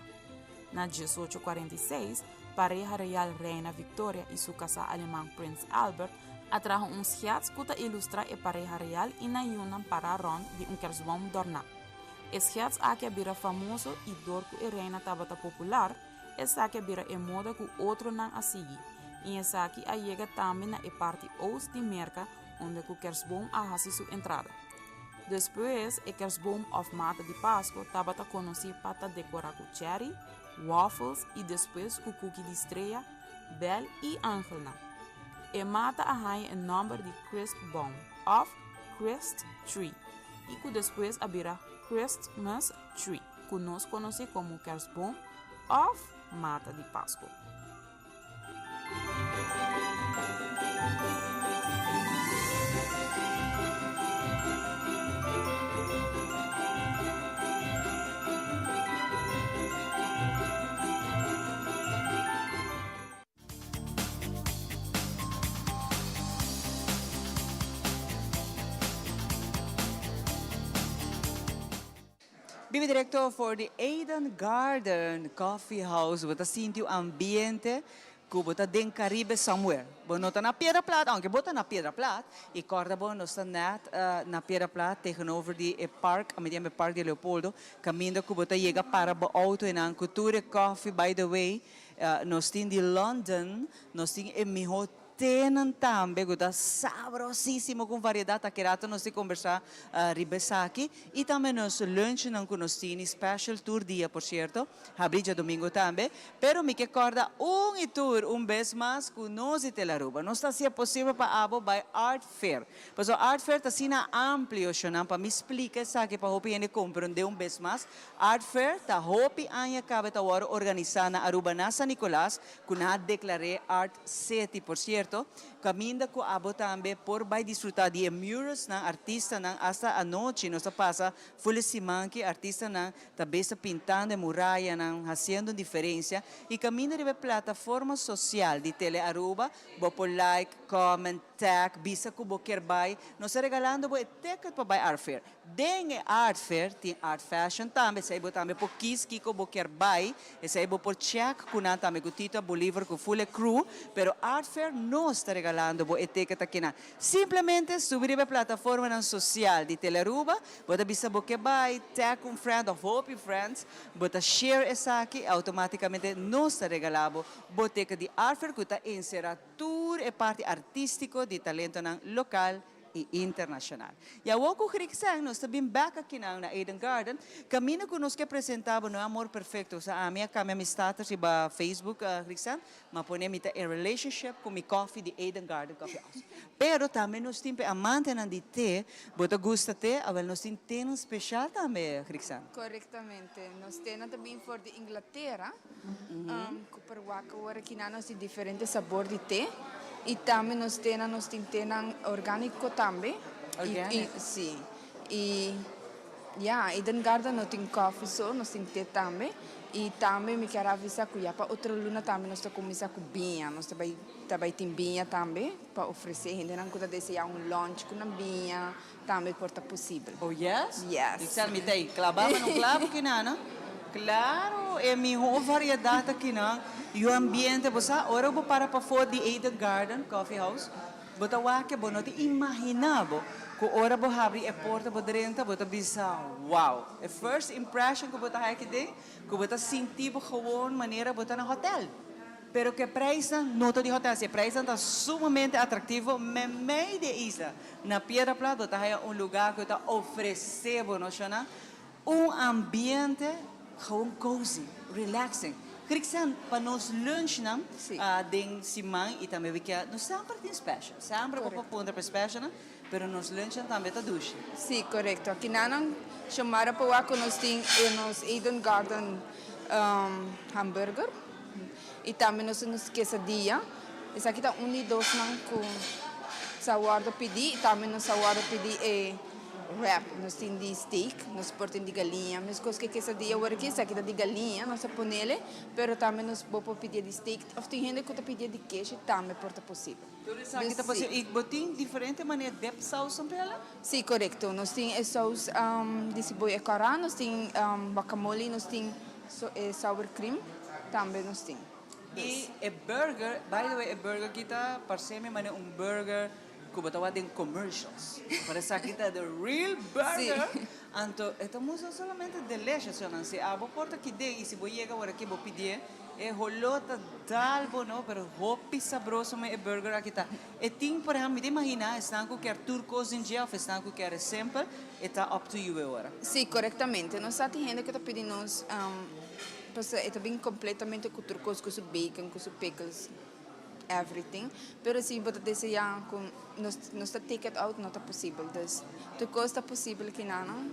Na 1846, pareha real Reina Victoria i su kasá aleman Prins Albert a traha un schets ku ta ilustrá e pareha real i nan yunan pará rònt di un kersboom dòrná. E schets aki a bira famoso i dor ku e reina tabata popular, esaki a bira e moda ku otronan a sigui i esaki a yega tambe na e parti oost di Merka unda ku kersboom a hasi su entrada. Despues e kersboom òf mata di Pasko tabata konosí pa ta dekorá ku cherry, waffles i despues ku kuki di strea, bel i angelnan. E mata a haña e nòmber di Christbaum òf Christ tree i ku despues a bira Christmas tree ku nos konosé komo kersboom òf mata di Pasko. Bibi directo for di Eden Garden Coffee House. Bo ta sinti un ambiente cu bo ta den Caribe somewhere. Bo no ta na Piedra Plat, aunke bo ta na Piedra Plat. Y corda bo, nos ta net na Piedra Plat tegenover di e park, a mi di e park di Leopoldo, caminda cu bo ta yega para bo auto enan cu tur e coffee. By the way, nos tin di London, nos tin e miho Tenan tambe cu ta sabrosisimo cu variedad aki rato nos tin combersa riba esaki y tambe nos lunchnan cu nos tini special tur dia por cierto habri djadomingo tambe pero mi ke corda un y tur un bes mas cu nos di Telaruba nos ta hacia posibel pa abo bay Art Fair pasobra Art Fair ta asina amplio shonan pa mi splica esaki pa hopi hende comprende un bes mas Art Fair ta hopi aña cabe ta worde organisa na Aruba na San Nicolas cu nan a declar'e Art City. Por cierto, caminda cu abo tambe por bay disfruta di e muralsnan, artistanan, hasta anochi nos ta pasa full e siman ki artistanan ta bes ta pintando e murayanan, haciendo un diferencia. Y caminda riba e plataforma social di Tele Aruba, bo por like, comment, tag, bisa cu bo kier bay. Nos ta regalando bo e ticket pa bay Art Fair. Den e Art Fair tin Art Fashion tambe, esei bo tambe por kies kiko bo kier bai, esei bo por check ku nan tambe ku Tito Bolivar ku full e crew, pero Art Fair nos ta regalando bo e ticket akinan. Simplemente subi riba e plataformanan social di Telearuba, bo ta bisa bo ke bai, tag un friend of hopi friends, bo ta share esaki, automaticamente nos ta regala bo bo ticket di Art Fair ku ta encera tur e parti artistico di talentonan local i internashonal. I awor ku Griksen nos ta bin bek akinan na Eden Garden, kaminda ku nos ke presentá bo No Amor Perfecto. Sa ami a kambia mi status riba Facebook, Griksen, m'a pone mi ta in relationship ku mi koffie di Eden Garden Coffee House. Pero tambe nos tin pa e amantenan di te, bo ta gusta te, awel nos tin tenan speshal tambe, Griksen. Korektamente. Nos tenan ta bin for di Inglatera. Ku por wak awor akinan nos tin diferente sabor di te i tambe nos tenan nos tin tenan orgániko tambe. Organic. Si. I ya, Eden Garden no tin kòfi so, nos tin te tambe. I tambe mi kier avisa ku ya pa otro luna tambe nos ta kuminsá ku biña. Nos ta bai ta bai tin biña tambe pa ofresé hendenan ku ta deseá un lunch ku nan biña tambe por ta posibel. Oh yes? Yes. Dixel mi ta ei claba ma no clabo kinan. Claro, e miho variedad ta kinan. Y un ambiente, bo sa, ora bo para pafó di Eden Garden Coffee House, bo ta wak bo no ta imagina bo cu ora bo habri e porta bo drenta bo ta bisa wow. E first impression cu bo ta haya aki den, cu bo ta sinti bo gewoon manera bo ta na hotel. Pero ku e prijsnan no ta di hotel, si e prijsnan ta sumamente atractivo memei di e isla. Na Piedra Plat bo ta haya un lugar ku ta ofrece bo no shona un ambiente gewoon cozy, relaxing. Griksen, pa nos lunchnan den siman y tambe weekend nos semper tin special. Semper bo por puntra pa e specialnan, pero nos lunchnan tambe ta dushi. Si, corecto. Akinanan Xiomara por wak ku nos tin e nos Eden Garden hamburger. Y tambe nos tin nos quesadilla. Esaki ta un di dosnan cu sa wordo pidi. Y tambe nos sa wordo pidi e wrap. Nos tin di steak, nos por tin di galiña. Mescos cu e quesadilla awor aki, esaki ta di galiña, nos a ponele. Pero tambe nos bo por pidié di steak. Of tin hende cu ta pidié di keshi, tambe por ta posibel. Tur esaki ta posibel. Y bo tin diferente manera dip saus tambe ala? Si, corecto. Nos tin e saus di siboya cora, nos tin guacamole, nos tin e sour cream. Tambe nos tin. Y e burger, by the way e burger aki ta parce mi manera un burger cu bo ta wak den commercials. Pero esaki ta the real burger. Anto e ta mustra solamente delicious yo nan. Si abo por ta kid'e y si bo yega ora aki bo pidi'e, e holo ta dal bo no, pero hopi sabroso me e burger aki ta. E tin por ehempel, mi ta imagina esnan cu kier tur cos den dje of esnan cu kier e simpel, e ta up to you e ora. Si, corectamente. Nos sa tin hende cu ta pidi nos. Pasobra e ta bin completamente cu tur cos, cu su bacon, cu su pickles, everything. Pero si bo ta desea cu nos, nos ta take it out, no ta posibel. Dus tur cos ta posibel kinanan.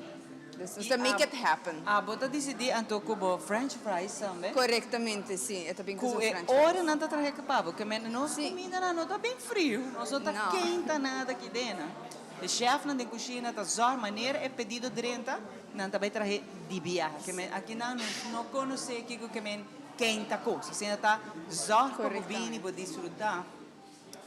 Dus nos ta make it happen. Abo ta dicidi anto cu bo french fries tambe? Corectamente, si. E ta bin cu su french fries. Cu e ora nan ta traha pa bo, ke men nos cumindanan no ta bin friu, nos no ta keinta nada aki dena. E chefnan den cushina ta zorg manera e pedido drenta. Nan ta bai trahe di biaha. Ke men akinan nos no konosé kiko ke men ken ta kos. Asina ta zòrg pa bo bini bo disfrutá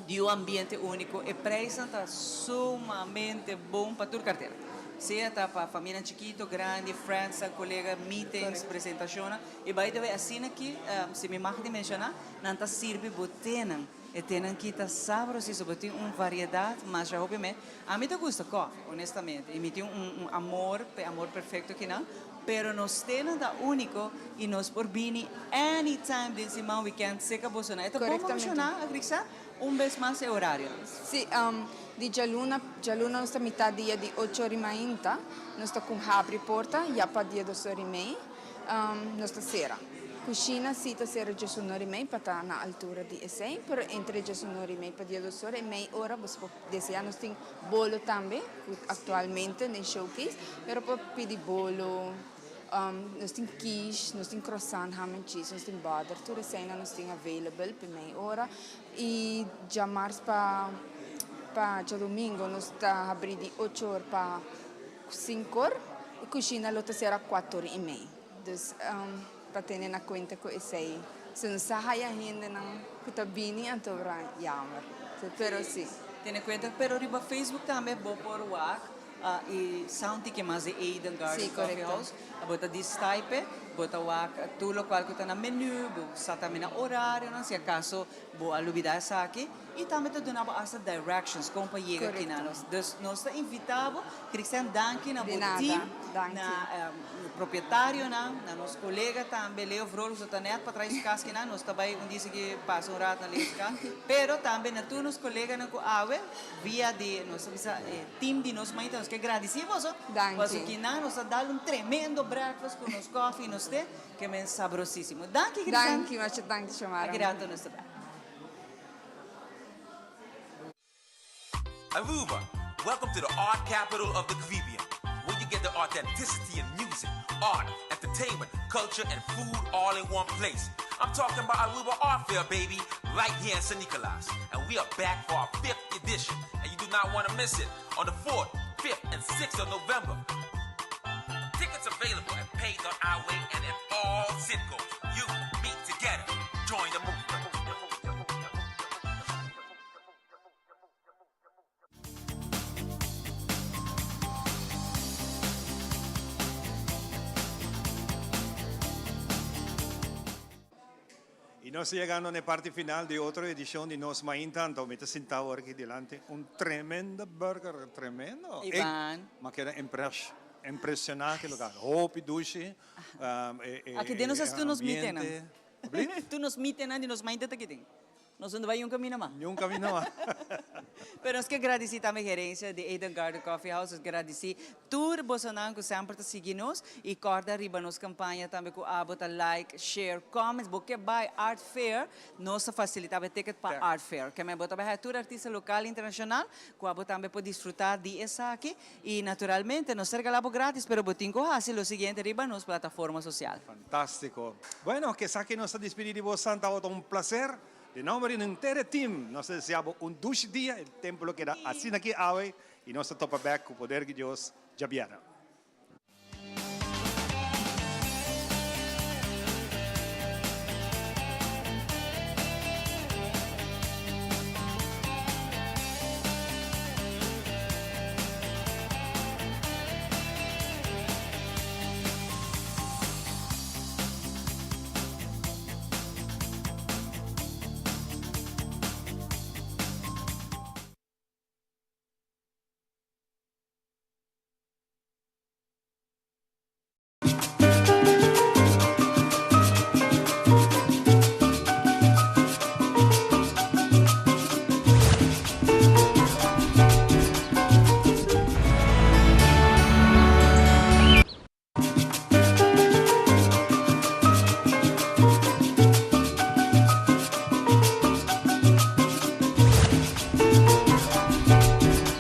di un ambiente úniko. E preisnan ta sumamente bon pa tur kartera. Sea ta pa famianan chikito, grandi, friends, colega, meetings, presentacionnan. Y by the way, asina aki, si mi mag di menciona, nan ta sirbi bo tenan. E tenan ki ta sabrosiso, bo tin un variedad masha hopi me. Ami ta gusta koffie, honestamente, y mi tin un un amor p'e amor perfecto kinan, pero nos tenan ta unico y nos por bini anytime den siman, weekend, seca bosonan. E ta bon pa menciona, Agrixa, un bes mas e horarionan. Si, di djaluna, djaluna nos ta mitad dia di ocho ora y mainta, nos ta con habri porta, ya pa dia dos ora y mei. Nos ta sera. Cushina si ta sera djesun ora y mei pa ta na altura di esey, pero entre djesun ora y mei pa diesdos ora y mei ora boso por desea. Nos tin bolo tambe cu actualmente den showcase, pero por pidi bolo, nos tin quiche, nos tin croissant, ham and cheese, nos tin butter, tur eseynan nos tin available pa mei ora. Y djamars pa pa djadomingo nos ta habri di ocho or pa Sinkor, e kushina lo ta sera kuator i mei. Dus pa tene na kuenta ku esei. Si no sa haya hendenan ku ta bini anto ora yamer. Pero si. Tene kuenta, pero riba Facebook tambe bo por wak e sa un tiki mas di Eden Garden Coffee House. Bo ta distaipe, bo ta wak tur lokual ku ta na menu, bo sa tambe na orarionan si akaso bo a lubida esaki. Y tambe ta duna bo hasta directions con pa yega aki na nos. Dus nos ta invita bo, Cristian danki na bo team, na propietarionan, na nos colega tambe Leo Vrolijk so ta net pa trae su cas kinan, nos ta bay un dia sigui pasa un rato na Leo su cas, pero tambe na tur nos coleganan cu awe via di nos ta bisa e team di nos mainta nos ke gradici boso, pasobra kinan nos ta dal un tremendo breakfast cu nos coffee y nos te, ke men sabrosisimo. Danki Cristian. Danki masha danki Xiomara. Aki rato nos ta bay. Aruba, welcome to the art capital of the Caribbean, where you get the authenticity in music, art, entertainment, culture, and food all in one place. I'm talking about Aruba Art Fair, baby, right here in San Nicolas. And we are back for our fifth edition, and you do not want to miss it on the 4th, 5th, and 6th of November. Tickets available at pay.iway and at all Citgos. You, me, together. Join the movement. Y nos ta yegando na e parti final di otro edicion di Nos Mainta. Anto mi ta sinta awor aki dilanti un tremendo burger, tremendo. Ivan. M'a keda impresiona cu e lugar. Hopi dushi. Aki den nos tu nos mitenan. Tu nos mitenan di Nos Mainta ta aki den. Nos no ta bai niun camino mas. Niun camino mas. Pero nos ke gradici tambe gerencia di Eden Garden Coffee House. Nos gradici tur bosonan cu semper ta sigui nos. Y corda riba nos campaña tambe cu abo ta like, share, comments. Bo ke bai Art Fair, nos ta facilita bo e ticket pa Art Fair. Ke men bo ta bai haya tur artista local y internacional cu abo tambe por disfruta di esaki. Y naturalmente nos ta regala bo gratis, pero bo tin cu haci lo siguiente riba nos plataforma social. Fantástico. Bueno, kesaki nos ta dispidi di bo Santa Ota un placer. Di nomber di henter e team, nos ta desea bo un dushi dia. E tempo lo keda asina aki awe y nos ta topa bek cu poder di Dios djabièrnè.